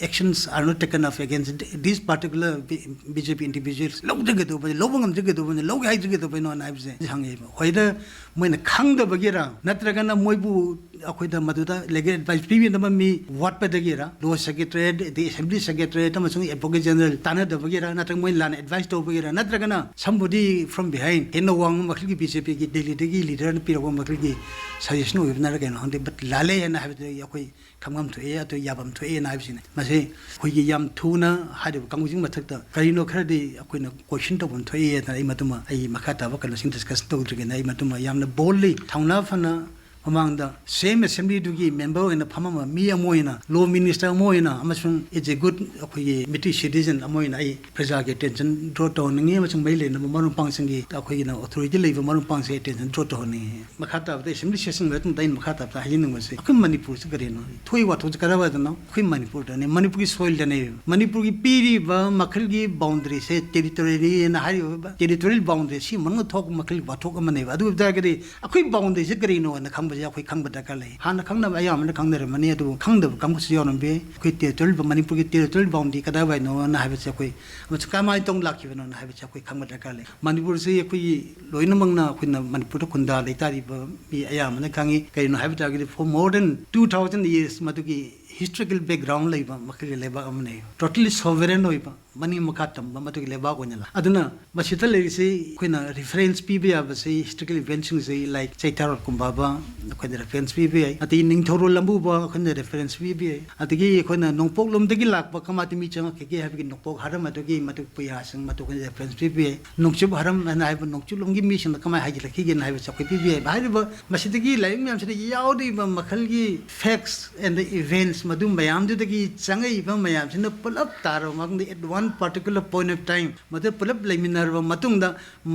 actions are not taken up against this particular B-, B J P individuals? ꯂꯧꯗ꯭ꯔꯒꯗꯧꯕꯅꯤ, ꯂꯧꯕ ꯉꯝꯗ꯭ꯔꯒꯗꯧꯕꯅꯤ, ꯂꯧꯒꯦ ꯍꯥꯏꯗ꯭ꯔꯒꯗꯧꯕꯩꯅꯣꯅ ꯍꯥꯏꯕꯁꯦ ꯍꯪꯉꯦꯕ꯫ ꯍꯣꯏꯗ ꯃꯣꯏꯅ ꯈꯪꯗꯕꯒꯤꯔ, ꯅꯠꯇ꯭ꯔꯒꯅ ꯃꯣꯏꯕꯨ ꯑꯩꯈꯣꯏꯗ ꯃꯗꯨꯗ ꯂꯤꯒꯦꯜ ꯑꯦꯗꯚꯥꯏꯁ ꯄꯤꯕꯤꯅꯕ ꯃꯤ ꯋꯥꯠꯄꯗꯒꯤꯔ, ꯂꯣ ꯁꯦꯀ꯭ꯔꯦꯇꯔꯤ, ꯑꯗꯩ ꯑꯦꯁꯦꯝꯕ꯭ꯂꯤ ꯁꯦꯀ꯭ꯔꯦꯇꯔꯤ ꯑꯃꯁꯨꯡ ꯑꯦꯗꯚꯣꯀꯦꯠ ꯖꯦꯅꯔꯦꯜ ꯇꯥꯟꯅꯗꯕꯒꯤꯔ, ꯅꯠꯇ꯭ꯔꯒ ꯃꯣꯏ ꯂꯥꯟꯅ ꯑꯦꯗꯚꯥꯏꯁ ꯇꯧꯕꯒꯤꯔ, ꯅꯠꯇ꯭ꯔꯒꯅ somebody from behind, ꯍꯦꯟꯅ ꯋꯥꯡꯕ ꯃꯈꯜꯒꯤ B J P ꯒꯤ ꯗꯦꯜꯂꯤꯗꯒꯤ ꯂꯤꯗꯔꯅ ꯄꯤꯔꯛꯄ ꯃꯈꯜꯒꯤ ꯁꯖꯦꯁꯟ ꯑꯣꯏꯕꯅꯔ ꯀꯩꯅꯣ ꯈꯪꯗꯦ, but ꯂꯥꯜꯂꯦ ꯍꯥꯏꯅ ꯍꯥꯏꯕꯗꯨꯗꯒꯤ ꯑꯩꯈꯣꯏ ꯈꯪꯐꯝ ꯊꯣꯛꯑꯦ, ꯑꯗꯨ ꯌꯥꯐꯝ ꯊꯣꯛꯑꯦꯅ ꯍꯥꯏꯕꯁꯤꯅꯤ꯫ ꯃꯁꯤ ꯑꯩꯈꯣꯏꯒꯤ ꯌꯥꯝ ꯊꯨꯅ ꯍꯥꯏꯔꯤꯕ ꯀꯥꯡꯕꯨꯁꯤꯡ ꯃꯊꯛꯇ ꯀꯔꯤꯅꯣ ꯈꯔꯗꯤ ꯑꯩꯈꯣꯏꯅ ꯀꯣꯏꯁꯟ ꯇꯧꯐꯝ ꯊꯣꯛꯑꯦ ꯍꯥꯏꯗꯅ ꯑꯩ ꯃꯗꯨꯃ, ꯑꯩ ꯃꯈꯥ ꯇꯥꯕ ꯀꯩꯅꯣꯁꯤꯡ ꯗꯤꯁꯀꯁꯟ ꯇꯧꯗ꯭ꯔꯤꯉꯩꯗ ꯑꯩ ꯃꯗꯨꯃ ꯌꯥꯝꯅ ꯕꯣꯜꯂꯤ, ꯊꯧꯅꯥ ꯐꯅ ꯃꯃꯥꯡꯗ ꯁꯦꯝ ꯑꯦꯁꯦꯝꯕ꯭ꯂꯤꯗꯨꯒꯤ ꯃꯦꯝꯕꯔ ꯑꯣꯏꯅ ꯐꯝꯃꯝꯕ ꯃꯤ ꯑꯃ ꯑꯣꯏꯅ, ꯂꯣ ꯃꯤꯅꯤꯁꯇꯔ ꯑꯃ ꯑꯣꯏꯅ, ꯑꯃꯁꯨꯡ as a good ꯑꯩꯈꯣꯏꯒꯤ ꯃꯤꯇꯩ ꯁꯤꯇꯤꯖꯟ ꯑꯃ ꯑꯣꯏꯅ ꯑꯩ ꯄ꯭ꯔꯖꯥꯒꯤ ꯑꯦꯇꯦꯟꯁꯟ ꯗ꯭ꯔꯣ ꯇꯧꯍꯟꯅꯤꯡꯉꯤ ꯑꯃꯁꯨꯡ ꯃꯔꯤ ꯂꯩꯅꯕ ꯃꯔꯨꯞ ꯃꯄꯥꯡꯁꯤꯡꯒꯤ, ꯑꯩꯈꯣꯏꯒꯤꯅ ꯑꯣꯊꯣꯔꯤꯇꯤ ꯂꯩꯕ ꯃꯔꯨꯞ ꯃꯄꯥꯡꯁꯤꯡ ꯑꯦꯇꯦꯟꯁꯟ ꯗ꯭ꯔꯣ ꯇꯧꯍꯟꯅꯤꯡꯉꯤ꯫ ꯃꯈꯥ ꯇꯥꯕꯗ ꯑꯦꯁꯦꯝꯕ꯭ꯂꯤ ꯁꯦꯁꯟ ꯂꯣꯏꯔ ꯃꯇꯨꯡꯗ ꯑꯩꯅ ꯃꯈꯥ ꯇꯥꯕꯗ ꯍꯥꯏꯖꯅꯤꯡꯕꯁꯦ, ꯑꯩꯈꯣꯏ ꯃꯅꯤꯄꯨꯔꯁꯤ ꯀꯔꯤꯅꯣ? ꯊꯣꯛꯏ ꯋꯥꯊꯣꯛꯁꯤ ꯀꯔꯥꯏꯋꯥꯏꯗꯅꯣ? ꯑꯩꯈꯣꯏ ꯃꯅꯤꯄꯨꯔꯗꯅꯦ, ꯃꯅꯤꯄꯨꯔꯒꯤ ꯁꯣꯏꯜꯗꯅꯦ꯫ ꯃꯅꯤꯄꯨꯔꯒꯤ ꯄꯤꯔꯤꯕ ꯃꯈꯜꯒꯤ ꯕꯥꯎꯟꯗꯔꯤꯁꯦ, ꯇꯦꯔꯤꯇꯣꯔꯤꯌꯦꯜꯅ ꯍꯥꯏꯔꯤꯕ ꯇꯦꯔꯤꯇꯣꯔꯤꯌꯦꯜ ꯕꯥꯎꯟꯗꯔꯤ, ꯁꯤ ꯃꯅꯨꯡꯗ ꯊꯣꯛꯄ ꯃꯈꯜꯒꯤ ꯋꯥꯊꯣꯛ ꯑꯃꯅꯦꯕ꯫ ꯑꯗꯨ ꯑꯣꯏꯕ ꯇꯥꯔꯒꯗꯤ ꯑꯩꯈꯣꯏ ꯕꯥꯎꯟꯗꯔꯤꯁꯦ ꯀꯔꯤꯅꯣꯅ ꯈꯪꯕꯁꯦ ꯑꯩꯈꯣꯏ ꯈꯪꯕ ꯗꯔꯀꯥꯔ ꯂꯩ꯫ ꯍꯥꯟꯅ ꯈꯪꯅꯕ ꯑꯌꯥꯝꯕꯅ ꯈꯪꯅꯔꯝꯃꯅꯤ, ꯑꯗꯨꯕꯨ ꯈꯪꯗꯕ ꯀꯥꯡꯕꯨꯁꯨ ꯌꯥꯎꯔꯝꯕ ꯌꯥꯏ꯫ ꯑꯩꯈꯣꯏ territorial, ꯃꯅꯤꯄꯨꯔꯒꯤ territorial boundary ꯀꯗꯥꯏꯋꯥꯏꯅꯣꯅ ꯍꯥꯏꯕꯁꯦ ꯑꯩꯈꯣꯏ, ꯑꯃꯁꯨꯡ ꯀꯃꯥꯏꯅ ꯇꯧꯅ ꯂꯥꯛꯈꯤꯕꯅꯣꯅ ꯍꯥꯏꯕꯁꯦ ꯑꯩꯈꯣꯏ ꯈꯪꯕ ꯗꯔꯀꯥꯔ ꯂꯩ꯫ ꯃꯅꯤꯄꯨꯔꯁꯤ ꯑꯩꯈꯣꯏꯒꯤ ꯂꯣꯏꯅꯃꯛꯅ, ꯑꯩꯈꯣꯏꯅ ꯃꯅꯤꯄꯨꯔꯗ ꯈꯨꯟꯗꯥ ꯂꯩꯇꯥꯔꯤꯕ ꯃꯤ ꯑꯌꯥꯝꯕꯅ ꯈꯪꯉꯤ꯫ ꯀꯩꯅꯣ ꯍꯥꯏꯕ ꯇꯥꯔꯒꯗꯤ, for more than two thousand years ꯃꯗꯨꯒꯤ historical background ꯂꯩꯕ ꯃꯈꯜꯒꯤ ꯂꯩꯕꯥꯛ ꯑꯃꯅꯤ꯫ Totally sovereign ꯑꯣꯏꯕ, ꯃꯅꯤꯡ ꯃꯈꯥ ꯇꯝꯕ ꯃꯗꯨꯒꯤ ꯂꯩꯕꯥꯛ ꯑꯣꯏꯅ ꯂꯥꯛ꯫ ꯑꯗꯨꯅ ꯃꯁꯤꯗ ꯂꯩꯔꯤꯁꯤ ꯑꯩꯈꯣꯏꯅ reference ꯄꯤꯕ ꯌꯥꯕꯁꯤ historical eventꯁꯤꯡꯁꯤ, like ꯆꯩꯊꯥꯔꯣꯜ ꯀꯨꯝꯕꯥꯕ, ꯑꯩꯈꯣꯏꯅ reference ꯄꯤꯕ ꯌꯥꯏ꯫ ꯑꯗꯒꯤ ꯅꯤꯡꯊꯧꯔꯣꯜ ꯂꯝꯕꯨꯕ ꯑꯩꯈꯣꯏꯅ reference ꯄꯤꯕ ꯌꯥꯏ꯫ ꯑꯗꯒꯤ ꯑꯩꯈꯣꯏꯅ ꯅꯣꯡꯄꯣꯛꯂꯣꯝꯗꯒꯤ ꯂꯥꯛꯄ ꯀꯃꯥꯏꯅ ꯃꯤ ꯆꯪꯉꯛꯈꯤꯒꯦ ꯍꯥꯏꯕꯒꯤ ꯅꯣꯡꯄꯣꯛ ꯍꯔꯝ ꯑꯗꯨꯒꯤ ꯃꯗꯨ ꯄꯨꯌꯥꯁꯤꯡ ꯃꯗꯨ ꯑꯩꯈꯣꯏꯅ reference ꯄꯤꯕ ꯌꯥꯏ꯫ ꯅꯣꯡꯆꯨꯞ ꯍꯔꯝ ꯍꯥꯏꯅ ꯍꯥꯏꯕ ꯅꯣꯡꯆꯨꯞꯂꯣꯝꯒꯤ ꯃꯤꯁꯤꯡꯅ ꯀꯃꯥꯏꯅ ꯍꯥꯏꯖꯤꯜꯂꯛꯈꯤꯒꯦꯅ ꯍꯥꯏꯕꯁꯨ ꯑꯩꯈꯣꯏ ꯄꯤꯕ ꯌꯥꯏ꯫ ꯍꯥꯏꯔꯤꯕ ꯃꯁꯤꯗꯒꯤ ꯂꯥꯏꯔꯤꯛ ꯃꯌꯥꯝꯁꯤꯗ ꯌꯥꯎꯔꯤꯕ ꯃꯈꯜꯒꯤ facts and events ꯃꯗꯨ ꯃꯌꯥꯝꯗꯨꯗꯒꯤ ꯆꯪꯉꯛꯏꯕ ꯃꯌꯥꯝꯁꯤꯅ ꯄꯨꯂꯞ ꯇꯥꯔꯕ ꯃꯇꯨꯡꯗ, at one particular point of time ꯃꯗꯨ ꯄꯨꯂꯞ ꯂꯩꯃꯤꯟꯅꯔꯕ ꯃꯇꯨꯡꯗ,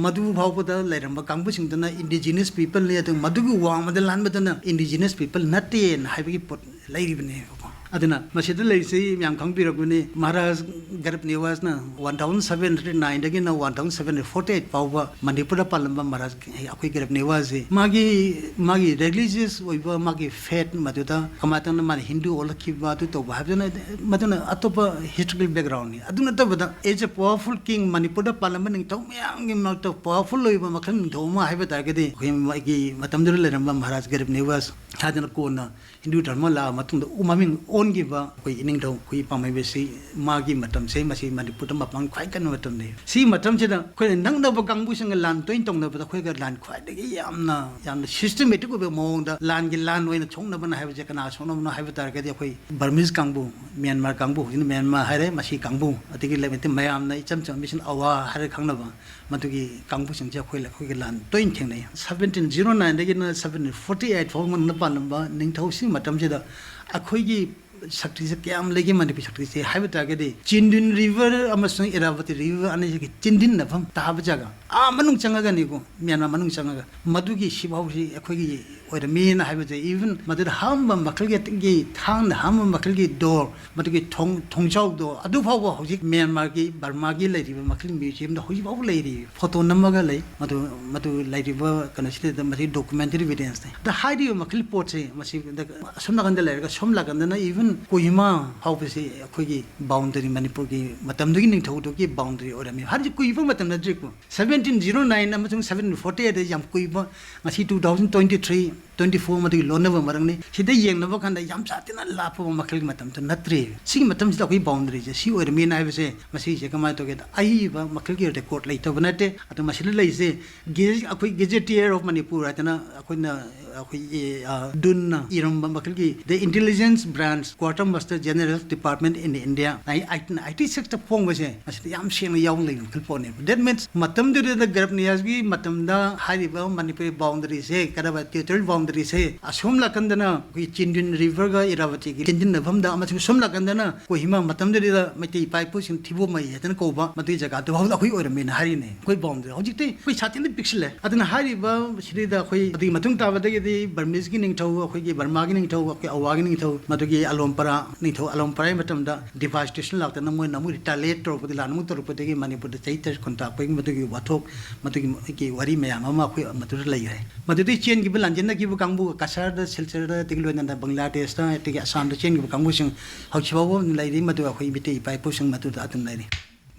ꯃꯗꯨ ꯐꯥꯎꯕꯗ ꯂꯩꯔꯝꯕ ꯀꯥꯡꯕꯨꯁꯤꯡꯗꯨꯅ indigenous peopleꯅꯤ, ꯑꯗꯨꯒ ꯃꯗꯨꯒꯤ ꯋꯥꯡꯃꯗ ꯂꯥꯟꯕꯗꯨꯅ indigenous people ꯅꯠꯇꯦꯅ ꯍꯥꯏꯕꯒꯤ ꯄꯣꯠ ꯂꯩꯔꯤꯕꯅꯦꯕꯀꯣ꯫ ꯑꯗꯨꯅ ꯃꯁꯤꯗ ꯂꯩꯔꯤꯁꯤ ꯃꯌꯥꯝ ꯈꯪꯕꯤꯔꯝꯒꯅꯤ, Maharaj Garib ꯅꯤꯋꯥꯖꯅ one thousand seven hundred nineꯗꯒꯤꯅ one thousand seven hundred forty eight ꯐꯥꯎꯕ ꯃꯅꯤꯄꯨꯔꯗ ꯄꯥꯜꯂꯝꯕ ꯃꯍꯥꯔꯥꯖ ꯑꯩꯈꯣꯏ ꯒꯔꯤꯕ ꯅꯤꯋꯥꯖꯁꯤ ꯃꯥꯒꯤ, ꯃꯥꯒꯤ religious ꯑꯣꯏꯕ ꯃꯥꯒꯤ faith ꯃꯗꯨꯗ ꯀꯃꯥꯏꯅ ꯇꯧꯅ ꯃꯥꯅ ꯍꯤꯟꯗꯨ ꯑꯣꯜꯂꯛꯈꯤꯕ, ꯑꯗꯨ ꯇꯧꯕ ꯍꯥꯏꯕꯗꯨꯅ, ꯃꯗꯨꯅ ꯑꯇꯣꯞꯄ historical backgroundꯅꯤ꯫ ꯑꯗꯨ ꯅꯠꯇꯕꯗ, as a powerful king, ꯃꯅꯤꯄꯨꯔꯗ ꯄꯥꯜꯂꯝꯕ ꯅꯤꯡꯊꯧ ꯃꯌꯥꯝꯒꯤ ꯃꯔꯛꯇ powerful ꯑꯣꯏꯕ ꯃꯈꯜ ꯅꯤꯡꯊꯧ ꯑꯃ ꯍꯥꯏꯕ ꯇꯥꯔꯒꯗꯤ, ꯑꯩꯈꯣꯏ ꯃꯥꯒꯤ ꯃꯇꯝꯗꯨꯗ ꯂꯩꯔꯝꯕ ꯃꯍꯥꯔꯥꯖ ꯒꯔꯤꯕ ꯅꯤꯋꯥꯖ ꯍꯥꯏꯗꯅ ꯀꯣꯟꯅ ꯍꯤꯟꯗꯨ ꯙꯔꯃ ꯂꯥꯛꯑ ꯃꯇꯨꯡꯗ ꯎ ꯃꯃꯤꯡ ꯑꯣꯟꯈꯤꯕ ꯑꯩꯈꯣꯏ ꯏꯅꯤꯡꯊꯧ ꯑꯩꯈꯣꯏ ꯄꯥꯝꯍꯩꯕꯁꯤ ꯃꯥꯒꯤ ꯃꯇꯝꯁꯦ, ꯃꯁꯤ ꯃꯅꯤꯄꯨꯔꯗ ꯃꯄꯥꯡ ꯈ꯭ꯋꯥꯏ ꯀꯟꯕ ꯃꯇꯝꯅꯤ꯫ ꯁꯤ ꯃꯇꯝꯁꯤꯗ ꯑꯩꯈꯣꯏꯅ ꯅꯛꯅꯕ ꯀꯥꯡꯕꯨꯁꯤꯡꯒ ꯂꯥꯟ ꯇꯣꯏꯅ ꯇꯧꯅꯕꯗ ꯑꯩꯈꯣꯏꯒ ꯂꯥꯟ ꯈ꯭ꯋꯥꯏꯗꯒꯤ ꯌꯥꯝꯅ, ꯌꯥꯝꯅ systematic ꯑꯣꯏꯕ ꯃꯑꯣꯡꯗ ꯂꯥꯟꯒꯤ ꯂꯥꯟ ꯑꯣꯏꯅ ꯁꯣꯛꯅꯕꯅ ꯍꯥꯏꯕꯁꯦ ꯀꯅꯥ ꯁꯣꯛꯅꯕꯅꯣ ꯍꯥꯏꯕ ꯇꯥꯔꯒꯗꯤ ꯑꯩꯈꯣꯏ Burmese ꯀꯥꯡꯕꯨ, ꯃ꯭ꯌꯥꯟꯃꯥꯔ ꯀꯥꯡꯕꯨ, ꯍꯧꯖꯤꯛꯅ ꯃ꯭ꯌꯥꯟꯃꯥꯔ ꯍꯥꯏꯔꯦ, ꯃꯁꯤ ꯀꯥꯡꯕꯨ, ꯑꯗꯒꯤ ꯂꯩꯕ ꯃꯌꯥꯝꯅ ꯏꯆꯝ ꯆꯝꯕ ꯃꯤꯁꯤꯡ ꯑꯋꯥ ꯍꯥꯏꯔꯒ ꯈꯪꯅꯕ ꯃꯗꯨꯒꯤ ꯀꯥꯡꯕꯨꯁꯤꯡꯁꯦ ꯑꯩꯈꯣꯏ, ꯑꯩꯈꯣꯏꯒꯤ ꯂꯥꯟ ꯇꯣꯏꯅ ꯊꯦꯡꯅꯩ꯫ Seventeen zero nineꯗꯒꯤꯅ seventeen forty eight ꯐꯥꯎꯕ ꯃꯅꯨꯡꯗ ꯄꯥꯜꯂꯝꯕ ꯅꯤꯡꯊꯧꯁꯤꯡ ꯃꯇꯝꯁꯤꯗ ꯑꯩꯈꯣꯏꯒꯤ ꯁꯛꯇꯤꯁꯦ ꯀꯌꯥꯝ ꯂꯩꯒꯦ ꯃꯅꯤꯄꯨꯔ ꯁꯛꯇꯤꯁꯦ ꯍꯥꯏꯕ ꯇꯥꯔꯒꯗꯤ, ꯆꯤꯟꯗ꯭ꯋꯤꯟ river ꯑꯃꯁꯨꯡ ꯏꯔꯥꯕꯇꯤ river ꯑꯅꯤꯁꯤꯒꯤ ꯆꯤꯟꯗꯤꯟꯅꯐꯝ ꯇꯥꯕ ꯖꯒꯥ, ꯑꯥ ꯃꯅꯨꯡ ꯆꯪꯉꯒꯅꯤꯀꯣ, ꯃ꯭ꯌꯥꯟꯃꯥꯔ ꯃꯅꯨꯡ ꯆꯪꯉꯒ꯫ ꯃꯗꯨꯒꯤ ꯁꯤꯐꯥꯎꯁꯤ ꯑꯩꯈꯣꯏꯒꯤ ꯑꯣꯏꯔꯝꯃꯤꯅ ꯍꯥꯏꯕꯁꯦ, even ꯃꯗꯨꯗ ꯍꯥꯝꯕ ꯃꯈꯜꯒꯤ, ꯊꯥꯡꯅ ꯍꯥꯝꯕ ꯃꯈꯜꯒꯤ door, ꯃꯗꯨꯒꯤ ꯊꯣꯡ, ꯊꯣꯡꯖꯥꯎꯗꯣ, ꯑꯗꯨ ꯐꯥꯎꯕ ꯍꯧꯖꯤꯛ ꯃ꯭ꯌꯥꯟꯃꯥꯔꯒꯤ, ꯕꯔꯃꯥꯒꯤ ꯂꯩꯔꯤꯕ ꯃꯈꯜ museumꯗ ꯍꯧꯖꯤꯛ ꯐꯥꯎꯕ ꯂꯩꯔꯤ꯫ Photo ꯅꯝꯃꯒ ꯂꯩ꯫ ꯃꯗꯨ, ꯃꯗꯨ ꯂꯩꯔꯤꯕ ꯀꯩꯅꯣꯁꯤꯗ ꯃꯁꯤ documentary evidenceꯅꯤ꯫ ꯑꯗ ꯍꯥꯏꯔꯤꯕ ꯃꯈꯜ ꯄꯣꯠꯁꯦ, ꯃꯁꯤ ꯑꯁꯣꯝ ꯅꯥꯀꯟꯗ ꯂꯩꯔꯒ, ꯁꯣꯝ ꯅꯥꯀꯟꯗꯅ even ꯀꯣꯍꯤꯃꯥ ꯐꯥꯎꯕꯁꯤ ꯑꯩꯈꯣꯏꯒꯤ boundary, ꯃꯅꯤꯄꯨꯔꯒꯤ ꯃꯇꯝꯗꯨꯒꯤ ꯅꯤꯡꯊꯧꯗꯨꯒꯤ boundary ꯑꯣꯏꯔꯝꯃꯤ꯫ ꯍꯥꯏꯔꯤꯁꯦ ꯀꯨꯏꯕ ꯃꯇꯝ ꯅꯠꯇ꯭ꯔꯤꯀꯣ꯫ Seventeen zero nine ꯑꯃꯁꯨꯡ seventeen forty eight ꯌꯥꯝ ꯀꯨꯏꯕ, ꯉꯁꯤ two thousand twenty three, twenty four ꯃꯗꯨꯒꯤ ꯂꯣꯟꯅꯕ ꯃꯔꯛꯅꯤ꯫ ꯁꯤꯗ ꯌꯦꯡꯅꯕ ꯀꯥꯟꯗ ꯌꯥꯝ ꯁꯥꯊꯤꯅ ꯂꯥꯞꯄꯕ ꯃꯈꯜꯒꯤ ꯃꯇꯝꯗꯨ ꯅꯠꯇ꯭ꯔꯦ꯫ ꯁꯤꯒꯤ ꯃꯇꯝꯁꯤꯗ ꯑꯩꯈꯣꯏ boundaryꯁꯦ ꯁꯤ ꯑꯣꯏꯔꯝꯃꯦꯅ ꯍꯥꯏꯕꯁꯦ, ꯃꯁꯤꯁꯦ ꯀꯃꯥꯏꯅ ꯇꯧꯒꯦꯗ, ꯑꯏꯕ ꯃꯈꯜꯒꯤ record ꯂꯩꯇꯕ ꯅꯠꯇꯦ꯫ ꯑꯗꯣ ꯃꯁꯤꯗ ꯂꯩꯔꯤꯁꯦ, ꯒꯦ-, ꯑꯩꯈꯣꯏ Gazetteer of Manipur ꯍꯥꯏꯗꯅ ꯑꯩꯈꯣꯏꯅ, ꯑꯩꯈꯣꯏꯒꯤ, ꯑ, ꯗꯨꯟꯅ ꯏꯔꯝꯕ ꯃꯈꯜꯒꯤ The Intelligence Branch, Quartermaster General Department in India, ꯑꯩ eighteen eighty sixꯇ ꯐꯣꯡꯕꯁꯦ, ꯃꯁꯤꯗ ꯌꯥꯝ ꯁꯦꯡꯅ ꯌꯥꯎꯅ ꯂꯩꯕ ꯃꯈꯜ ꯄꯣꯠꯅꯦꯕ꯫ That means ꯃꯇꯝꯗꯨꯗ ꯒꯔꯕꯅꯤꯌꯥꯁꯀꯤ ꯃꯇꯝꯗ ꯍꯥꯏꯔꯤꯕ ꯃꯅꯤꯄꯨꯔꯤ boundaryꯁꯦ, ꯀꯗꯥꯏꯋꯥꯏ territorial boundaryꯁꯦ, ꯑꯁꯣꯝ ꯅꯥꯀꯟꯗꯅ ꯑꯩꯈꯣꯏꯒꯤ ꯆꯤꯟꯗ꯭ꯋꯤꯟ riverꯒ ꯏꯔꯥꯕꯇꯤꯒꯤ ꯆꯦꯟꯁꯤꯟꯅꯐꯝꯗ, ꯑꯃꯁꯨꯡ ꯁꯣꯝ ꯅꯥꯀꯟꯗꯅ ꯀꯣꯍꯤꯃꯥ, ꯃꯇꯝꯗꯨꯗ ꯃꯩꯇꯩ ꯏꯄꯥ ꯏꯄꯨꯁꯤꯡ ꯊꯤꯕꯣꯃꯩ ꯍꯥꯏꯗꯅ ꯀꯧꯕ ꯃꯗꯨꯒꯤ ꯖꯒꯥꯗꯨ ꯐꯥꯎꯗ ꯑꯩꯈꯣꯏ ꯑꯣꯏꯔꯝꯃꯦꯅ ꯍꯥꯏꯔꯤꯅꯦ, ꯑꯩꯈꯣꯏ boundary꯫ ꯍꯧꯖꯤꯛꯇꯤ ꯑꯩꯈꯣꯏ ꯁꯥꯊꯤꯅ ꯄꯤꯛꯁꯤꯜꯂꯦ꯫ ꯑꯗꯨꯅ ꯍꯥꯏꯔꯤꯕ ꯁꯤꯗꯩꯗ ꯑꯩꯈꯣꯏ ꯑꯗꯨꯒꯤ ꯃꯇꯨꯡ ꯇꯥꯕꯗꯒꯤꯗꯤ ꯕꯔꯃꯤꯁꯀꯤ ꯅꯤꯡꯊꯧ, ꯑꯩꯈꯣꯏꯒꯤ ꯕꯔꯃꯥꯒꯤ ꯅꯤꯡꯊꯧ, ꯑꯩꯈꯣꯏ ꯑꯋꯥꯒꯤ ꯅꯤꯡꯊꯧ, ꯃꯗꯨꯒꯤ ꯑꯂꯣꯝꯄꯔꯥ ꯅꯤꯡꯊꯧ, ꯑꯂꯣꯝꯄꯔꯥꯒꯤ ꯃꯇꯝꯗ deforestation ꯂꯥꯛꯇꯅ ꯃꯣꯏꯅ ꯑꯃꯨꯛ retaliate ꯇꯧꯔꯛꯄꯗꯒꯤ, ꯂꯥꯟ ꯑꯃꯨꯛ ꯇꯧꯔꯛꯄꯗꯒꯤ ꯃꯅꯤꯄꯨꯔꯗ ꯆꯍꯤ ꯇꯔꯦꯠ ꯈꯨꯟꯇꯥꯛꯄꯒꯤ ꯃꯗꯨꯒꯤ ꯋꯥꯊꯣꯛ, ꯃꯗꯨꯒꯤ ꯋꯥꯔꯤ ꯃꯌꯥꯝ ꯑꯃ ꯑꯩꯈꯣꯏ ꯃꯗꯨꯗ ꯂꯩꯈ꯭ꯔꯦ꯫ ꯃꯗꯨꯗꯒꯤ ꯆꯦꯟꯈꯤꯕ, ꯂꯥꯟꯖꯦꯟꯅꯈꯤꯕ ꯀꯥꯡꯕꯨ, ꯀꯁꯥꯔꯗ, ꯁꯤꯜꯆꯔꯗ, ꯑꯗꯒꯤ ꯂꯣꯏꯅꯅ ꯕꯪꯒ꯭ꯂꯥꯗꯦꯁꯇ, ꯑꯗꯒꯤ ꯑꯁꯥꯝꯗ ꯆꯦꯟꯈꯤꯕ ꯀꯥꯡꯕꯨꯁꯤꯡ ꯍꯧꯖꯤꯛ ꯐꯥꯎꯕ ꯂꯩꯔꯤ꯫ ꯃꯗꯨ ꯑꯩꯈꯣꯏ ꯃꯤꯇꯩ ꯏꯄꯥ ꯏꯄꯨꯁꯤꯡ ꯃꯗꯨꯗ ꯑꯗꯨꯝ ꯂꯩꯔꯤ꯫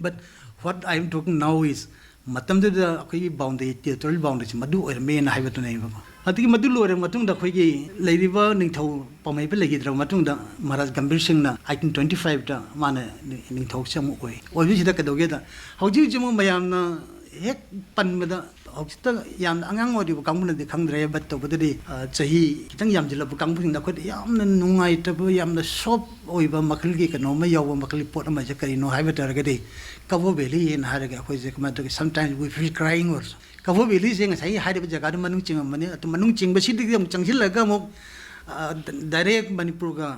But what I am talking now is, ꯃꯇꯝꯗꯨꯗ ꯑꯩꯈꯣꯏꯒꯤ boundary, territorial boundaryꯁꯤ ꯃꯗꯨ ꯑꯣꯏꯔꯝꯃꯦꯅ ꯍꯥꯏꯕꯗꯨꯅꯦꯕꯀꯣ꯫ ꯑꯗꯒꯤ ꯃꯗꯨ ꯂꯣꯏꯔꯕ ꯃꯇꯨꯡꯗ ꯑꯩꯈꯣꯏꯒꯤ ꯂꯩꯔꯤꯕ ꯅꯤꯡꯊꯧ ꯄꯥꯝꯍꯩꯕ ꯂꯩꯈꯤꯗ꯭ꯔꯕ ꯃꯇꯨꯡꯗ, ꯃꯍꯥꯔꯥꯖ ꯒꯝꯚꯤꯔ ꯁꯤꯡꯅ eighteen twenty fiveꯇ ꯃꯥꯅ ꯅꯤ-, ꯅꯤꯡꯊꯧꯁꯦ ꯑꯃꯨꯛ ꯑꯣꯏ꯫ ꯑꯣꯏꯕꯁꯤꯗ ꯀꯩꯗꯧꯒꯦꯗ, ꯍꯧꯖꯤꯛ ꯍꯧꯖꯤꯛꯃꯛ ꯃꯌꯥꯝꯅ ꯍꯦꯛ ꯄꯟꯕꯗ, ꯍꯧꯖꯤꯛꯇ ꯌꯥꯝꯅ ꯑꯉꯥꯡ ꯑꯣꯏꯔꯤꯕ ꯀꯥꯡꯕꯨꯅꯗꯤ ꯈꯪꯗ꯭ꯔꯦ, but ꯇꯧꯕꯗꯗꯤ, ꯑ, ꯆꯍꯤ ꯈꯤꯇꯪ ꯌꯥꯝꯁꯤꯜꯂꯛꯄ ꯀꯥꯡꯕꯨꯁꯤꯡꯗ ꯑꯩꯈꯣꯏꯗ ꯌꯥꯝꯅ ꯅꯨꯡꯉꯥꯏꯇꯕ, ꯌꯥꯝꯅ soft ꯑꯣꯏꯕ ꯃꯈꯜꯒꯤ ꯀꯩꯅꯣ ꯑꯃ ꯌꯥꯎꯕ ꯃꯈꯜꯒꯤ ꯄꯣꯠ ꯑꯃꯁꯦ ꯀꯔꯤꯅꯣ ꯍꯥꯏꯕ ꯇꯥꯔꯒꯗꯤ, ꯀꯕꯣ valley ꯍꯥꯏꯅ ꯍꯥꯏꯔꯒ ꯑꯩꯈꯣꯏꯁꯦ ꯀꯃꯥꯏꯅ ꯇꯧꯒꯦ, sometimes we feel crying also꯫ ꯀꯕꯣ valleyꯁꯦ ꯉꯁꯥꯏꯒꯤ ꯍꯥꯏꯔꯤꯕ ꯖꯒꯥꯗꯨ ꯃꯅꯨꯡ ꯆꯤꯡꯉꯝꯕꯅꯤ꯫ ꯑꯗꯨ ꯃꯅꯨꯡ ꯆꯤꯡꯕꯁꯤꯗꯒꯤ ꯑꯃꯨꯛ ꯆꯪꯁꯤꯜꯂꯒ ꯑꯃꯨꯛ, ꯑ, direct ꯃꯅꯤꯄꯨꯔꯒ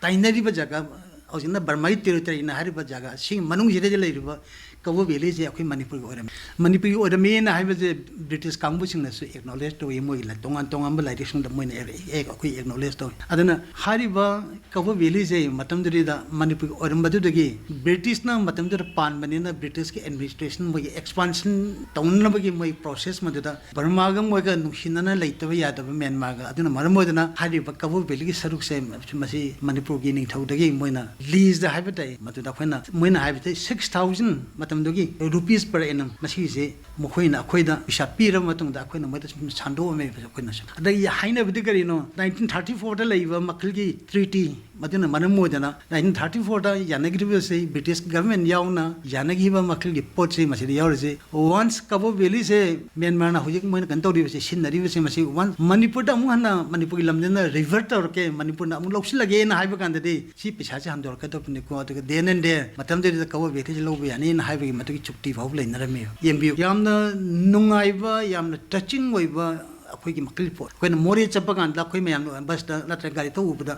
ꯇꯥꯏꯅꯔꯤꯕ ꯖꯒꯥ, ꯍꯧꯖꯤꯛꯅ ꯕꯔꯃꯥꯒꯤ ꯇꯦꯔꯤꯇꯣꯔꯤꯅ ꯍꯥꯏꯔꯤꯕ ꯖꯒꯥ ꯁꯤꯒꯤ ꯃꯅꯨꯡꯁꯤꯗꯩꯗ ꯂꯩꯔꯤꯕ ꯀꯕꯣ ꯚꯦꯂꯤꯁꯦ ꯑꯩꯈꯣꯏ ꯃꯅꯤꯄꯨꯔꯒꯤ ꯑꯣꯏꯔꯝꯃꯤ꯫ ꯃꯅꯤꯄꯨꯔꯒꯤ ꯑꯣꯏꯔꯝꯃꯦꯅ ꯍꯥꯏꯕꯁꯦ ꯕ꯭ꯔꯤꯇꯤꯁ ꯀꯥꯡꯕꯨꯁꯤꯡꯅꯁꯨ ꯑꯦꯛꯅꯣꯂꯦꯖ ꯇꯧꯏ, ꯃꯣꯏꯒꯤ ꯂꯥꯏ-, ꯇꯣꯉꯥꯟ ꯇꯣꯉꯥꯟꯕ ꯂꯥꯏꯔꯤꯛꯁꯤꯡꯗ ꯃꯣꯏꯅ ꯑꯦ-, ꯑꯦ-, ꯑꯩꯈꯣꯏ ꯑꯦꯛꯅꯣꯂꯦꯖ ꯇꯧꯏ꯫ ꯑꯗꯨꯅ ꯍꯥꯏꯔꯤꯕ ꯀꯕꯣ ꯚꯦꯂꯤꯁꯦ ꯃꯇꯝꯗꯨꯗ ꯃꯅꯤꯄꯨꯔꯒꯤ ꯑꯣꯏꯔꯝꯕꯗꯨꯗꯒꯤ ꯕ꯭ꯔꯤꯇꯤꯁꯅ ꯃꯇꯝꯗꯨꯗ ꯄꯥꯟꯕꯅꯤꯅ ꯕ꯭ꯔꯤꯇꯤꯁꯀꯤ ꯑꯦꯗꯃꯤꯅꯤꯁꯇ꯭ꯔꯦꯁꯟ ꯃꯣꯏꯒꯤ ꯑꯦꯛꯁꯄꯥꯟꯁꯟ ꯇꯧꯅꯅꯕꯒꯤ ꯃꯣꯏ ꯄ꯭ꯔꯣꯁꯦꯁ ꯃꯗꯨꯗ ꯕꯔꯃꯥꯒ ꯃꯣꯏꯒ ꯅꯨꯡꯁꯤꯅꯅ ꯂꯩꯇꯕ ꯌꯥꯗꯕ ꯃ꯭ꯌꯥꯟꯃꯥꯔꯒ꯫ ꯑꯗꯨꯅ ꯃꯔꯝ ꯑꯣꯏꯗꯨꯅ ꯍꯥꯏꯔꯤꯕ ꯀꯕꯣ ꯚꯦꯂꯤꯒꯤ ꯁꯔꯨꯛꯁꯦ ꯃꯁꯤ ꯃꯅꯤꯄꯨꯔꯒꯤ ꯅꯤꯡꯊꯧꯗꯒꯤ ꯃꯣꯏꯅ ꯂꯤꯖꯗ ꯍꯥꯏꯕ ꯇꯥꯏ, ꯃꯗꯨꯗ ꯑꯩꯈꯣꯏꯅ, ꯃꯣꯏꯅ ꯍꯥꯏꯕꯗ six thousand ꯃꯇꯝꯗꯨꯒꯤ rupees per annum, ꯃꯁꯤꯁꯦ ꯃꯈꯣꯏꯅ ꯑꯩꯈꯣꯏꯗ ꯄꯩꯁꯥ ꯄꯤꯔꯕ ꯃꯇꯨꯡꯗ ꯑꯩꯈꯣꯏꯅ ꯃꯣꯏꯗ ꯁꯨꯝ ꯁꯥꯟꯗꯣꯛꯑꯝꯃꯦꯕ ꯑꯩꯈꯣꯏꯅꯁꯨ꯫ ꯑꯗꯒꯤ ꯍꯥꯏꯅꯕꯗꯤ ꯀꯔꯤꯅꯣ, nineteen thirty fourꯗ ꯂꯩꯕ ꯃꯈꯜꯒꯤ treaty, ꯃꯗꯨꯅ ꯃꯔꯝ ꯑꯣꯏꯗꯅ nineteen thirty fourꯗ ꯌꯥꯅꯈꯤꯕꯁꯤ ꯕ꯭ꯔꯤꯇꯤꯁ ꯒꯚꯔꯟꯃꯦꯟ ꯌꯥꯎꯅ ꯌꯥꯅꯈꯤꯕ ꯃꯈꯜꯒꯤ ꯄꯣꯠꯁꯤ ꯃꯁꯤꯗ ꯌꯥꯎꯔꯤꯁꯤ꯫ Once ꯀꯕꯣ ꯚꯦꯂꯤꯁꯦ ꯃ꯭ꯌꯥꯟꯃꯥꯔꯅ ꯍꯧꯖꯤꯛ ꯃꯣꯏꯅ ꯀꯩꯅꯣ ꯇꯧꯔꯤꯕꯁꯦ, ꯁꯤꯖꯤꯟꯅꯔꯤꯕꯁꯦ, ꯃꯁꯤ once ꯃꯅꯤꯄꯨꯔꯗ ꯑꯃꯨꯛ ꯍꯟꯅ ꯃꯅꯤꯄꯨꯔꯒꯤ ꯂꯝꯗꯝꯅ revert ꯇꯧꯔꯛꯀꯦ, ꯃꯅꯤꯄꯨꯔꯅ ꯑꯃꯨꯛ ꯂꯧꯁꯤꯜꯂꯒꯦꯅ ꯍꯥꯏꯕ ꯀꯥꯟꯗꯗꯤ ꯁꯤ ꯄꯩꯁꯥꯁꯦ ꯍꯟꯗꯣꯔꯛꯀꯗꯕꯅꯤꯀꯣ, ꯑꯗꯨꯒ then and there ꯃꯇꯝꯗꯨꯗ ꯀꯕꯣ ꯚꯦꯂꯤꯁꯦ ꯂꯧꯕ ꯌꯥꯅꯤꯅ ꯍꯥꯏꯕꯒꯤ ꯃꯗꯨꯒꯤ ꯆꯨꯛꯇꯤ ꯐꯥꯎꯕ ꯂꯩꯅꯔꯝꯃꯦꯕ꯫ ꯌꯦꯡꯕꯤꯌꯨ, ꯌꯥꯝꯅ ꯅꯨꯡꯉꯥꯏꯕ, ꯌꯥꯝꯅ touching ꯑꯣꯏꯕ ꯑꯩꯈꯣꯏꯒꯤ ꯃꯈꯜꯒꯤ ꯄꯣꯠ꯫ ꯑꯩꯈꯣꯏꯅ ꯃꯣꯔꯦ ꯆꯠꯄ ꯀꯥꯟꯗ ꯑꯩꯈꯣꯏ ꯃꯌꯥꯝ ꯕꯁꯇ ꯅꯠꯇ꯭ꯔꯒ ꯒꯥꯔꯤꯗ ꯎꯕꯗ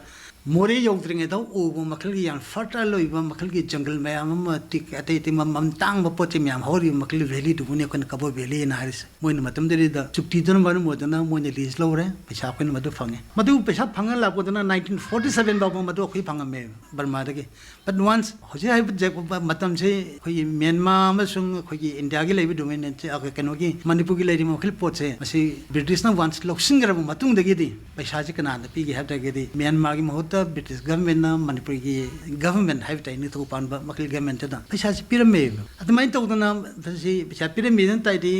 ꯃꯣꯔꯦ ꯌꯧꯗ꯭ꯔꯤꯉꯩꯗ ꯎꯕ ꯃꯈꯜꯒꯤ ꯌꯥꯝ fertile ꯑꯣꯏꯕ ꯃꯈꯜꯒꯤ ꯖꯪꯒꯜ ꯃꯌꯥꯝ ꯑꯃ, ꯇꯤꯛ ꯑꯇꯩ ꯑꯇꯩ ꯃ-, ꯃꯃꯜ ꯇꯥꯡꯕ ꯄꯣꯠ ꯆꯩ ꯃꯌꯥꯝ ꯍꯧꯔꯤꯕ ꯃꯈꯜꯒꯤ ꯚꯦꯂꯤꯗꯨꯕꯨꯅꯤ ꯑꯩꯈꯣꯏꯅ ꯀꯕꯣ ꯚꯦꯂꯤꯅ ꯍꯥꯏꯔꯤꯁꯦ꯫ ꯃꯣꯏꯅ ꯃꯇꯝꯗꯨꯗꯩꯗ ꯆꯨꯛꯇꯤꯗꯨꯅ ꯃꯔꯝ ꯑꯣꯏꯗꯅ ꯃꯣꯏꯅ ꯂꯤꯖ ꯂꯧꯔꯦ, ꯄꯩꯁꯥ ꯑꯩꯈꯣꯏꯅ ꯃꯗꯨ ꯐꯪꯉꯦ꯫ ꯃꯗꯨ ꯄꯩꯁꯥ ꯐꯪꯉ ꯂꯥꯛꯄꯗꯨꯅ nineteen forty seven ꯐꯥꯎꯕ ꯃꯗꯨ ꯑꯩꯈꯣꯏ ꯐꯪꯉꯝꯃꯦ ꯕꯔꯃꯥꯗꯒꯤ꯫ But once ꯍꯧꯖꯤꯛ ꯍꯥꯏꯕ ꯖ-, ꯃꯇꯝꯁꯤ ꯑꯩꯈꯣꯏꯒꯤ ꯃ꯭ꯌꯥꯟꯃꯥꯔ ꯑꯃꯁꯨꯡ ꯑꯩꯈꯣꯏꯒꯤ ꯏꯟꯗꯤꯌꯥꯒꯤ ꯂꯩꯕ dominant, ꯑ, ꯀꯩꯅꯣꯒꯤ ꯃꯅꯤꯄꯨꯔꯒꯤ ꯂꯩꯔꯤꯕ ꯃꯈꯜ ꯄꯣꯠꯁꯦ, ꯃꯁꯤ ꯕ꯭ꯔꯤꯇꯤꯁꯅ once ꯂꯧꯁꯤꯟꯈ꯭ꯔꯕ ꯃꯇꯨꯡꯗꯒꯤꯗꯤ ꯄꯩꯁꯥꯁꯤ ꯀꯅꯥꯗ ꯄꯤꯒꯦ ꯍꯥꯏꯕ ꯇꯥꯔꯒꯗꯤ ꯃ꯭ꯌꯥꯟꯃꯥꯔꯒꯤ ꯃꯍꯨꯠꯇ ꯕ꯭ꯔꯤꯇꯤꯁ ꯒꯚꯔꯟꯃꯦꯟꯅ ꯃꯅꯤꯄꯨꯔꯒꯤ ꯒꯚꯔꯟꯃꯦꯟ ꯍꯥꯏꯕ ꯇꯥꯏ, ꯅꯤꯡꯊꯧ ꯄꯥꯟꯕ ꯃꯈꯜ ꯒꯚꯔꯟꯃꯦꯟꯇꯨꯗ ꯄꯩꯁꯥꯁꯤ ꯄꯤꯔꯝꯃꯦꯕ꯫ ꯑꯗꯨꯃꯥꯏꯅ ꯇꯧꯗꯅ ꯃꯁꯤ ꯄꯩꯁꯥ ꯄꯤꯔꯝꯃꯤꯗꯅ ꯇꯥꯏꯗꯤ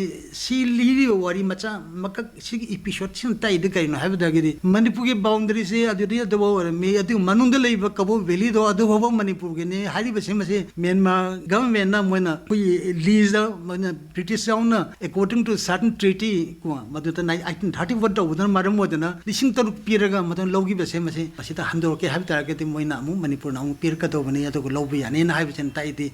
ꯁꯤ ꯂꯤꯔꯤꯕ ꯋꯥꯔꯤ ꯃꯆꯥ ꯑꯃꯈꯛ ꯁꯤꯒꯤ episodeꯁꯤꯅ ꯇꯥꯛꯏꯗꯨ ꯀꯔꯤꯅꯣ ꯍꯥꯏꯕ ꯇꯥꯔꯒꯗꯤ ꯃꯅꯤꯄꯨꯔꯒꯤ boundaryꯁꯦ ꯑꯗꯨꯗꯤ ꯑꯗꯨꯐꯥꯎ ꯑꯣꯏꯔꯝꯃꯤ, ꯑꯗꯨꯒꯤ ꯃꯅꯨꯡꯗ ꯂꯩꯕ ꯀꯕꯣ ꯚꯦꯂꯤꯗꯣ ꯑꯗꯨꯐꯥꯎꯕ ꯃꯅꯤꯄꯨꯔꯒꯤꯅꯤ ꯍꯥꯏꯔꯤꯕꯁꯤ ꯃꯁꯤ ꯃ꯭ꯌꯥꯟꯃꯥꯔ ꯒꯚꯔꯟꯃꯦꯟꯅ ꯃꯣꯏꯅ ꯑꯩꯈꯣꯏꯒꯤ ꯂꯤꯖꯇ ꯃꯣꯏꯅ ꯕ꯭ꯔꯤꯇꯤꯁ ꯌꯥꯎꯅ according to certain treaty ꯀꯣ, ꯃꯗꯨꯗ ꯑꯩꯠꯇꯤꯟ ꯊꯥꯔꯇꯤ ꯐꯣꯔ ꯇꯧꯕꯗꯨꯅ ꯃꯔꯝ ꯑꯣꯏꯗꯅ ꯂꯤꯁꯤꯡ ꯇꯔꯨꯛ ꯄꯤꯔꯒ ꯃꯗꯨ ꯂꯧꯈꯤꯕꯁꯦ ꯃꯁꯤ ꯃꯁꯤꯗ ꯍꯟꯗꯣꯔꯛꯀꯦ ꯍꯥꯏꯕ ꯇꯥꯔꯒꯗꯤ ꯃꯣꯏꯅ ꯑꯃꯨꯛ ꯃꯅꯤꯄꯨꯔꯅ ꯑꯃꯨꯛ ꯄꯤꯔꯛꯀꯗꯧꯕꯅꯤ, ꯑꯗꯨꯒ ꯂꯧꯕ ꯌꯥꯅꯤꯅ ꯍꯥꯏꯕꯁꯤꯅ ꯇꯥꯛꯏꯗꯤ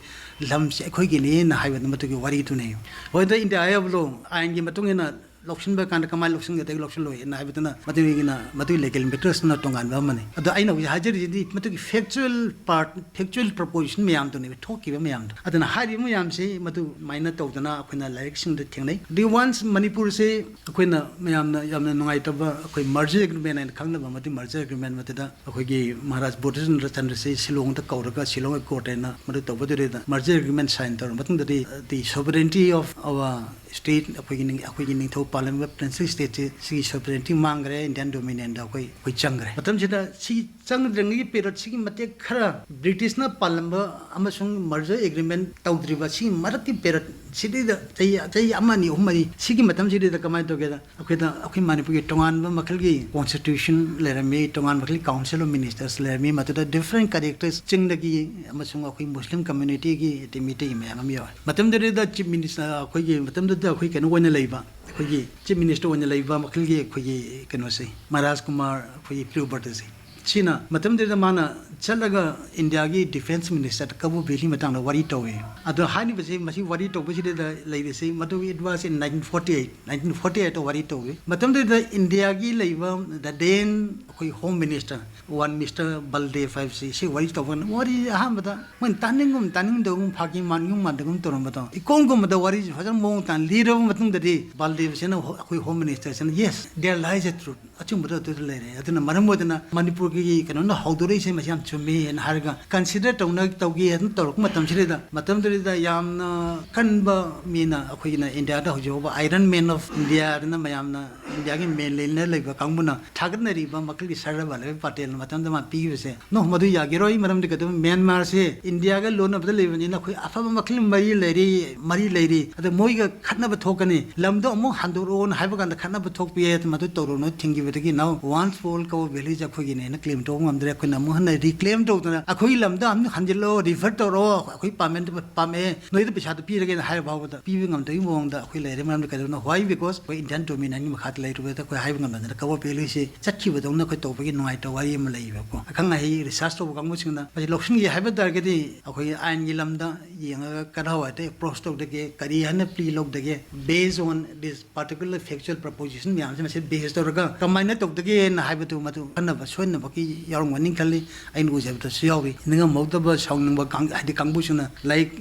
ꯂꯝꯁꯦ ꯑꯩꯈꯣꯏꯒꯤꯅꯦꯅ ꯍꯥꯏꯕꯗꯨ ꯃꯗꯨꯒꯤ ꯋꯥꯔꯤꯗꯨꯅꯦ꯫ ꯍꯣꯏꯗ, ꯏꯟꯗꯤꯌꯥ ꯍꯥꯏꯕꯗꯣ ꯑꯥꯏꯟꯒꯤ ꯃꯇꯨꯡ ꯏꯟꯅ ꯂꯧꯁꯤꯟꯕ ꯀꯥꯟꯗ ꯀꯃꯥꯏꯅ ꯂꯧꯁꯤꯟꯒꯗꯒꯦ, ꯂꯧꯁꯤꯜꯂꯣꯏꯅ ꯍꯥꯏꯕꯗꯨꯅ ꯃꯗꯨꯒꯤꯅ ꯃꯗꯨꯒꯤ ꯂꯤꯒꯦꯜ ꯃꯦꯇꯔꯁꯇꯨꯅ ꯇꯣꯉꯥꯟꯕ ꯑꯃꯅꯤ꯫ ꯑꯗꯣ ꯑꯩꯅ ꯍꯧꯖꯤꯛ ꯍꯥꯏꯖꯔꯤꯁꯤꯗꯤ ꯃꯗꯨꯒꯤ ꯐꯦꯛꯆꯨꯋꯦꯜ ꯄꯥꯔꯠ, ꯐꯦꯛꯆꯨꯋꯦꯜ ꯄ꯭ꯔꯣꯄꯣꯖꯤꯁꯟ ꯃꯌꯥꯝꯗꯨꯅꯦꯕ, ꯊꯣꯛꯈꯤꯕ ꯃꯌꯥꯝꯗꯣ꯫ ꯑꯗꯨꯅ ꯍꯥꯏꯔꯤꯕ ꯃꯌꯥꯝꯁꯤ ꯃꯗꯨꯃꯥꯏꯅ ꯇꯧꯗꯅ ꯑꯩꯈꯣꯏꯅ ꯂꯥꯏꯔꯤꯛꯁꯤꯡꯗ ꯊꯦꯡꯅꯩ꯫ ꯑꯗꯨꯒꯤ ꯋꯥꯟꯁ ꯃꯅꯤꯄꯨꯔꯁꯦ ꯑꯩꯈꯣꯏꯅ ꯃꯌꯥꯝꯅ ꯌꯥꯝꯅ ꯅꯨꯡꯉꯥꯏꯇꯕ, ꯑꯩꯈꯣꯏ ꯃꯔꯖꯔ ꯑꯦꯒ꯭ꯔꯤꯃꯦꯟ ꯍꯥꯏꯅ ꯈꯪꯅꯕ, ꯃꯗꯨ ꯃꯔꯖꯔ ꯑꯦꯒ꯭ꯔꯤꯃꯦꯟ ꯃꯗꯨꯗ ꯑꯩꯈꯣꯏꯒꯤ ꯃꯍꯥꯔꯥꯖ ꯕꯣꯙꯤꯆꯟꯗ꯭ꯔ ꯁꯤ ꯁꯤꯂꯣꯡꯗ ꯀꯧꯔꯒ ꯁꯤꯂꯣꯡ ꯑꯦꯀꯣꯔꯗ ꯍꯥꯏꯅ ꯃꯗꯨ ꯇꯧꯕꯗꯨꯗ ꯃꯔꯖꯔ ꯑꯦꯒ꯭ꯔꯤꯃꯦꯟ ꯁꯥꯏꯟ ꯇꯧꯔꯕ ꯃꯇꯨꯡꯗꯗꯤ the sovereignty of our state, ꯑꯩꯈꯣꯏꯒꯤ ꯅꯤꯡ-, ꯑꯩꯈꯣꯏꯒꯤ ꯅꯤꯡꯊꯧ ꯄꯥꯜꯂꯝꯃꯤꯕ ꯄ꯭ꯔꯤꯟꯁꯦꯁ ꯁ꯭ꯇꯦꯠꯁꯤ, ꯁꯤꯒꯤ ꯁꯣꯚꯔꯦꯟꯇꯤ ꯃꯥꯡꯈ꯭ꯔꯦ, ꯏꯟꯗꯤꯌꯥꯟ ꯗꯣꯃꯤꯅꯤꯌꯟꯗ ꯑꯩꯈꯣꯏ, ꯑꯩꯈꯣꯏ ꯆꯪꯈ꯭ꯔꯦ꯫ ꯃꯇꯝꯁꯤꯗ ꯁꯤ ꯆꯪꯗ꯭ꯔꯤꯉꯩꯒꯤ ꯄꯦꯔꯠ ꯁꯤꯒꯤ ꯃꯇꯦꯛ ꯈꯔ ꯕ꯭ꯔꯤꯇꯤꯁꯅ ꯄꯥꯜꯂꯝꯕ ꯑꯃꯁꯨꯡ ꯃꯔꯖꯔ ꯑꯦꯒ꯭ꯔꯤꯃꯦꯟ ꯇꯧꯗ꯭ꯔꯤꯕ ꯁꯤꯒꯤ ꯃꯔꯛꯀꯤ ꯄꯦꯔꯠ ꯁꯤꯗꯩꯗ ꯆꯍꯤ, ꯆꯍꯤ ꯑꯃ, ꯑꯅꯤ, ꯑꯍꯨꯝ, ꯃꯔꯤ ꯁꯤꯒꯤ ꯃꯇꯝꯁꯤꯗꯩꯗ ꯀꯃꯥꯏꯅ ꯇꯧꯒꯦꯗ, ꯑꯩꯈꯣꯏꯗ, ꯑꯩꯈꯣꯏ ꯃꯅꯤꯄꯨꯔꯒꯤ ꯇꯣꯉꯥꯟꯕ ꯃꯈꯜꯒꯤ ꯀꯣꯟꯁꯇꯤꯇ꯭ꯌꯨꯁꯟ ꯂꯩꯔꯝꯃꯤ, ꯇꯣꯉꯥꯟꯕ ꯃꯈꯜꯒꯤ ꯀꯥꯎꯟꯁꯤꯜ ꯑꯣꯐ ꯃꯤꯅꯤꯁꯇꯔꯁ ꯂꯩꯔꯝꯃꯤ꯫ ꯃꯗꯨꯗ ꯗꯤꯐ꯭ꯔꯦꯟ ꯀꯦꯔꯦꯛꯇꯔꯁ ꯆꯤꯡꯗꯒꯤ ꯑꯃꯁꯨꯡ ꯑꯩꯈꯣꯏ ꯃꯨꯁꯂꯤꯝ ꯀꯝꯃ꯭ꯌꯨꯅꯤꯇꯤꯒꯤ, ꯃꯩꯇꯩ ꯃꯌꯥꯝ ꯑꯃ ꯌꯥꯎꯋꯦ꯫ ꯃꯇꯝꯗꯨꯗ ꯆꯤꯐ ꯃꯤꯅꯤꯁꯇꯔ, ꯑꯩꯈꯣꯏꯒꯤ ꯃꯇꯝꯗꯨꯗ ꯑꯩꯈꯣꯏ ꯀꯩꯅꯣ ꯑꯣꯏꯅ ꯂꯩꯕ, ꯑꯩꯈꯣꯏꯒꯤ ꯆꯤꯐ ꯃꯤꯅꯤꯁꯇꯔ ꯑꯣꯏꯅ ꯂꯩꯕ ꯃꯈꯜꯒꯤ ꯑꯩꯈꯣꯏꯒꯤ ꯀꯩꯅꯣꯁꯦ, ꯃꯍꯥꯔꯥꯖ ꯀꯨꯃꯥꯔ, ꯑꯩꯈꯣꯏꯒꯤ ꯄ꯭ꯔꯤꯌꯣꯕ꯭ꯔꯇꯁꯦ, ꯁꯤꯅ ꯃꯇꯝꯗꯨꯗ ꯃꯥꯅ ꯆꯠꯂꯒ ꯏꯟꯗꯤꯌꯥꯒꯤ ꯗꯤꯐꯦꯟꯁ ꯃꯤꯅꯤꯁꯇꯔ ꯀꯕꯨ ꯚꯦꯂꯤ ꯃꯇꯥꯡꯗ ꯋꯥꯔꯤ ꯇꯧꯏ꯫ ꯑꯗꯣ ꯍꯥꯏꯔꯤꯕꯁꯤ, ꯃꯁꯤ ꯋꯥꯔꯤ ꯇꯧꯕꯁꯤꯗ ꯂꯩꯔꯤꯁꯤ, ꯃꯗꯨ it was in nineteen forty eight, nineteen forty eight ꯋꯥꯔꯤ ꯇꯧꯏ꯫ ꯃꯇꯝꯗꯨꯗ ꯏꯟꯗꯤꯌꯥꯒꯤ ꯂꯩꯕ the then ꯑꯩꯈꯣꯏ ꯍꯣꯝ ꯃꯤꯅꯤꯁꯇꯔ ꯋꯥꯟ ꯃꯤꯁꯇꯔ ꯕꯜꯗꯦꯕ ꯍꯥꯏꯕꯁꯤ, ꯁꯤ ꯋꯥꯔꯤ ꯇꯧꯕ ꯀꯥꯟꯗ ꯋꯥꯔꯤ ꯑꯍꯥꯟꯕꯗ ꯃꯣꯏꯅ ꯇꯥꯅꯤꯡꯒꯨꯝ ꯇꯥꯅꯤꯡꯗꯕꯒꯨꯝ, ꯐꯥꯒꯤ ꯃꯥꯟꯒꯨꯝ ꯃꯥꯟꯗꯒꯨꯝ ꯇꯧꯔꯝꯕꯗꯣ, ꯏꯀꯣꯝ ꯀꯣꯝꯕꯗ ꯋꯥꯔꯤꯁꯤ ꯐꯖꯅ ꯃꯑꯣꯡ ꯇꯥꯅ ꯂꯤꯔꯕ ꯃꯇꯨꯡꯗꯗꯤ ꯕꯜꯗꯦꯕꯁꯤꯅ ꯍꯣ-, ꯑꯩꯈꯣꯏ ꯍꯣꯝ ꯃꯤꯅꯤꯁꯇꯔꯁꯤꯅ, "Yes, there lies a truth." ꯑꯆꯨꯝꯕꯗꯣ ꯑꯗꯨꯗ ꯂꯩꯔꯦ꯫ ꯑꯗꯨꯅ ꯃꯔꯝ ꯑꯣꯏꯗꯅ ꯃꯅꯤꯄꯨꯔꯒꯤ ꯀꯩꯅꯣꯅ ꯍꯧꯗꯣꯔꯛꯏꯁꯦ ꯃꯁꯤ ꯌꯥꯝ ꯆꯨꯝꯃꯤ ꯍꯥꯏꯅ ꯍꯥꯏꯔꯒ ꯀꯟꯁꯤꯗꯔ ꯇꯧꯅ, ꯇꯧꯒꯦ ꯑꯗꯨꯝ ꯇꯧꯔꯛꯄ ꯃꯇꯝꯁꯤꯗꯩꯗ, ꯃꯇꯝꯗꯨꯗꯩꯗ ꯌꯥꯝꯅ ꯀꯟꯕ ꯃꯤꯅ ꯑꯩꯈꯣꯏꯒꯤꯅ ꯏꯟꯗꯤꯌꯥꯗ ꯍꯧꯖꯤꯛ ꯐꯥꯎꯕ Iron Man of India ꯑꯗꯨꯅ ꯃꯌꯥꯝꯅ ꯏꯟꯗꯤꯌꯥꯒꯤ ꯃꯦꯟ ꯂꯤꯅ ꯂꯩꯕ ꯀꯥꯡꯕꯨꯅ ꯊꯥꯒꯠꯅꯔꯤꯕ ꯃꯈꯜꯒꯤ ꯁꯔꯗꯥꯔ ꯚꯜꯂꯚꯚꯥꯏ ꯄꯇꯦꯜꯅ ꯃꯇꯝꯗ ꯃꯥ ꯄꯤꯈꯤꯕꯁꯦ, "No, ꯃꯗꯨ ꯌꯥꯈꯤꯔꯣꯏ, ꯃꯔꯝꯗꯤ ꯀꯩꯗꯧꯕ, ꯃ꯭ꯌꯥꯟꯃꯥꯔꯁꯦ ꯏꯟꯗꯤꯌꯥꯒ ꯂꯣꯟꯅꯕꯗ ꯂꯩꯕꯅꯤꯅ ꯑꯩꯈꯣꯏ ꯑꯐꯕ ꯃꯈꯜ ꯃꯔꯤ ꯂꯩꯔꯤ, ꯃꯔꯤ ꯂꯩꯔꯤ, ꯑꯗ ꯃꯣꯏꯒ ꯈꯠꯅꯕ ꯊꯣꯛꯀꯅꯤ, ꯂꯝꯗꯣ ꯑꯃꯨꯛ ꯍꯟꯗꯣꯔꯛꯑꯣꯅ ꯍꯥꯏꯕ ꯀꯥꯟꯗ ꯈꯠꯅꯕ ꯊꯣꯛꯄ ꯌꯥꯏ, ꯃꯗꯨ ꯇꯧꯔꯨꯅꯨ" ꯊꯤꯡꯈꯤꯕꯗꯒꯤ now once for all ꯀꯕꯨ ꯚꯦꯂꯤꯁꯦ ꯑꯩꯈꯣꯏꯒꯤꯅꯦꯅ ꯀ꯭ꯂꯦꯝ ꯇꯧꯕ ꯉꯝꯗ꯭ꯔꯦ꯫ ꯑꯩꯈꯣꯏꯅ ꯑꯃꯨꯛ ꯍꯟꯅ ꯔꯤꯀ꯭ꯂꯦꯝ ꯇꯧꯗꯅ ꯑꯩꯈꯣꯏꯒꯤ ꯂꯝꯗ ꯑꯃꯨꯛ ꯍꯟꯖꯤꯜꯂꯣ, ꯔꯤꯐꯔ ꯇꯧꯔꯛꯑꯣ, ꯑꯩꯈꯣꯏ ꯄꯥꯝꯃꯦ, ꯄꯥꯝꯃꯛꯑꯦ, ꯅꯣꯏꯗ ꯄꯩꯁꯥꯗꯣ ꯄꯤꯔꯒꯦꯅ ꯍꯥꯏꯔ ꯐꯥꯎꯕꯗ ꯄꯤꯕ ꯉꯝꯗꯕꯒꯤ ꯃꯑꯣꯡꯗ ꯑꯩꯈꯣꯏ ꯂꯩꯔꯦ꯫ ꯃꯔꯝꯗꯤ ꯀꯩꯗꯧꯅꯣ? Why? Because ꯑꯩꯈꯣꯏ ꯏꯟꯗꯤꯌꯥꯟ ꯗꯣꯃꯤꯅꯤꯌꯟꯒꯤ ꯃꯈꯥꯗ ꯂꯩꯔꯨꯕꯗ ꯑꯩꯈꯣꯏ ꯍꯥꯏꯕ ꯉꯝꯗꯗꯅ ꯀꯕꯣ ꯚꯦꯂꯤꯁꯤ ꯆꯠꯈꯤꯕꯗꯧꯅ ꯑꯩꯈꯣꯏ ꯇꯧꯕꯒꯤ ꯅꯨꯡꯉꯥꯏꯇꯕ ꯋꯥꯔꯤ ꯑꯃ ꯂꯩꯌꯦꯕꯀꯣ꯫ ꯑꯈꯪ ꯑꯍꯩ ꯔꯤꯁꯔꯁ ꯇꯧꯕ ꯀꯥꯡꯕꯨꯁꯤꯡꯅ ꯃꯁꯤ ꯂꯧꯁꯤꯟꯒꯦ ꯍꯥꯏꯕ ꯇꯥꯔꯒꯗꯤ ꯑꯩꯈꯣꯏꯒꯤ ꯑꯥꯏꯟꯒꯤ ꯂꯝꯗ ꯌꯦꯡꯉꯒ ꯀꯗꯥꯏꯋꯥꯏꯗ ꯑꯦꯄ꯭ꯔꯣꯁ ꯇꯧꯗꯒꯦ, ꯀꯔꯤ ꯍꯥꯏꯅ ꯄ꯭ꯂꯤ ꯂꯧꯗꯒꯦ, based on this particular factual proposition ꯃꯌꯥꯝꯁꯦ ꯃꯁꯤ ꯕꯦꯁ ꯇꯧꯔꯒ ꯀꯃꯥꯏꯅ ꯇꯧꯗꯒꯦꯅ ꯍꯥꯏꯕꯗꯨ ꯃꯗꯨ ꯑꯈꯟꯅꯕ ꯁꯣꯏꯗꯅꯃꯛꯀꯤ ꯌꯥꯎꯔꯝꯒꯅꯤ ꯈꯜꯂꯤ꯫ ꯑꯩꯅ ꯎꯖꯕꯗꯁꯨ ꯌꯥꯎꯔꯤ꯫ ꯅꯤꯡꯉꯝꯍꯧꯗꯕ, ꯁꯥꯎꯅꯤꯡꯕ ꯀꯥꯡ-, ꯍꯥꯏꯗꯤ ꯀꯥꯡꯕꯨꯁꯤꯡꯅ, like,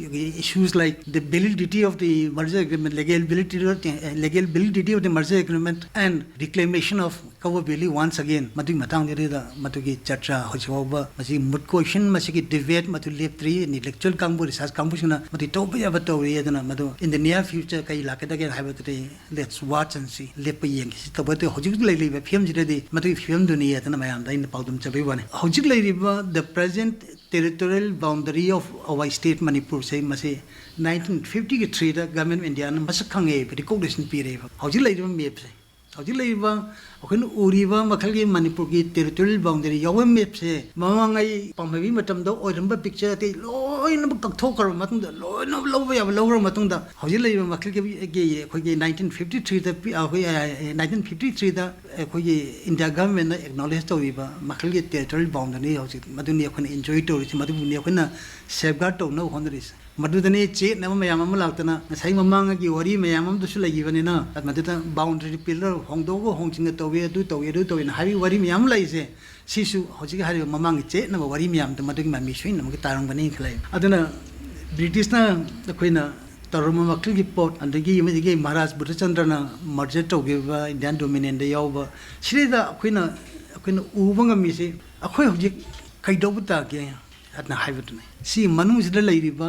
issues like the validity of the merger agreement, legal validity, legal validity of the merger agreement and reclamation of Kawo Valley once again, ꯃꯗꯨꯒꯤ ꯃꯇꯥꯡꯗꯨꯗ ꯃꯗꯨꯒꯤ ꯆꯔꯆꯥ ꯍꯧꯖꯤꯛ ꯐꯥꯎꯕ ꯃꯁꯤꯒꯤ moot question, ꯃꯁꯤꯒꯤ debate ꯃꯗꯨ ꯂꯦꯞꯇ꯭ꯔꯤ꯫ Intellectual ꯀꯥꯡꯕꯨ, ꯔꯤꯁꯔꯁ ꯀꯥꯡꯕꯨꯁꯤꯡꯅ ꯃꯗꯨ ꯇꯧꯕ ꯌꯥꯕ ꯇꯧꯔꯤ꯫ ꯑꯗꯨꯅ ꯃꯗꯨ in the near future ꯀꯔꯤ ꯂꯥꯛꯀꯗꯒꯦ ꯍꯥꯏꯕꯗꯨꯗꯤ let's watch and see, ꯂꯦꯞꯄ ꯌꯦꯡꯈꯤꯁꯤ꯫ ꯇꯧꯕ ꯍꯧꯖꯤꯛ ꯂꯩꯔꯤꯕ ꯐꯤꯕꯝꯁꯤꯗꯗꯤ ꯃꯗꯨꯒꯤ ꯐꯤꯕꯝꯗꯨꯅꯤ ꯑꯗꯨꯅ ꯃꯌꯥꯝꯗ ꯑꯩꯅ ꯄꯥꯎꯗꯝꯖꯕꯒꯤ ꯋꯥꯅꯤ꯫ ꯍꯧꯖꯤꯛ ꯂꯩꯔꯤꯕ the present territorial boundary of our state ꯃꯅꯤꯄꯨꯔꯁꯦ, ꯃꯁꯤ nineteen fifty three the Government of India ꯅ ꯃꯁꯛ ꯈꯪꯉꯦꯕ, recognition ꯄꯤꯔꯦꯕ꯫ ꯍꯧꯖꯤꯛ ꯂꯩꯔꯤꯕ ꯃꯦꯞꯁꯦ, ꯍꯧꯖꯤꯛ ꯂꯩꯔꯤꯕ ꯑꯩꯈꯣꯏꯅ ꯎꯔꯤꯕ ꯃꯈꯜꯒꯤ ꯃꯅꯤꯄꯨꯔꯒꯤ territorial boundary ꯌꯥꯎꯕ ꯃꯦꯞꯁꯦ, ꯃꯃꯥꯡꯉꯩ ꯄꯥꯝꯍꯩꯕꯤ ꯃꯇꯝꯗ ꯑꯣꯏꯔꯝꯕ ꯄꯤꯛꯆꯔ ꯑꯇꯩ ꯂꯣꯏꯅꯃꯛ ꯀꯛꯊꯣꯛꯈ꯭ꯔꯕ ꯃꯇꯨꯡꯗ, ꯂꯣꯏꯅꯃꯛ ꯂꯧꯕ ꯌꯥꯕ ꯂꯧꯈ꯭ꯔꯕ ꯃꯇꯨꯡꯗ, ꯍꯧꯖꯤꯛ ꯂꯩꯔꯤꯕ ꯃꯈꯜꯒꯤ ꯑꯩꯈꯣꯏꯒꯤ nineteen fifty three ꯗ ꯄꯤ-, ꯑꯩꯈꯣꯏ, ꯑ, nineteen fifty three ꯗ ꯑꯩꯈꯣꯏꯒꯤ India Government ꯅ acknowledge ꯇꯧꯔꯤꯕ ꯃꯈꯜꯒꯤ territorial boundary ꯍꯧꯖꯤꯛ ꯃꯗꯨꯅꯤ ꯑꯩꯈꯣꯏꯅ enjoy ꯇꯧꯔꯤꯁꯤ, ꯃꯗꯨꯕꯨꯅꯤ ꯑꯩꯈꯣꯏꯅ safeguard ꯇꯧꯅꯕ ꯍꯣꯠꯅꯔꯤꯁꯤ꯫ ꯃꯗꯨꯗꯅꯤ ꯆꯌꯦꯠꯅꯕ ꯃꯌꯥꯝ ꯑꯃ ꯂꯥꯛꯇꯅ, ꯉꯁꯥꯏ ꯃꯃꯥꯡꯒꯤ ꯋꯥꯔꯤ ꯃꯌꯥꯝ ꯑꯃꯗꯨꯁꯨ ꯂꯩꯈꯤꯕꯅꯤꯅ, ꯃꯗꯨꯗ boundary pillar ꯍꯣꯡꯗꯣꯛꯑꯒ ꯍꯣꯡꯖꯤꯟꯒ ꯇꯧꯏ, ꯑꯗꯨ ꯇꯧꯏ, ꯑꯗꯨ ꯇꯧꯏꯅ ꯍꯥꯏꯕꯒꯤ ꯋꯥꯔꯤ ꯃꯌꯥꯝ ꯑꯃ ꯂꯩꯔꯤꯁꯦ, ꯁꯤꯁꯨ ꯍꯧꯖꯤꯛ ꯍꯥꯏꯔꯤꯕ ꯃꯃꯥꯡꯒꯤ ꯆꯌꯦꯠꯅꯕ ꯋꯥꯔꯤ ꯃꯌꯥꯝꯗꯣ ꯃꯗꯨꯒꯤ ꯃꯃꯤ ꯁꯣꯏꯅꯃꯛꯀꯤ ꯇꯥꯔꯝꯒꯅꯤ ꯈꯜꯂꯦ꯫ ꯑꯗꯨꯅ ꯕ꯭ꯔꯤꯇꯤꯁꯅ ꯑꯩꯈꯣꯏꯅ ꯇꯧꯔꯝꯕ ꯃꯈꯜꯒꯤ ꯄꯣꯠ, ꯑꯗꯒꯤ ꯑꯃꯗꯒꯤ ꯃꯍꯥꯔꯥꯖ ꯕꯨꯙꯆꯟꯗ꯭ꯔꯅ merger ꯇꯧꯈꯤꯕ Indian Dominion ꯗ ꯌꯥꯎꯕ, ꯁꯤꯗꯩꯗ ꯑꯩꯈꯣꯏꯅ, ꯑꯩꯈꯣꯏꯅ ꯎꯕ ꯉꯝꯃꯤꯁꯤ, ꯑꯩꯈꯣꯏ ꯍꯧꯖꯤꯛ ꯀꯩꯗꯧꯕ ꯇꯥꯒꯦ? ꯑꯗꯨꯅ ꯍꯥꯏꯕꯗꯨꯅꯤ꯫ ꯁꯤ ꯃꯅꯨꯡꯁꯤꯗ ꯂꯩꯔꯤꯕ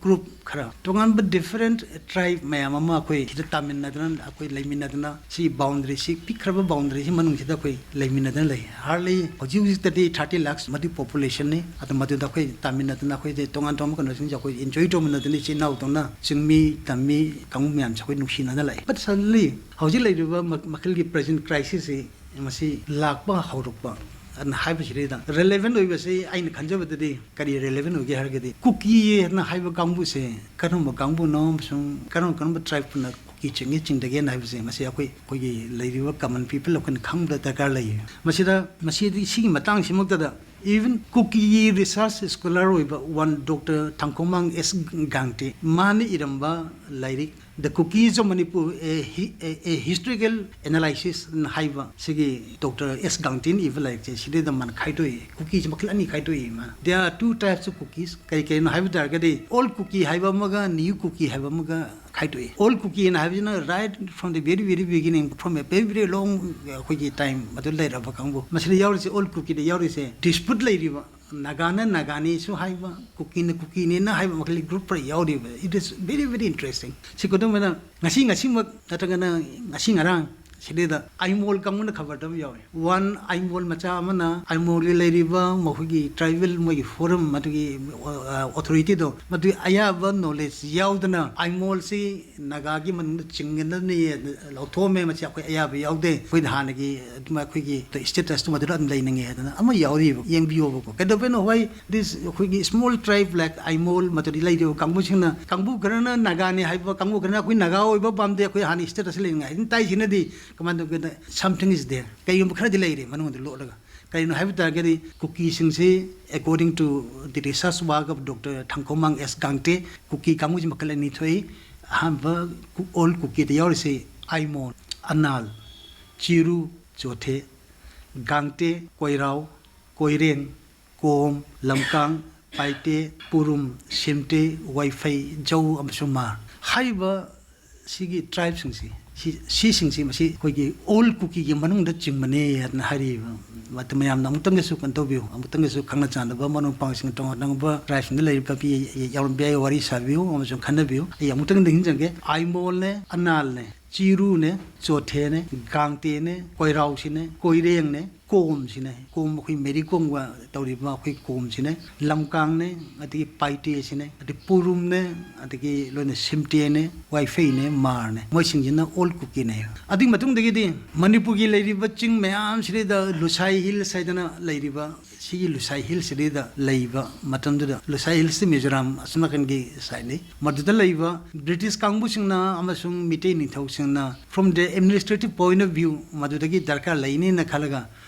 group ꯈꯔ, ꯇꯣꯉꯥꯟꯕ different tribe ꯃꯌꯥꯝ ꯑꯃ ꯑꯩꯈꯣꯏ ꯁꯤꯗ ꯇꯥꯃꯤꯟꯅꯗꯅ, ꯑꯩꯈꯣꯏ ꯂꯩꯃꯤꯟꯅꯗꯅ, ꯁꯤ boundary ꯁꯤ, ꯄꯤꯛꯈ꯭ꯔꯕ boundary ꯁꯤ ꯃꯅꯨꯡꯁꯤꯗ ꯑꯩꯈꯣꯏ ꯂꯩꯃꯤꯟꯅꯗꯅ ꯂꯩ꯫ Hardly ꯍꯧꯖꯤꯛ ꯍꯧꯖꯤꯛꯇꯗꯤ thirty lakhs ꯃꯗꯨ population ꯅꯤ꯫ ꯑꯗꯨ ꯃꯗꯨꯗ ꯑꯩꯈꯣꯏ ꯇꯥꯃꯤꯟꯅꯗꯅ, ꯑꯩꯈꯣꯏꯁꯦ ꯇꯣꯉꯥꯟ ꯇꯣꯉꯥꯟꯕ ꯀꯩꯅꯣꯁꯤꯡꯁꯦ ꯑꯩꯈꯣꯏ enjoy ꯇꯧꯃꯤꯟꯅꯗꯅ, ꯏꯆꯤꯟ ꯏꯅꯥꯎꯗꯧꯅ ꯆꯤꯡꯃꯤ, ꯇꯝꯃꯤ, ꯀꯥꯡꯕꯨ ꯃꯌꯥꯝꯁꯦ ꯑꯩꯈꯣꯏ ꯅꯨꯡꯁꯤꯅꯗꯅ ꯂꯩ꯫ But suddenly ꯍꯧꯖꯤꯛ ꯂꯩꯔꯤꯕ ꯃ-, ꯃꯈꯜꯒꯤ present crisis ꯁꯤ ꯃꯁꯤ ꯂꯥꯛꯄ ꯍꯧꯔꯛꯄ, ꯑꯗꯨꯅ ꯍꯥꯏꯕꯁꯤꯗꯩꯗ relevant ꯑꯣꯏꯕꯁꯤ ꯑꯩꯅ ꯈꯟꯖꯕꯗꯗꯤ ꯀꯔꯤ relevant ꯑꯣꯏꯒꯦ ꯍꯥꯏꯔꯒꯗꯤ, ꯀꯨꯀꯤ ꯍꯥꯏꯅ ꯍꯥꯏꯕ ꯀꯥꯡꯕꯨꯁꯦ ꯀꯔꯝꯕ ꯀꯥꯡꯕꯨꯅꯣ ꯑꯃꯁꯨꯡ ꯀꯔꯝ ꯀꯔꯝꯕ tribeꯅ ꯀꯨꯀꯤ ꯆꯤꯡꯉꯤ ꯆꯤꯡꯗꯒꯦꯅ ꯍꯥꯏꯕꯁꯦ, ꯃꯁꯤ ꯑꯩꯈꯣꯏ, ꯑꯩꯈꯣꯏꯒꯤ ꯂꯩꯔꯤꯕ common people ꯑꯩꯈꯣꯏꯅ ꯈꯪꯕ ꯗꯔꯀꯥꯔ ꯂꯩ꯫ ꯃꯁꯤꯗ, ꯃꯁꯤꯗꯤ ꯁꯤꯒꯤ ꯃꯇꯥꯡꯁꯤꯃꯛꯇꯗ even ꯀꯨꯀꯤꯒꯤ research scholar ꯑꯣꯏꯕ one Doctor ꯊꯥꯡꯈꯣꯃꯥꯡ ꯑꯦꯁ ꯒꯥꯡꯇꯦ, ꯃꯥꯅ ꯏꯔꯝꯕ ꯂꯥꯏꯔꯤꯛ The Kukis of Manipur, a, hi- a, a historical analysis ꯍꯥꯏꯕ ꯁꯤꯒꯤ ꯗꯣꯛꯇꯔ ꯑꯦꯁ ꯒꯥꯡꯇꯦꯅ ꯏꯕ ꯂꯥꯏꯔꯤꯛꯁꯦ, ꯁꯤꯗꯩꯗ ꯃꯥꯅ ꯈꯥꯏꯗꯣꯛꯏ꯫ ꯀꯨꯀꯤꯁꯦ ꯃꯈꯜ ꯑꯅꯤ ꯈꯥꯏꯗꯣꯛꯏ ꯃꯥꯅ꯫ There are two types of Kukis. ꯀꯔꯤ ꯀꯔꯤꯅꯣ ꯍꯥꯏꯕ ꯇꯥꯔꯒꯗꯤ, Old Kuki ꯍꯥꯏꯕ ꯑꯃꯒ New Kuki ꯍꯥꯏꯕ ꯑꯃꯒ ꯈꯥꯏꯗꯣꯛꯏ꯫ Old Kuki ꯍꯥꯏꯅ ꯍꯥꯏꯕꯁꯤꯅ right from the very, very beginning, from a very, very long, ꯑꯩꯈꯣꯏꯒꯤ time ꯑꯗꯨ ꯂꯩꯔꯕ ꯀꯥꯡꯕꯨ꯫ ꯃꯁꯤꯗ ꯌꯥꯎꯔꯤꯁꯦ, Old Kukiꯗ ꯌꯥꯎꯔꯤꯁꯦ, dispute ꯂꯩꯔꯤꯕ, ꯅꯥꯒꯥꯅ ꯅꯥꯒꯥꯅꯤꯁꯨ ꯍꯥꯏꯕ, ꯀꯨꯀꯤꯅ ꯀꯨꯀꯤꯅꯦꯅ ꯍꯥꯏꯕ ꯃꯈꯜꯒꯤ group ꯈꯔ ꯌꯥꯎꯔꯤꯕ꯫ It is very, very interesting. ꯁꯤ ꯈꯨꯗꯝ ꯑꯣꯏꯅ ꯉꯁꯤ, ꯉꯁꯤꯃꯛ ꯅꯠꯇ꯭ꯔꯒꯅ ꯉꯁꯤ ꯉꯔꯥꯡ ꯁꯤꯗꯩꯗ ꯑꯥꯏꯃꯣꯜ ꯀꯥꯡꯕꯨꯅ ꯈꯕꯔꯗ ꯑꯃ ꯌꯥꯎꯔꯤ꯫ One ꯑꯥꯏꯃꯣꯜ ꯃꯆꯥ ꯑꯃꯅ ꯑꯥꯏꯃꯣꯜꯒꯤ ꯂꯩꯔꯤꯕ ꯃꯈꯣꯏꯒꯤ tribal ꯃꯣꯏꯒꯤ forum ꯑꯗꯨꯒꯤ, ꯑ, authorityꯗꯣ, ꯃꯗꯨꯒꯤ ꯑꯌꯥꯕ knowledge ꯌꯥꯎꯗꯅ ꯑꯥꯏꯃꯣꯜꯁꯤ ꯅꯥꯒꯥꯒꯤ ꯃꯅꯨꯡꯗ ꯆꯤꯡꯒꯗꯕꯅꯤ ꯂꯧꯊꯣꯛꯑꯝꯃꯦ꯫ ꯃꯁꯤ ꯑꯩꯈꯣꯏ ꯑꯌꯥꯕ ꯌꯥꯎꯗꯦ, ꯑꯩꯈꯣꯏꯅ ꯍꯥꯟꯅꯒꯤ ꯑꯗꯨꯝ ꯑꯩꯈꯣꯏꯒꯤ statusꯇꯨ ꯃꯗꯨꯗ ꯑꯗꯨꯝ ꯂꯩꯅꯤꯡꯉꯦ ꯍꯥꯏꯗꯅ ꯑꯃ ꯌꯥꯎꯔꯤꯕ꯫ ꯌꯦꯡꯕꯤꯌꯣꯕꯀꯣ, ꯀꯩꯗꯧꯕꯩꯅꯣ? Why this ꯑꯩꯈꯣꯏꯒꯤ small tribe like ꯑꯥꯏꯃꯣꯜ ꯃꯗꯨꯗꯤ ꯂꯩꯔꯤꯕ ꯀꯥꯡꯕꯨꯁꯤꯡꯅ, ꯀꯥꯡꯕꯨ ꯈꯔꯅ ꯅꯥꯒꯥꯅꯤ ꯍꯥꯏꯕ, ꯀꯥꯡꯕꯨ ꯈꯔꯅ ꯑꯩꯈꯣꯏ ꯅꯥꯒꯥ ꯑꯣꯏꯕ ꯄꯥꯝꯗꯦ, ꯑꯩꯈꯣꯏ ꯍꯥꯟꯅ status ꯂꯩꯅꯤꯡꯉꯦ ꯍꯥꯏꯗꯅ ꯇꯥꯏꯁꯤꯅꯗꯤ ꯀꯃꯥꯏꯅ ꯇꯧꯒꯦꯗ, something is there, ꯀꯩꯒꯨꯝꯕ ꯈꯔꯗꯤ ꯂꯩꯔꯦ ꯃꯅꯨꯡꯗ ꯂꯣꯠꯂꯒ꯫ ꯀꯔꯤꯅꯣ ꯍꯥꯏꯕ ꯇꯥꯔꯒꯗꯤ, ꯀꯨꯀꯤꯁꯤꯡꯁꯤ, according to the research work of Doctor ꯊꯥꯡꯈꯣꯃꯥꯡ ꯑꯦꯁ ꯒꯥꯡꯇꯦ, ꯀꯨꯀꯤ ꯀꯥꯡꯕꯨꯁꯤ ꯃꯈꯜ ꯑꯅꯤ ꯊꯣꯛꯏ꯫ ꯑꯍꯥꯟꯕ ꯀꯨ- Old Kukiꯗ ꯌꯥꯎꯔꯤꯁꯤ ꯑꯥꯏꯃꯣꯜ, ꯑꯅꯥꯜ, ꯆꯤꯔꯨ, ꯆꯣꯊꯦ, ꯒꯥꯡꯇꯦ, ꯀꯣꯏꯔꯥꯎ, ꯀꯣꯏꯔꯦꯡ, ꯀꯣꯝ, ꯂꯝꯀꯥꯡ, ꯄꯥꯏꯇꯦ, ꯄꯨꯔꯨꯝ, ꯁꯤꯝꯇꯦ, ꯋꯥꯏꯐꯩ, ꯖꯧ ꯑꯃꯁꯨꯡ ꯃꯥꯔ ꯍꯥꯏꯔꯤꯕ ꯁꯤꯒꯤ tribeꯁꯤꯡꯁꯤ, ꯁꯤ, ꯁꯤꯁꯤꯡꯁꯤ ꯃꯁꯤ ꯑꯩꯈꯣꯏꯒꯤ Old Kukiꯒꯤ ꯃꯅꯨꯡꯗ ꯆꯤꯡꯕꯅꯦ ꯍꯥꯏꯅ ꯍꯥꯏꯔꯤꯕ꯫ ꯃꯇꯝ ꯃꯌꯥꯝꯅ ꯑꯃꯨꯛꯇꯪꯒꯁꯨ ꯀꯩꯅꯣ ꯇꯧꯕꯤꯌꯨ, ꯑꯃꯨꯛꯇꯪꯒꯁꯨ ꯈꯪꯅ ꯆꯥꯟꯅꯕ ꯃꯔꯨꯞ ꯃꯄꯥꯡꯁꯤꯡ, ꯇꯣꯉꯥꯟ ꯇꯣꯉꯥꯟꯕ tribeꯁꯤꯡꯗ ꯂꯩꯔꯤꯕ ꯃꯤ ꯌꯥꯎꯔꯝꯕ ꯌꯥꯏ, ꯋꯥꯔꯤ ꯁꯥꯕꯤꯌꯨ ꯑꯃꯁꯨꯡ ꯈꯟꯅꯕꯤꯌꯨ꯫ ꯑꯩ ꯑꯃꯨꯛꯇꯪ ꯅꯤꯡꯁꯤꯡꯖꯒꯦ, ꯑꯥꯏꯃꯣꯜꯅꯦ, ꯑꯅꯥꯜꯅꯦ, ꯆꯤꯔꯨꯅꯦ, ꯆꯣꯊꯦꯅꯦ, ꯒꯥꯡꯇꯦꯅꯦ, ꯀꯣꯏꯔꯥꯎꯁꯤꯅꯦ, ꯀꯣꯏꯔꯦꯡꯅꯦ, ꯀꯣꯝꯁꯤꯅꯦ, ꯀꯣꯝ ꯑꯩꯈꯣꯏ ꯃꯦꯔꯤ ꯀꯣꯝꯒ ꯇꯧꯔꯤꯕ ꯑꯩꯈꯣꯏ ꯀꯣꯝꯁꯤꯅꯦ, ꯂꯝꯀꯥꯡꯅꯦ, ꯑꯗꯒꯤ ꯄꯥꯏꯇꯦꯁꯤꯅꯦ, ꯑꯗꯩ ꯄꯨꯔꯨꯝꯅꯦ, ꯑꯗꯒꯤ ꯂꯣꯏꯅ ꯁꯤꯝꯇꯦꯅꯦ, ꯋꯥꯏꯐꯩꯅꯦ, ꯃꯥꯔꯅꯦ, ꯃꯣꯏꯁꯤꯡꯁꯤꯅ ꯑꯣꯜ ꯀꯨꯀꯤꯅꯦ꯫ ꯑꯗꯨꯒꯤ ꯃꯇꯨꯡꯗꯒꯤꯗꯤ ꯃꯅꯤꯄꯨꯔꯒꯤ ꯂꯩꯔꯤꯕ ꯆꯤꯡ ꯃꯌꯥꯝꯁꯤꯗꯩꯗ ꯂꯨꯁꯥꯏ ꯍꯤꯜꯁ ꯍꯥꯏꯗꯅ ꯂꯩꯔꯤꯕ, ꯁꯤꯒꯤ ꯂꯨꯁꯥꯏ ꯍꯤꯜꯁꯤꯗꯩꯗ ꯂꯩꯕ ꯃꯇꯝꯗꯨꯗ, ꯂꯨꯁꯥꯏ ꯍꯤꯜꯁꯇꯤ ꯃꯤꯖꯣꯔꯥꯝ ꯑꯁꯣꯝ ꯅꯥꯀꯟꯒꯤ ꯁꯥꯏꯠꯅꯤ, ꯃꯗꯨꯗ ꯂꯩꯕ ꯕ꯭ꯔꯤꯇꯤꯁ ꯀꯥꯡꯕꯨꯁꯤꯡꯅ ꯑꯃꯁꯨꯡ Meitei ꯅꯤꯡꯊꯧꯁꯤꯡꯅ, from the administrative point of view, ꯃꯗꯨꯗꯒꯤ ꯗꯔꯀꯥꯔ ꯂꯩꯅꯤꯅ ꯈꯜꯂꯒ,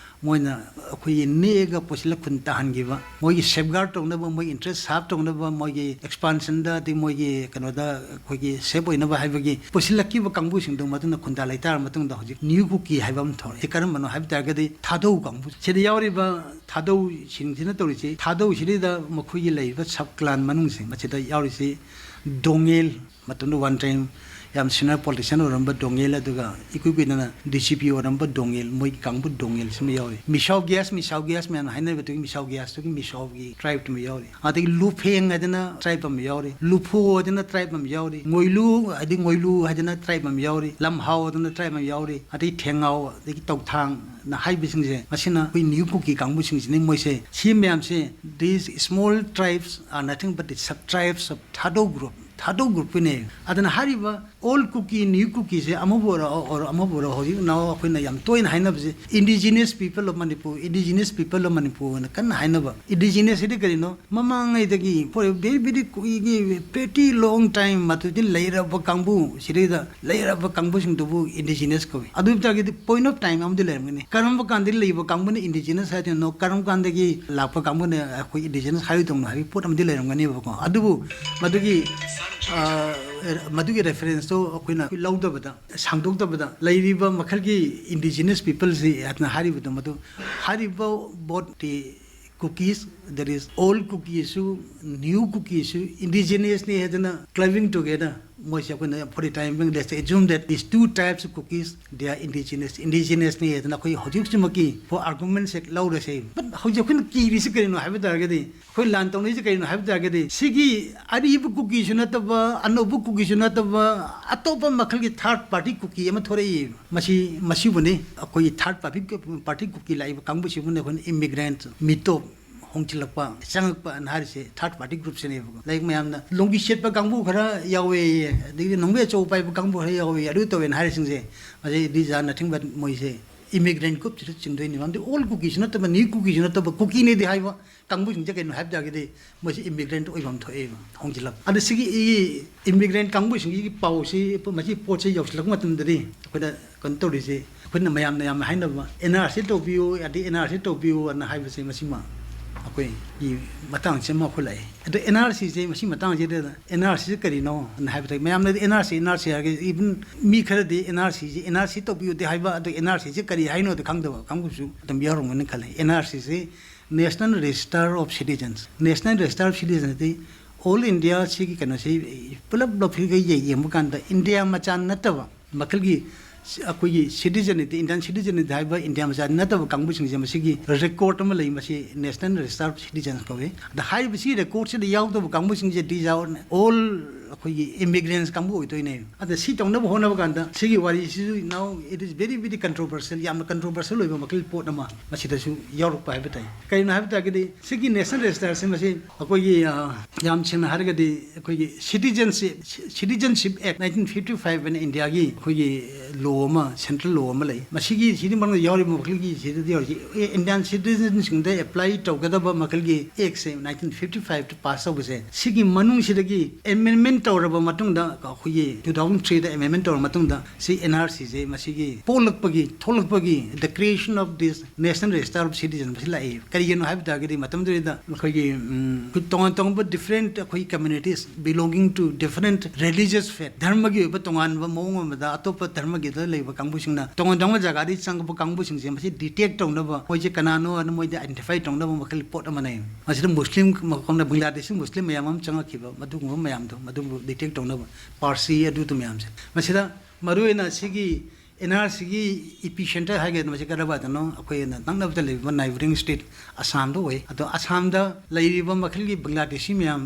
ꯃꯣꯏꯅ ꯑꯩꯈꯣꯏꯒꯤ ꯅꯦꯛꯑꯒ ꯄꯨꯁꯤꯜꯂ ꯈꯨꯟ ꯇꯥꯍꯟꯈꯤꯕ, ꯃꯣꯏꯒꯤ ꯁꯦꯐꯒꯥꯔꯗ ꯇꯧꯅꯕ, ꯃꯣꯏꯒꯤ ꯏꯟꯇꯔꯦꯁ ꯁꯥꯔꯚ ꯇꯧꯅꯕ, ꯃꯣꯏꯒꯤ ꯑꯦꯛꯁꯄꯥꯟꯁꯟꯗ, ꯑꯗꯩ ꯃꯣꯏꯒꯤ ꯀꯩꯅꯣꯗ ꯑꯩꯈꯣꯏꯒꯤ ꯁꯦꯐ ꯑꯣꯏꯅꯕ ꯍꯥꯏꯕꯒꯤ ꯄꯨꯁꯤꯜꯂꯛꯈꯤꯕ ꯀꯥꯡꯕꯨꯁꯤꯡꯗꯨ ꯃꯗꯨꯅ ꯈꯨꯟꯗꯥ ꯂꯩꯇꯥꯔ ꯃꯇꯨꯡꯗ ꯍꯧꯖꯤꯛ ꯅ꯭ꯌꯨ ꯀꯨꯀꯤ ꯍꯥꯏꯕ ꯑꯃ ꯊꯣꯛꯂꯛꯑꯦ꯫ ꯁꯤ ꯀꯔꯝꯕꯅꯣ ꯍꯥꯏꯕ ꯇꯥꯔꯒꯗꯤ ꯊꯥꯗꯧ ꯀꯥꯡꯕꯨ꯫ ꯁꯤꯗ ꯌꯥꯎꯔꯤꯕ ꯊꯥꯗꯧꯁꯤꯡꯁꯤꯅ ꯇꯧꯔꯤꯁꯤ, ꯊꯥꯗꯧꯁꯤꯗꯩꯗ ꯃꯈꯣꯏꯒꯤ ꯂꯩꯔꯤꯕ ꯁꯕ ꯀ꯭ꯂꯥꯟ ꯃꯅꯨꯡꯁꯦ ꯃꯁꯤꯗ ꯌꯥꯎꯔꯤꯁꯤ ꯗꯣꯉꯦꯜ, ꯃꯇꯝꯗ ꯋꯥꯟ ꯇꯥꯏꯝ ꯌꯥꯝ ꯁꯤꯅꯤꯌꯔ ꯄꯣꯂꯤꯇꯤꯁꯤꯌꯥꯟ ꯑꯣꯏꯔꯝꯕ ꯗꯣꯉꯦꯜ, ꯑꯗꯨꯒ ꯏꯀꯨꯏ ꯀꯨꯏꯗꯅ ꯗꯤ ꯁꯤ ꯄꯤ ꯑꯣꯏꯔꯝꯕ ꯗꯣꯉꯦꯜ, ꯃꯣꯏꯒꯤ ꯀꯥꯡꯕꯨ ꯗꯣꯉꯦꯜꯁꯤꯃ ꯌꯥꯎꯔꯤ꯫ ꯃꯤꯁꯥꯎ ꯒ꯭ꯌꯥꯁ, ꯃꯤꯁꯥꯎ ꯒ꯭ꯌꯥꯁ ꯃꯌꯥꯝ ꯍꯥꯏꯅꯕꯗꯨꯒꯤ ꯃꯤꯁꯥꯎ ꯒ꯭ꯌꯥꯁꯇꯨꯒꯤ ꯃꯤꯁꯥꯎꯒꯤ ꯇ꯭ꯔꯥꯏꯕꯇꯨꯃ ꯌꯥꯎꯔꯤ꯫ ꯑꯗꯒꯤ ꯂꯨꯐꯦꯡ ꯍꯥꯏꯗꯅ ꯇ꯭ꯔꯥꯏꯕ ꯑꯃ ꯌꯥꯎꯔꯤ, ꯂꯨꯐꯣ ꯍꯥꯏꯗꯅ ꯇ꯭ꯔꯥꯏꯕ ꯑꯃ ꯌꯥꯎꯔꯤ, ꯉꯣꯏꯂꯨ ꯍꯥꯏꯗꯤ ꯉꯣꯏꯂꯨ ꯍꯥꯏꯗꯅ ꯇ꯭ꯔꯥꯏꯕ ꯑꯃ ꯌꯥꯎꯔꯤ, ꯂꯝꯍꯥꯎ ꯍꯥꯏꯗꯅ ꯇ꯭ꯔꯥꯏꯕ ꯑꯃ ꯌꯥꯎꯔꯤ, ꯑꯗꯒꯤ ꯊꯦꯡꯉꯥꯎ, ꯑꯗꯒꯤ ꯇꯧꯊꯥꯡꯅ ꯍꯥꯏꯕꯁꯤꯡꯁꯦ, ꯃꯁꯤꯅ ꯑꯩꯈꯣꯏ ꯅ꯭ꯌꯨ ꯀꯨꯀꯤ ꯀꯥꯡꯕꯨꯁꯤꯡꯁꯤꯅꯤ꯫ ꯃꯣꯏꯁꯦ ꯁꯤ ꯃꯌꯥꯝꯁꯦ, these small tribes are nothing but the sub tribes of Thadou group, ꯊꯥꯗꯧ ꯒ꯭ꯔꯨꯞꯀꯤꯅꯦ꯫ ꯑꯗꯨꯅ ꯍꯥꯏꯔꯤꯕ ꯑꯣꯜ ꯀꯨꯀꯤ, ꯅ꯭ꯌꯨ ꯀꯨꯀꯤꯁꯦ ꯑꯃꯕꯨ ꯑꯣꯏꯔꯣ, ꯑꯣꯔ ꯑꯃꯕꯨ ꯑꯣꯏꯔꯣ, ꯍꯧꯖꯤꯛ ꯅꯥꯎ ꯑꯩꯈꯣꯏꯅ ꯌꯥꯝ ꯇꯣꯏꯅ ꯍꯥꯏꯅꯕꯁꯦ indigenous people of Manipur, indigenous people of Manipur ꯍꯥꯏꯅ ꯀꯟꯅ ꯍꯥꯏꯅꯕ꯫ Indigenous ꯁꯤꯗꯤ ꯀꯔꯤꯅꯣ? ꯃꯃꯥꯡꯉꯩꯗꯒꯤ for a very, very ꯀꯨꯏꯒꯤ petty long time ꯃꯗꯨꯗꯤ ꯂꯩꯔꯕ ꯀꯥꯡꯕꯨ, ꯁꯤꯗꯩꯗ ꯂꯩꯔꯕ ꯀꯥꯡꯕꯨꯁꯤꯡꯗꯨꯕꯨ indigenous ꯀꯧꯏ꯫ ꯑꯗꯨ ꯑꯣꯏꯕ ꯇꯥꯔꯒꯗꯤ point of time ꯑꯃꯗꯤ ꯂꯩꯔꯝꯒꯅꯤ꯫ ꯀꯔꯝꯕ ꯀꯥꯟꯗ ꯂꯩꯕ ꯀꯥꯡꯕꯨꯅ indigenous ꯍꯥꯏꯗꯣꯏꯅꯣ, ꯀꯔꯝ ꯀꯥꯟꯗꯒꯤ ꯂꯥꯛꯄ ꯀꯥꯡꯕꯨꯅ ꯑꯩꯈꯣꯏ indigenous ꯍꯥꯏꯔꯣꯏꯗꯧꯅꯣ ꯍꯥꯏꯕꯒꯤ ꯄꯣꯠ ꯑꯃꯗꯤ ꯂꯩꯔꯝꯒꯅꯦꯕꯀꯣ꯫ ꯑꯗꯨꯕꯨ ꯃꯗꯨꯒꯤ, ꯑ, ꯃꯗꯨꯒꯤ reference ꯇꯣ ꯑꯩꯈꯣꯏꯅ ꯂꯧꯗꯕꯗ, ꯁꯥꯡꯗꯣꯛꯇꯕꯗ, ꯂꯩꯔꯤꯕ ꯃꯈꯜꯒꯤ indigenous people ꯁꯤ ꯍꯥꯏꯗꯅ ꯍꯥꯏꯔꯤꯕꯗꯣ, ꯃꯗꯨ ꯍꯥꯏꯔꯤꯕ both the Kukis, that is, old Kukis ꯁꯨ, new Kukis ꯁꯨ indigenous ꯅꯤ ꯍꯥꯏꯗꯅ clubbing together, ꯃꯣꯏꯁꯦ ꯑꯩꯈꯣꯏꯅ for the time being, let's assume that these two types of Kukis, they are indigenous, indigenous ꯅꯤ ꯍꯥꯏꯗꯅ ꯑꯩꯈꯣꯏ ꯍꯧꯖꯤꯛ ꯍꯧꯖꯤꯛꯃꯛꯀꯤ for argument sake ꯂꯧꯔꯁꯦ꯫ But ꯍꯧꯖꯤꯛ ꯑꯩꯈꯣꯏꯅ ꯀꯤꯔꯤꯁꯤ ꯀꯔꯤꯅꯣ ꯍꯥꯏꯕ ꯇꯥꯔꯒꯗꯤ, ꯑꯩꯈꯣꯏ ꯂꯥꯟ ꯇꯧꯅꯔꯤꯁꯤ ꯀꯔꯤꯅꯣ ꯍꯥꯏꯕ ꯇꯥꯔꯒꯗꯤ, ꯁꯤꯒꯤ ꯑꯔꯤꯕ ꯀꯨꯀꯤꯁꯨ ꯅꯠꯇꯕ, ꯑꯅꯧꯕ ꯀꯨꯀꯤꯁꯨ ꯅꯠꯇꯕ, ꯑꯇꯣꯞꯄ ꯃꯈꯜꯒꯤ third party ꯀꯨꯀꯤ ꯑꯃ ꯊꯣꯔꯛꯏ꯫ ꯃꯁꯤ, ꯃꯁꯤꯕꯨꯅꯤ ꯑꯩꯈꯣꯏꯒꯤ third party, party ꯀꯨꯀꯤ ꯂꯥꯛꯏꯕ ꯀꯥꯡꯕꯨꯁꯤꯕꯨꯅꯤ ꯑꯩꯈꯣꯏꯅ immigrant, ꯃꯤꯇꯣꯞ ꯍꯣꯡꯖꯤꯜꯂꯛꯄ, ꯆꯪꯉꯛꯄ ꯑꯅ ꯍꯥꯏꯔꯤꯁꯦ third party group ꯁꯤꯅꯦꯕꯀꯣ꯫ ꯂꯥꯏꯔꯤꯛ ꯃꯌꯥꯝꯅ ꯂꯣꯡꯒꯤ ꯁꯦꯠꯄ ꯀꯥꯡꯕꯨ ꯈꯔ ꯌꯥꯎꯋꯦ, ꯑꯗꯒꯤ ꯅꯣꯡꯃꯩ ꯑꯆꯧꯕ ꯄꯥꯏꯕ ꯀꯥꯡꯕꯨ ꯈꯔ ꯌꯥꯎꯋꯦ, ꯑꯗꯨ ꯇꯧꯋꯦꯅ ꯍꯥꯏꯔꯤꯁꯤꯡꯁꯦ, ꯃꯁꯤ these are nothing but ꯃꯣꯏꯁꯦ immigrant group ꯁꯤꯗ ꯆꯤꯡꯗꯣꯏꯅꯤ꯫ ꯃꯔꯝꯗꯤ old ꯀꯨꯀꯤꯁꯨ ꯅꯠꯇꯕ, new ꯀꯨꯀꯤꯁꯨ ꯅꯠꯇꯕ, ꯀꯨꯀꯤꯅꯦꯗꯤ ꯍꯥꯏꯕ ꯀꯥꯡꯕꯨꯁꯤꯡꯁꯦ ꯀꯩꯅꯣ ꯍꯥꯏꯕ ꯇꯥꯔꯒꯗꯤ, ꯃꯣꯏꯁꯦ immigrant ꯑꯣꯏꯐꯝ ꯊꯣꯛꯑꯦꯕ, ꯍꯣꯡꯖꯤꯜꯂꯛꯄ꯫ ꯑꯗ ꯁꯤꯒꯤ immigrant ꯀꯥꯡꯕꯨꯁꯤꯡꯒꯤ ꯄꯥꯎꯁꯤ, ꯃꯁꯤ ꯄꯣꯠꯁꯤ ꯌꯧꯁꯤꯜꯂꯛꯄ ꯃꯇꯝꯗꯗꯤ ꯑꯩꯈꯣꯏꯗ ꯀꯩꯅꯣ ꯇꯧꯔꯤꯁꯦ, ꯑꯩꯈꯣꯏꯅ ꯃꯌꯥꯝꯅ ꯌꯥꯝꯅ ꯍꯥꯏꯅꯕ, "ꯑꯦꯟ ꯑꯥꯔ ꯁꯤ ꯇꯧꯕꯤꯌꯨ", ꯑꯗꯩ "ꯑꯦꯟ ꯑꯥꯔ ꯁꯤ ꯇꯧꯕꯤꯌꯨ" ꯑꯅ ꯍꯥꯏꯕꯁꯦ, ꯃꯁꯤꯃ ꯑꯩꯈꯣꯏꯒꯤ ꯃꯇꯥꯡꯁꯤ ꯑꯃ ꯑꯩꯈꯣꯏ ꯂꯥꯛꯑꯦ꯫ ꯑꯗꯣ ꯑꯦꯟ ꯑꯥꯔ ꯁꯤꯁꯦ, ꯃꯁꯤ ꯃꯇꯥꯡꯁꯤꯗ ꯑꯦꯟ ꯑꯥꯔ ꯁꯤꯁꯦ ꯀꯔꯤꯅꯣ ꯑꯅ ꯍꯥꯏꯕꯗ, ꯃꯌꯥꯝꯅꯗꯤ N R C, N R C ꯍꯥꯏꯔꯒ, even ꯃꯤ ꯈꯔꯗꯤ ꯑꯦꯟ ꯑꯥꯔ ꯁꯤꯁꯦ, ꯑꯦꯟ ꯑꯥꯔ ꯁꯤ ꯇꯧꯕꯤꯌꯨꯗꯤ ꯍꯥꯏꯕ, ꯑꯗꯣ ꯑꯦꯟ ꯑꯥꯔ ꯁꯤꯁꯦ ꯀꯔꯤ ꯍꯥꯏꯅꯣꯗꯤ ꯈꯪꯗꯕ ꯀꯥꯡꯕꯨꯁꯨ ꯑꯗꯨꯝ ꯌꯥꯎꯔꯝꯒꯅꯤ ꯈꯜꯂꯦ꯫ ꯑꯦꯟ ꯑꯥꯔ ꯁꯤꯁꯦ National Register of Citizens, National Register of Citizens D all India ꯁꯤꯒꯤ ꯀꯩꯅꯣꯁꯤ ꯄꯨꯂꯞ ꯂꯧꯊꯣꯛꯑꯒ ꯌꯦꯡꯕ ꯀꯥꯟꯗ, ꯏꯟꯗꯤꯌꯥ ꯃꯆꯥ ꯅꯠꯇꯕ ꯃꯈꯜꯒꯤ, ꯑꯩꯈꯣꯏꯒꯤ citizenity, Indian citizenity ꯍꯥꯏꯕ ꯏꯟꯗꯤꯌꯥ ꯃꯆꯥ ꯅꯠꯇꯕ ꯀꯥꯡꯕꯨꯁꯤꯡꯁꯦ, ꯃꯁꯤꯒꯤ record ꯑꯃ ꯂꯩ, ꯃꯁꯤ National Register of Citizens ꯀꯧꯏ꯫ ꯑꯗ ꯍꯥꯏꯔꯤꯕꯁꯤ record ꯁꯤꯗ ꯌꯥꯎꯗꯕ ꯀꯥꯡꯕꯨꯁꯤꯡꯁꯦ, these are all ꯑꯩꯈꯣꯏꯒꯤ immigrants ꯀꯥꯡꯕꯨ ꯑꯣꯏꯗꯣꯏꯅꯦ꯫ ꯑꯗ ꯁꯤ ꯇꯧꯅꯕ ꯍꯣꯠꯅꯕ ꯀꯥꯟꯗ, ꯁꯤꯒꯤ ꯋꯥꯔꯤꯁꯤꯁꯨ now it is very, very controversial, ꯌꯥꯝꯅ controversial ꯑꯣꯏꯕ ꯃꯈꯜꯒꯤ ꯄꯣꯠ ꯑꯃ ꯃꯁꯤꯗꯁꯨ ꯌꯥꯎꯔꯛꯄ ꯍꯥꯏꯕ ꯇꯥꯏ꯫ ꯀꯔꯤꯅꯣ ꯍꯥꯏꯕ ꯇꯥꯔꯒꯗꯤ, ꯁꯤꯒꯤ National Register ꯁꯦ, ꯃꯁꯤ ꯑꯩꯈꯣꯏꯒꯤ, ꯑ, ꯌꯥꯝ ꯁꯦꯡꯅ ꯍꯥꯏꯔꯒꯗꯤ, ꯑꯩꯈꯣꯏꯒꯤ Citizenship, Citizenship Act nineteen fifty five ꯑꯅ ꯏꯟꯗꯤꯌꯥꯒꯤ ꯑꯩꯈꯣꯏꯒꯤ law ꯑꯃ, central law ꯑꯃ ꯂꯩ꯫ ꯃꯁꯤꯒꯤ, ꯁꯤꯒꯤ ꯃꯅꯨꯡꯗ ꯌꯥꯎꯔꯤꯕ ꯃꯈꯜꯒꯤ, ꯁꯤꯗꯗꯤ ꯍꯧꯖꯤꯛ Indian citizen ꯁꯤꯡꯗ apply ꯇꯧꯒꯗꯕ ꯃꯈꯜꯒꯤ act ꯁꯦ, nineteen fifty five pass ꯇꯧꯕꯁꯦ, ꯁꯤꯒꯤ ꯃꯅꯨꯡꯁꯤꯗꯒꯤ amendment ꯇꯧꯔꯕ ꯃꯇꯨꯡꯗ, ꯑꯩꯈꯣꯏꯒꯤ two thousand three ꯗ amendment ꯇꯧꯔꯕ ꯃꯇꯨꯡꯗ, ꯁꯤ ꯑꯦꯟ ꯑꯥꯔ ꯁꯤꯁꯦ ꯃꯁꯤꯒꯤ ꯄꯣꯛꯂꯛꯄꯒꯤ, ꯊꯣꯛꯂꯛꯄꯒꯤ, the creation of this National Register of Citizen ꯃꯁꯤ ꯂꯥꯛꯏ꯫ ꯀꯔꯤꯒꯤꯅꯣ ꯍꯥꯏꯕ ꯇꯥꯔꯒꯗꯤ, ꯃꯇꯝꯗꯨꯗ ꯑꯩꯈꯣꯏꯒꯤ, ꯎꯝ, ꯑꯩꯈꯣꯏ ꯇꯣꯉꯥꯟ ꯇꯣꯉꯥꯟꯕ different ꯑꯩꯈꯣꯏ communities belonging to different religious faith, ꯙꯔꯃꯒꯤ ꯑꯣꯏꯕ ꯇꯣꯉꯥꯟꯕ ꯃꯑꯣꯡ ꯑꯃꯗ, ꯑꯇꯣꯞꯄ ꯙꯔꯃꯒꯤꯗ ꯂꯩꯕ ꯀꯥꯡꯕꯨꯁꯤꯡꯅ ꯇꯣꯉꯥꯟ ꯇꯣꯉꯥꯟꯕ ꯖꯒꯥꯗꯒꯤ ꯆꯪꯉꯛꯄ ꯀꯥꯡꯕꯨꯁꯤꯡꯁꯦ ꯃꯁꯤ detect ꯇꯧꯅꯕ, ꯃꯣꯏꯁꯦ ꯀꯅꯥꯅꯣ ꯍꯥꯏꯅ ꯃꯣꯏꯗ identify ꯇꯧꯅꯕ ꯃꯈꯜꯒꯤ ꯄꯣꯠ ꯑꯃꯅꯦ꯫ ꯃꯁꯤꯗ ꯃꯨꯁꯂꯤꯝ, ꯃꯐꯝꯗ ꯕꯪꯒ꯭ꯂꯥꯗꯦꯁꯤ ꯃꯨꯁꯂꯤꯝ ꯃꯌꯥꯝ ꯑꯃ ꯆꯪꯉꯛꯈꯤꯕ, ꯃꯗꯨꯒꯨꯝꯕ ꯃꯌꯥꯝꯗꯣ, ꯃꯗꯨ ꯗꯤꯇꯦꯛ ꯇꯧꯅꯕ, ꯄꯥꯔꯁꯤ ꯑꯗꯨꯗꯨ ꯃꯌꯥꯝꯁꯦ꯫ ꯃꯁꯤꯗ ꯃꯔꯨꯑꯣꯏꯅ ꯁꯤꯒꯤ ꯑꯦꯟ ꯑꯥꯔ ꯁꯤꯒꯤ ꯏꯄꯤ ꯁꯦꯟꯇꯔ ꯍꯥꯏꯒꯗ꯭ꯔꯥ, ꯃꯁꯤ ꯀꯗꯥꯏꯋꯥꯏꯗꯅꯣ? ꯑꯩꯈꯣꯏꯅ ꯅꯛꯅꯕꯗ ꯂꯩꯔꯤꯕ ꯅꯥꯏꯕꯔꯤꯡ ꯁ꯭ꯇꯦꯠ ꯑꯁꯥꯝꯗ ꯑꯣꯏ꯫ ꯑꯗꯣ ꯑꯁꯥꯝꯗ ꯂꯩꯔꯤꯕ ꯃꯈꯜꯒꯤ ꯕꯪꯒ꯭ꯂꯥꯗꯦꯁꯤ ꯃꯌꯥꯝ,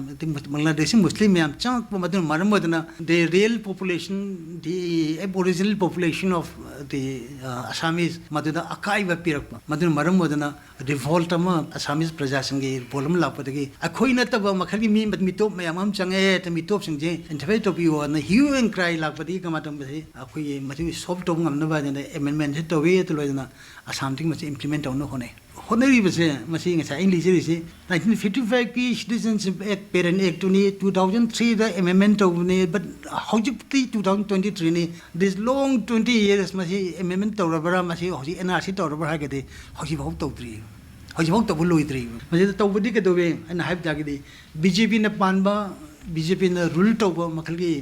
ꯕꯪꯒ꯭ꯂꯥꯗꯦꯁꯤ ꯃꯨꯁꯂꯤꯝ ꯃꯌꯥꯝ ꯆꯪꯉꯛꯄ, ꯃꯗꯨꯅ ꯃꯔꯝ ꯑꯣꯏꯗꯅ the real population, the aboriginal population of the, uh, Assamese, ꯃꯗꯨꯗ ꯑꯀꯥꯏꯕ ꯄꯤꯔꯛꯄ, ꯃꯗꯨꯅ ꯃꯔꯝ ꯑꯣꯏꯗꯅ ꯔꯤꯚꯣꯜꯠ ꯑꯃ, ꯑꯁꯥꯃꯤꯁ ꯄ꯭ꯔꯖꯥꯁꯤꯡꯒꯤ ꯔꯤꯚꯣꯜꯠ ꯑꯃ ꯂꯥꯛꯄꯗꯒꯤ ꯑꯩꯈꯣꯏ ꯅꯠꯇꯕ ꯃꯈꯜꯒꯤ ꯃꯤ, ꯃꯤꯇꯣꯞ ꯃꯌꯥꯝ ꯑꯃ ꯆꯪꯉꯛꯑꯦ꯫ ꯃꯤꯇꯣꯞꯁꯤꯡꯁꯦ ꯏꯟꯇꯔꯐꯤꯌꯔ ꯇꯧꯕꯤꯌꯣꯅ ꯍ꯭ꯌꯨ ꯑꯦꯟ ꯀ꯭ꯔꯥꯏ ꯂꯥꯛꯄꯗꯒꯤ ꯀꯃꯥꯏꯅ ꯇꯧꯕꯁꯦ ꯑꯩꯈꯣꯏꯒꯤ ꯃꯁꯤꯒꯤ ꯁꯣꯜꯕ ꯇꯧꯕ ꯉꯝꯅꯕ ꯍꯥꯏꯗꯅ ꯑꯦꯃꯦꯟꯃꯦꯟꯁꯦ ꯇꯧꯏ꯫ ꯑꯗꯨ ꯂꯣꯏꯗꯅ ꯑꯁꯥꯝꯗꯒꯤ ꯃꯁꯤ ꯏꯝꯄ꯭ꯂꯤꯃꯦꯟ ꯇꯧꯅꯕ ꯍꯣꯠꯅꯩ꯫ ꯍꯣꯠꯅꯔꯤꯕꯁꯦ ꯃꯁꯤ ꯉꯁꯥꯏ ꯑꯩꯅ ꯂꯤꯖꯔꯤꯁꯤ nineteen fifty five ꯀꯤ Citizenship Act, Parent Act ꯇꯨꯅꯤ, two thousand three ꯗ ꯑꯦꯃꯦꯟꯃꯦꯟ ꯇꯧꯕꯅꯤ, but ꯍꯧꯖꯤꯛꯇꯤ two thousand twenty three ꯅꯤ꯫ This long twenty years ꯃꯁꯤ ꯑꯦꯃꯦꯟꯃꯦꯟ ꯇꯧꯔꯕ꯭ꯔꯥ, ꯃꯁꯤ ꯍꯧꯖꯤꯛ ꯑꯦꯟ ꯑꯥꯔ ꯁꯤ ꯇꯧꯔꯕ꯭ꯔꯥ ꯍꯥꯏꯔꯒꯗꯤ ꯍꯧꯖꯤꯛꯐꯥꯎ ꯇꯧꯗ꯭ꯔꯤ, ꯍꯧꯖꯤꯛꯐꯥꯎ ꯇꯧꯕ ꯂꯣꯏꯗ꯭ꯔꯤ꯫ ꯃꯁꯤꯗ ꯇꯧꯕꯗꯤ ꯀꯩꯗꯧꯋꯦ ꯑꯩꯅ ꯍꯥꯏꯕ ꯇꯥꯔꯒꯗꯤ, ꯕꯤ ꯖꯦ ꯄꯤꯅ ꯄꯥꯟꯕ, ꯕꯤ ꯖꯦ ꯄꯤꯅ ꯔꯨꯜ ꯇꯧꯕ ꯃꯈꯜꯒꯤ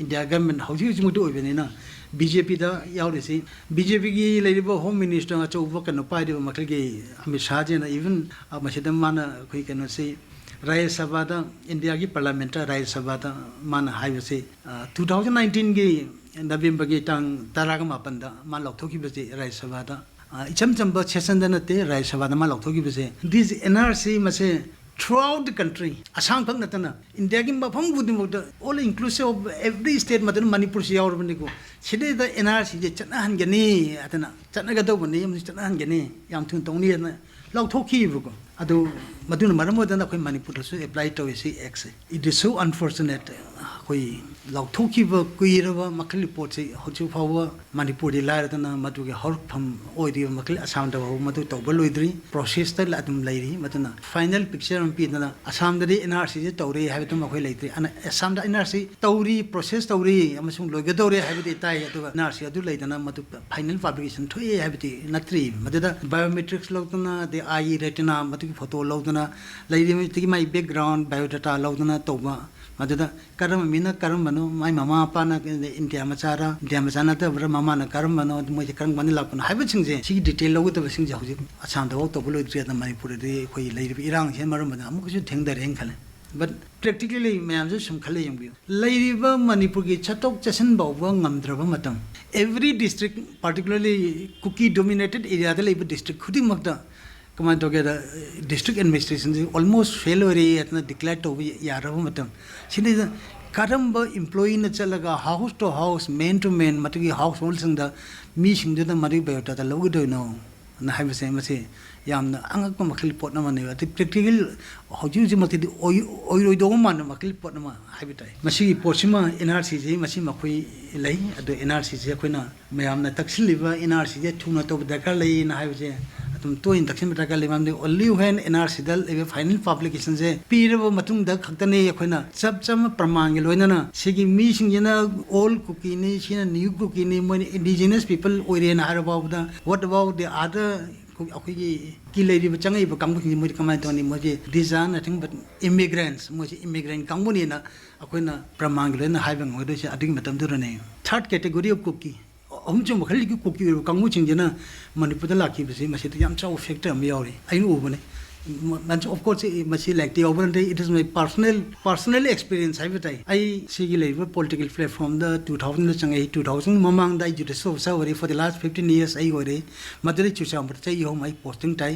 ꯏꯟꯗꯤꯌꯥ ꯒꯚꯔꯟꯃꯦꯟ ꯍꯧꯖꯤꯛ ꯍꯧꯖꯤꯛꯃꯛꯇ ꯑꯣꯏꯕꯅꯤꯅ, ꯕꯤ ꯖꯦ ꯄꯤꯗ ꯌꯥꯎꯔꯤꯁꯤ, ꯕꯤ ꯖꯦ ꯄꯤꯒꯤ ꯂꯩꯔꯤꯕ ꯍꯣꯝ ꯃꯤꯅꯤꯁꯇꯔ ꯑꯆꯧꯕ ꯀꯩꯅꯣ ꯄꯥꯏꯔꯤꯕ ꯃꯈꯜꯒꯤ ꯑꯃꯤꯠ ꯁꯥꯍꯖꯤꯅ, even ꯃꯁꯤꯗ ꯃꯥꯅ ꯑꯩꯈꯣꯏ ꯀꯩꯅꯣꯁꯤ ꯔꯥꯖ꯭ꯌ ꯁꯚꯥꯗ, ꯏꯟꯗꯤꯌꯥꯒꯤ ꯄꯥꯔꯂꯥꯃꯦꯟꯇ ꯔꯥꯖ꯭ꯌ ꯁꯚꯥꯗ ꯃꯥꯅ ꯍꯥꯏꯕꯁꯤ, two thousand nineteenꯒꯤ ꯅꯕꯦꯝꯕꯔꯒꯤ ꯇꯥꯡ ꯇꯔꯥꯒ ꯃꯥꯄꯟꯗ ꯃꯥ ꯂꯥꯎꯊꯣꯛꯈꯤꯕꯁꯤ ꯔꯥꯖ꯭ꯌ ꯁꯚꯥꯗ, ꯑ, ꯏꯆꯝ ꯆꯝꯕ ꯁꯦꯁꯟꯗ ꯅꯠꯇꯦ, ꯔꯥꯖ꯭ꯌ ꯁꯚꯥꯗ ꯃꯥ ꯂꯥꯎꯊꯣꯛꯈꯤꯕꯁꯦ꯫ This ꯑꯦꯟ ꯑꯥꯔ ꯁꯤ ꯃꯁꯦ throughout the country, ꯑꯁꯥꯝ ꯈꯛ ꯅꯠꯇꯅ ꯏꯟꯗꯤꯌꯥꯒꯤ ꯃꯐꯝ ꯈꯨꯗꯤꯡꯃꯛꯇ, all inclusive of every state, ꯃꯗꯨꯅ ꯃꯅꯤꯄꯨꯔꯁꯨ ꯌꯥꯎꯔꯕꯅꯤꯀꯣ, ꯁꯤꯗꯩꯗ ꯑꯦꯟ ꯑꯥꯔ ꯁꯤꯁꯦ ꯆꯠꯅꯍꯟꯒꯅꯤ ꯍꯥꯏꯗꯅ, ꯆꯠꯅꯒꯗꯧꯕꯅꯤ ꯑꯃꯁꯨꯡ ꯆꯠꯅꯍꯟꯒꯅꯤ, ꯌꯥꯝ ꯊꯨꯅ ꯇꯧꯅꯤ ꯍꯥꯏꯅ ꯂꯥꯎꯊꯣꯛꯈꯤꯕꯀꯣ꯫ ꯑꯗꯨ ꯃꯗꯨꯅ ꯃꯔꯝ ꯑꯣꯏꯗꯅ ꯑꯩꯈꯣꯏ ꯃꯅꯤꯄꯨꯔꯗꯁꯨ ꯑꯦꯄ꯭ꯂꯥꯏ ꯇꯧꯏ ꯁꯤ ꯑꯦꯛꯁꯦ꯫ It is so unfortunate, ꯑꯩꯈꯣꯏ ꯂꯥꯎꯊꯣꯛꯈꯤꯕ ꯀꯨꯏꯔꯕ ꯃꯈꯜꯒꯤ ꯄꯣꯠꯁꯤ ꯍꯧꯖꯤꯛ ꯐꯥꯎꯕ ꯃꯅꯤꯄꯨꯔꯗꯤ ꯂꯥꯏꯔꯗꯅ ꯃꯗꯨꯒꯤ ꯍꯧꯔꯛꯐꯝ ꯑꯣꯏꯔꯤꯕ ꯃꯈꯜ ꯑꯁꯥꯝꯗ ꯐꯥꯎꯕ ꯃꯗꯨ ꯇꯧꯕ ꯂꯣꯏꯗ꯭ꯔꯤ, ꯄ꯭ꯔꯣꯁꯦꯁꯇ ꯑꯗꯨꯝ ꯂꯩꯔꯤ꯫ ꯃꯗꯨꯅ ꯐꯥꯏꯅꯦꯜ ꯄꯤꯛꯆꯔ ꯑꯃ ꯄꯤꯗꯅ ꯑꯁꯥꯝꯗꯗꯤ ꯑꯦꯟ ꯑꯥꯔ ꯁꯤꯁꯦ ꯇꯧꯔꯦ ꯍꯥꯏꯕꯗꯨꯃ ꯑꯩꯈꯣꯏ ꯂꯩꯇ꯭ꯔꯤ꯫ ꯑꯅ ꯑꯁꯥꯝꯗ ꯑꯦꯟ ꯑꯥꯔ ꯁꯤ ꯇꯧꯔꯤ, ꯄ꯭ꯔꯣꯁꯦꯁ ꯇꯧꯔꯤ ꯑꯃꯁꯨꯡ ꯂꯣꯏꯒꯗꯧꯔꯦ ꯍꯥꯏꯕꯗꯤ ꯇꯥꯏ, ꯑꯗꯨꯒ ꯑꯦꯟ ꯑꯥꯔ ꯁꯤ ꯑꯗꯨ ꯂꯩꯗꯅ ꯃꯗꯨ ꯐꯥꯏꯅꯦꯜ ꯄꯕ꯭ꯂꯤꯀꯦꯁꯟ ꯊꯣꯛꯑꯦ ꯍꯥꯏꯕꯗꯤ ꯅꯠꯇ꯭ꯔꯤ꯫ ꯃꯗꯨꯗ ꯕꯥꯏꯑꯣꯃꯦꯇ꯭ꯔꯤꯛꯁ ꯂꯧꯗꯅ, ꯑꯗꯩ ꯑꯥꯏ ꯔꯦꯇꯤꯅꯥ ꯃꯗꯨꯒꯤ ꯐꯣꯇꯣ ꯂꯧꯗꯅ, ꯂꯩꯔꯤꯕ ꯃꯤꯗꯨꯒꯤ ꯃꯥꯏ ꯕꯦꯛꯒ꯭ꯔꯥꯎꯟ, ꯕꯥꯏꯑꯣꯗꯥꯇꯥ ꯂꯧꯗꯅ ꯇꯧꯕ꯫ ꯃꯗꯨꯗ ꯀꯔꯝꯕ ꯃꯤꯅ ꯀꯔꯝꯕꯅꯣ, ꯃꯥꯏ ꯃꯃꯥ ꯃꯄꯥꯅ ꯏꯟꯗꯤꯌꯥ ꯃꯆꯥꯔ, ꯏꯟꯗꯤꯌꯥ ꯃꯆꯥ ꯅꯠꯇꯕ꯭ꯔꯥ, ꯃꯃꯥꯅ ꯀꯔꯝꯕꯅꯣ, ꯃꯣꯏꯁꯦ ꯀꯔꯝ ꯀꯥꯟꯗ ꯂꯥꯛꯄꯅꯣ ꯍꯥꯏꯕꯁꯤꯡꯁꯦ, ꯁꯤꯒꯤ ꯗꯤꯇꯦꯜ ꯂꯧꯒꯗꯕꯁꯤꯡꯁꯦ ꯍꯧꯖꯤꯛ ꯑꯁꯥꯝꯗꯐꯥꯎ ꯇꯧꯕ ꯂꯣꯏꯗ꯭ꯔꯤ꯫ ꯑꯗ ꯃꯅꯤꯄꯨꯔꯗꯗꯤ ꯑꯩꯈꯣꯏ ꯂꯩꯔꯤꯕ ꯏꯔꯥꯡꯁꯤꯅ ꯃꯔꯝ ꯑꯣꯏꯗꯅ ꯑꯃꯨꯛꯀꯁꯨ ꯊꯦꯡꯊꯔꯦꯅ ꯈꯜꯂꯦ꯫ But practically ꯃꯌꯥꯝꯁꯨ ꯁꯨꯝ ꯈꯜꯂ ꯌꯦꯡꯕꯤꯌꯨ, ꯂꯩꯔꯤꯕ ꯃꯅꯤꯄꯨꯔꯒꯤ ꯆꯠꯊꯣꯛ ꯆꯠꯁꯤꯟ ꯐꯥꯎꯕ ꯉꯝꯗ꯭ꯔꯕ ꯃꯇꯝ, every district, particularly Kuki dominated areaꯗ ꯂꯩꯕ district ꯈꯨꯗꯤꯡꯃꯛꯇ ꯀꯃꯥꯏꯅ ꯇꯧꯒꯦꯗ, district administrationꯁꯤ almost fail ꯑꯣꯏꯔꯦ ꯍꯥꯏꯗꯅ declare ꯇꯧꯕ ꯌꯥꯔꯕ ꯃꯇꯝ ꯁꯤꯗꯩꯗ ꯀꯔꯝꯕ employeeꯅ ꯆꯠꯂꯒ house to house, man to man, ꯃꯗꯨꯒꯤ householdꯁꯤꯡꯗ ꯃꯤꯁꯤꯡꯗꯨꯗ ꯃꯗꯨꯒꯤ biodata ꯂꯧꯒꯗꯣꯏꯅꯣ? ꯅ ꯍꯥꯏꯕꯁꯦ ꯃꯁꯤ ꯌꯥꯝꯅ ꯑꯉꯛꯄ ꯃꯈꯜꯒꯤ ꯄꯣꯠ ꯑꯃꯅꯦꯕ꯫ ꯑꯗꯩ practical ꯍꯧꯖꯤꯛ ꯍꯧꯖꯤꯛꯃꯛꯇꯗꯤ ꯑꯣꯏ-, ꯑꯣꯏꯔꯣꯏꯗꯧꯕ ꯃꯥꯟꯕ ꯃꯈꯜꯒꯤ ꯄꯣꯠ ꯑꯃ ꯍꯥꯏꯕ ꯇꯥꯏ꯫ ꯃꯁꯤꯒꯤ ꯄꯣꯠꯁꯤꯃ NRCꯁꯤ ꯃꯁꯤ ꯃꯈꯣꯏ ꯂꯩ, ꯑꯗꯣ NRCꯁꯤ ꯑꯩꯈꯣꯏꯅ ꯃꯌꯥꯝꯅ ꯇꯛꯁꯤꯜꯂꯤꯕ NRCꯁꯦ ꯊꯨꯅ ꯇꯧꯕ ꯗꯔꯀꯥꯔ ꯂꯩꯅ ꯍꯥꯏꯕꯁꯦ ꯑꯗꯨꯝ ꯇꯣꯏꯅ ꯇꯛꯁꯤꯟꯕ ꯗꯔꯀꯥꯔ ꯂꯩ꯫ ꯃꯔꯝꯗꯤ only when NRCꯗ ꯂꯩꯕ final publicationꯁꯦ ꯄꯤꯔꯕ ꯃꯇꯨꯡꯗ ꯈꯛꯇꯅꯤ ꯑꯩꯈꯣꯏꯅ ꯆꯞ ꯆꯥꯕ ꯄ꯭ꯔꯃꯥꯟꯒꯤ ꯂꯣꯏꯅꯅ ꯁꯤꯒꯤ ꯃꯤꯁꯤꯡꯁꯤꯅ all Kukiꯅꯤ, ꯁꯤꯅ new Kukiꯅꯤ, ꯃꯣꯏꯅ indigenous people ꯑꯣꯏꯔꯦꯅ ꯍꯥꯏꯔ ꯐꯥꯎꯕꯗ, what about the other ꯑꯩꯈꯣꯏꯒꯤ ꯀꯤ ꯂꯩꯔꯤꯕ ꯆꯪꯉꯛꯏꯕ ꯀꯥꯡꯕꯨꯁꯤꯡꯁꯤ ꯃꯣꯏꯗꯤ ꯀꯃꯥꯏꯅ ꯇꯧꯅꯤ? ꯃꯣꯏꯗꯤ these are nothing but immigrants, ꯃꯣꯏꯁꯤ immigrant ꯀꯥꯡꯕꯨꯅꯦꯅ ꯑꯩꯈꯣꯏꯅ ꯄ꯭ꯔꯃꯥꯟꯒꯤ ꯂꯣꯏꯅ ꯍꯥꯏꯕ ꯉꯝꯒꯗꯣꯏꯁꯦ ꯑꯗꯨꯒꯤ ꯃꯇꯝꯗꯨꯗꯅꯦ꯫ Third category of Kuki, ꯑꯍꯨꯝꯁꯨꯕ ꯃꯈꯜꯒꯤ Kuki ꯑꯣꯏꯕ ꯀꯥꯡꯕꯨꯁꯤꯡꯁꯤꯅ ꯃꯅꯤꯄꯨꯔꯗ ꯂꯥꯛꯈꯤꯕꯁꯤ ꯃꯁꯤꯗ ꯌꯥꯝ ꯆꯥꯎꯕ factor ꯑꯃ ꯌꯥꯎꯔꯤ, ꯑꯩꯅ ꯎꯕꯅꯦ꯫ ꯃ-, ꯃꯁꯤ, of course, ꯃꯁꯤ ꯂꯥꯏꯔꯤꯛꯇ ꯌꯥꯎꯕ ꯅꯠꯇꯦ, it is my personal, personal experience ꯍꯥꯏꯕ ꯇꯥꯏ꯫ ꯑꯩ ꯁꯤꯒꯤ ꯂꯩꯔꯤꯕ political platformꯗ two thousandꯗ ꯆꯪꯉꯛꯏ, two thousand ꯃꯃꯥꯡꯗ ꯑꯩ judicial officer ꯑꯣꯏꯔꯦ, for the last fifteen years ꯑꯩ ꯑꯣꯏꯔꯦ꯫ ꯃꯗꯨꯗꯩ ꯆꯨꯔꯆꯥꯟꯄꯨꯔꯗ ꯆꯍꯤ ꯑꯍꯨꯝ ꯑꯩ posting ꯇꯥꯏ,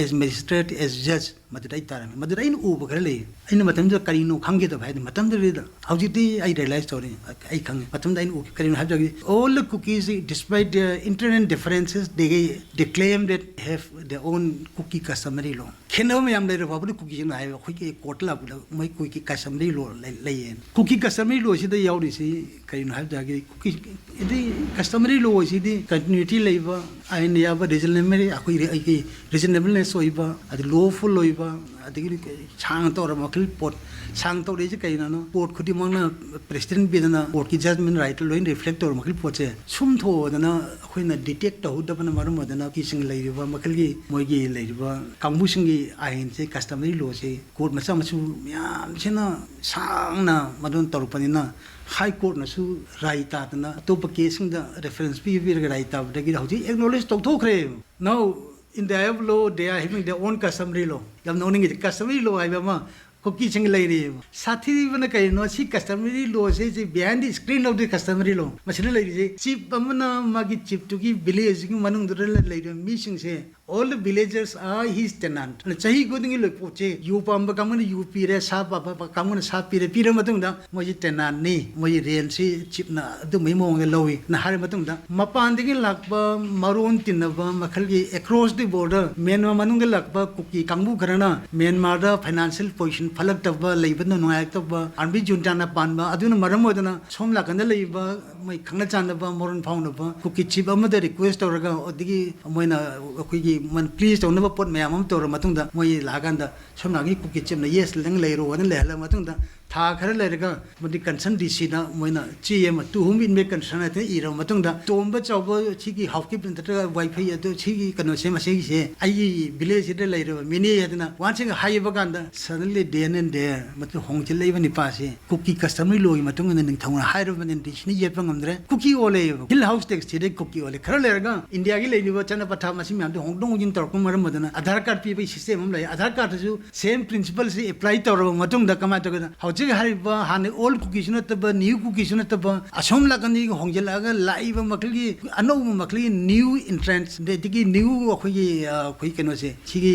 as magistrate, as judge꯫ ꯃꯗꯨꯗ ꯑꯩ ꯇꯥꯔꯝꯃꯤ꯫ ꯃꯗꯨꯗ ꯑꯩꯅ ꯎꯕ ꯈꯔ ꯂꯩ꯫ ꯑꯩꯅ ꯃꯇꯝꯗꯨꯗ ꯀꯔꯤꯅꯣ ꯈꯪꯈꯤꯗꯕ ꯍꯥꯏꯗꯤ, ꯃꯇꯝꯗꯨꯗ ꯑꯩ realize ꯇꯧꯔꯦ, ꯑꯩ ꯈꯪꯉꯦ꯫ ꯃꯇꯝꯗ ꯑꯩꯅ ꯎꯈꯤ꯫ ꯀꯔꯤꯅꯣ ꯍꯥꯏꯕꯗ, all the Kukis, despite their internal differences, they claim that have their own Kuki customary law. ꯈꯦꯠꯅꯕ ꯃꯌꯥꯝ ꯂꯩꯔꯕ ꯐꯥꯎꯕꯗꯤ ꯀꯨꯀꯤꯁꯤꯡꯅ ꯍꯥꯏꯕ, ꯑꯩꯈꯣꯏꯒꯤ courtꯇ ꯂꯥꯛꯄꯗ ꯃꯣꯏ ꯀꯨꯀꯤ customary law ꯂꯩ-, ꯂꯩꯌꯦꯅ꯫ ꯀꯨꯀꯤ customary lawꯁꯤꯗ ꯌꯥꯎꯔꯤꯁꯤ ꯀꯔꯤꯅꯣ ꯍꯥꯏꯕ ꯇꯥꯔꯒꯗꯤ, ꯀꯨꯀꯤ, ꯍꯥꯏꯗꯤ customary law ꯍꯥꯏꯁꯤꯗꯤ continuity ꯂꯩꯕ, ꯑꯥꯏꯟ ꯌꯥꯕ, reasonable, ꯑꯩꯈꯣꯏꯒꯤ, ꯑꯩꯒꯤ reasonableness ꯑꯣꯏꯕ, ꯑꯗꯩ lawful ꯑꯣꯏꯕ, ꯑꯗꯒꯤꯗꯤ ꯁꯥꯡꯅ ꯇꯧꯔꯕ ꯃꯈꯜ ꯄꯣꯠ, ꯁꯥꯡꯅ ꯇꯧꯔꯛꯏꯁꯦ ꯀꯩꯅꯣꯅꯣ? Court ꯈꯨꯗꯤꯡꯃꯛꯅ precedent ꯄꯤꯗꯅ courtꯀꯤ judgment rightꯇ ꯂꯣꯏꯅ reflect ꯇꯧꯔꯕ ꯃꯈꯜ ꯄꯣꯠꯁꯦ ꯁꯨꯝ ꯊꯣꯛꯑꯗꯅ ꯑꯩꯈꯣꯏꯅ detect ꯇꯧꯍꯧꯗꯕꯅ ꯃꯔꯝ ꯑꯣꯏꯗꯅ ꯀꯨꯀꯤꯁꯤꯡ ꯂꯩꯔꯤꯕ ꯃꯈꯜꯒꯤ ꯃꯣꯏꯒꯤ ꯂꯩꯔꯤꯕ ꯀꯥꯡꯕꯨꯁꯤꯡꯒꯤ ꯑꯥꯏꯟꯁꯦ, customary lawꯁꯦ, court ꯃꯆꯥ ꯃꯁꯨ ꯃꯌꯥꯝꯁꯤꯅ ꯁꯥꯡꯅ ꯃꯗꯨꯅ ꯇꯧꯔꯛꯄꯅꯤꯅ High Courtꯅꯁꯨ ꯔꯥꯏ ꯇꯥꯗꯅ ꯑꯇꯣꯞꯄ caseꯁꯤꯡꯗ reference ꯄꯤꯕꯤꯔꯒ ꯔꯥꯏ ꯇꯥꯕꯗꯒꯤ ꯍꯧꯖꯤꯛ acknowledge ꯇꯧꯊꯣꯛꯈ꯭ꯔꯦ꯫ Now, in the eye of law, they are having their own customary law꯫ ꯌꯥꯝ ꯅꯣꯛꯅꯤꯡꯉꯤꯁꯦ, customary law ꯍꯥꯏꯕ ꯑꯃ ꯀꯨꯀꯤꯁꯤꯡ ꯂꯩꯔꯤꯑꯕ꯫ ꯁꯥꯊꯤꯕꯅ ꯀꯩꯅꯣ? ꯁꯤ customary law ꯁꯦ, ꯁꯤ behind the screen of the customary law ꯃꯁꯤꯗ ꯂꯩꯔꯤꯁꯦ꯫ Chief ꯑꯃꯅ ꯃꯥꯒꯤ chief ꯇꯨꯒꯤ village ꯒꯤ ꯃꯅꯨꯡꯗꯨꯗ ꯂꯩꯔꯤꯕ ꯃꯤꯁꯤꯡꯁꯦ, all the villagers are his tenant. ꯑꯗꯨꯅ ꯆꯍꯤ ꯈꯨꯗꯤꯡꯒꯤ ꯂꯣꯏꯄꯣꯠꯁꯦ, ꯌꯨ ꯄꯥꯝꯕ ꯀꯥꯡꯕꯨꯅ ꯌꯨ ꯄꯤꯔꯦ, ꯁꯥ ꯄꯥꯝꯕ ꯀꯥꯡꯕꯨꯅ ꯁꯥ ꯄꯤꯔꯦ, ꯄꯤꯔ ꯃꯇꯨꯡꯗ ꯃꯣꯏꯁꯤ tenant ꯅꯤ, ꯃꯣꯏꯒꯤ rent ꯁꯤ chief ꯅ ꯑꯗꯨꯝꯕꯒꯤ ꯃꯑꯣꯡꯗ ꯂꯧꯏ꯫ ꯅ ꯍꯥꯏꯔ ꯃꯇꯨꯡꯗ, ꯃꯄꯥꯟꯗꯒꯤ ꯂꯥꯛꯄ ꯃꯔꯣꯟ ꯇꯤꯟꯅꯕ ꯃꯈꯜꯒꯤ across the border, ꯃ꯭ꯌꯥꯟꯃꯥꯔ ꯃꯅꯨꯡꯗ ꯂꯥꯛꯄ ꯀꯨꯀꯤ ꯀꯥꯡꯕꯨ ꯈꯔꯅ ꯃ꯭ꯌꯥꯟꯃꯥꯔꯗ financial position ꯐꯠꯂꯛꯇꯕ, ꯂꯩꯕꯗ ꯅꯨꯡꯉꯥꯏꯔꯛꯇꯕ, army junta ꯅ ꯄꯥꯟꯕ, ꯑꯗꯨꯅ ꯃꯔꯝ ꯑꯣꯏꯗꯅ ꯁꯣꯝ ꯅꯥꯀꯟꯗ ꯂꯩꯔꯤꯕ ꯃꯣꯏ ꯈꯪꯅ ꯆꯥꯟꯅꯕ ꯃꯔꯣꯟ ꯐꯥꯎꯅꯕ ꯀꯨꯀꯤ chief ꯑꯃꯗ request ꯇꯧꯔꯒ, ꯑꯗꯒꯤ ꯃꯣꯏꯅ ꯑꯩꯈꯣꯏꯒꯤ ꯃꯣꯏꯅ please ꯇꯧꯅꯕ ꯄꯣꯠ ꯃꯌꯥꯝ ꯑꯃ ꯇꯧꯔ ꯃꯇꯨꯡꯗ, ꯃꯣꯏ ꯂꯥꯛꯑꯀꯥꯟꯗ ꯁꯣꯝ ꯅꯥꯀꯟꯒꯤ ꯀꯨꯀꯤ chief ꯅ "Yes, ꯅꯪ ꯂꯩꯔꯣ" ꯍꯥꯏꯅ ꯂꯩꯍꯜꯂ ꯃꯇꯨꯡꯗ, ꯊꯥ ꯈꯔ ꯂꯩꯔꯒ ꯃꯗꯨ concerned D C ꯗ ꯃꯣꯏꯅ ꯆꯦ ꯑꯃ "To whom it may concern" ꯍꯥꯏꯗꯅ ꯏꯔꯕ ꯃꯇꯨꯡꯗ, "ꯇꯣꯝꯕ ꯆꯥꯎꯕ ꯁꯤꯒꯤ housekeeping ꯅꯠꯇ꯭ꯔꯒ ꯋꯥꯏꯐꯩ ꯑꯗꯨ ꯁꯤꯒꯤ ꯀꯩꯅꯣꯁꯦ, ꯃꯁꯤꯒꯤꯁꯦ ꯑꯩꯒꯤ village ꯁꯤꯗ ꯂꯩꯔꯕ ꯃꯤꯅꯤ" ꯍꯥꯏꯗꯅ once again ꯍꯥꯏꯕ ꯀꯥꯟꯗ, suddenly then and there ꯃꯗꯨ ꯍꯣꯡꯖꯤꯜꯂꯛꯏꯕ ꯅꯤꯄꯥꯁꯤ ꯀꯨꯀꯤ customary law ꯒꯤ ꯃꯇꯨꯡ ꯏꯟꯅ ꯅꯤꯡꯊꯧꯅ ꯍꯥꯏꯔꯕꯅꯤꯅ D C ꯅ ꯌꯦꯠꯄ ꯉꯝꯗ꯭ꯔꯦ꯫ ꯀꯨꯀꯤ ꯑꯣꯜꯂꯦꯕ꯫ Hill house tax ꯊꯤꯔꯦ, ꯀꯨꯀꯤ ꯑꯣꯜꯂꯦ꯫ ꯈꯔ ꯂꯩꯔꯒ ꯏꯟꯗꯤꯌꯥꯒꯤ ꯂꯩꯔꯤꯕ ꯆꯠꯅ ꯄꯊꯥꯞ ꯃꯁꯤ ꯃꯌꯥꯝꯗꯣ ꯍꯣꯡꯗꯣꯛ ꯍꯣꯡꯖꯤꯟ ꯇꯧꯔꯛꯄ ꯃꯔꯝ ꯑꯣꯏꯗꯅ ꯑꯙꯥꯔ ꯀꯥꯔꯗ ꯄꯤꯕꯒꯤ system ꯑꯃ ꯂꯩ꯫ ꯑꯙꯥꯔ ꯀꯥꯔꯗꯇꯁꯨ same principle ꯁꯤ apply ꯇꯧꯔꯕ ꯃꯇꯨꯡꯗ ꯀꯃꯥꯏꯅ ꯇꯧꯒꯦꯗ, ꯍꯧꯖꯤꯛ ꯍꯥꯏꯔꯤꯕ ꯍꯥꯟꯅ old ꯀꯨꯀꯤꯁꯨ ꯅꯠꯇꯕ, new ꯀꯨꯀꯤꯁꯨ ꯅꯠꯇꯕ, ꯑꯁꯣꯝ ꯅꯥꯀꯟꯗꯒꯤ ꯍꯣꯡꯖꯤꯜꯂꯛꯑꯒ ꯂꯥꯛꯏꯕ ꯃꯈꯜꯒꯤ ꯑꯅꯧꯕ ꯃꯈꯜꯒꯤ new entrants, ꯑꯗꯒꯤ new ꯑꯩꯈꯣꯏꯒꯤ, ꯑ, ꯑꯩꯈꯣꯏ ꯀꯩꯅꯣꯁꯦ, ꯁꯤꯒꯤ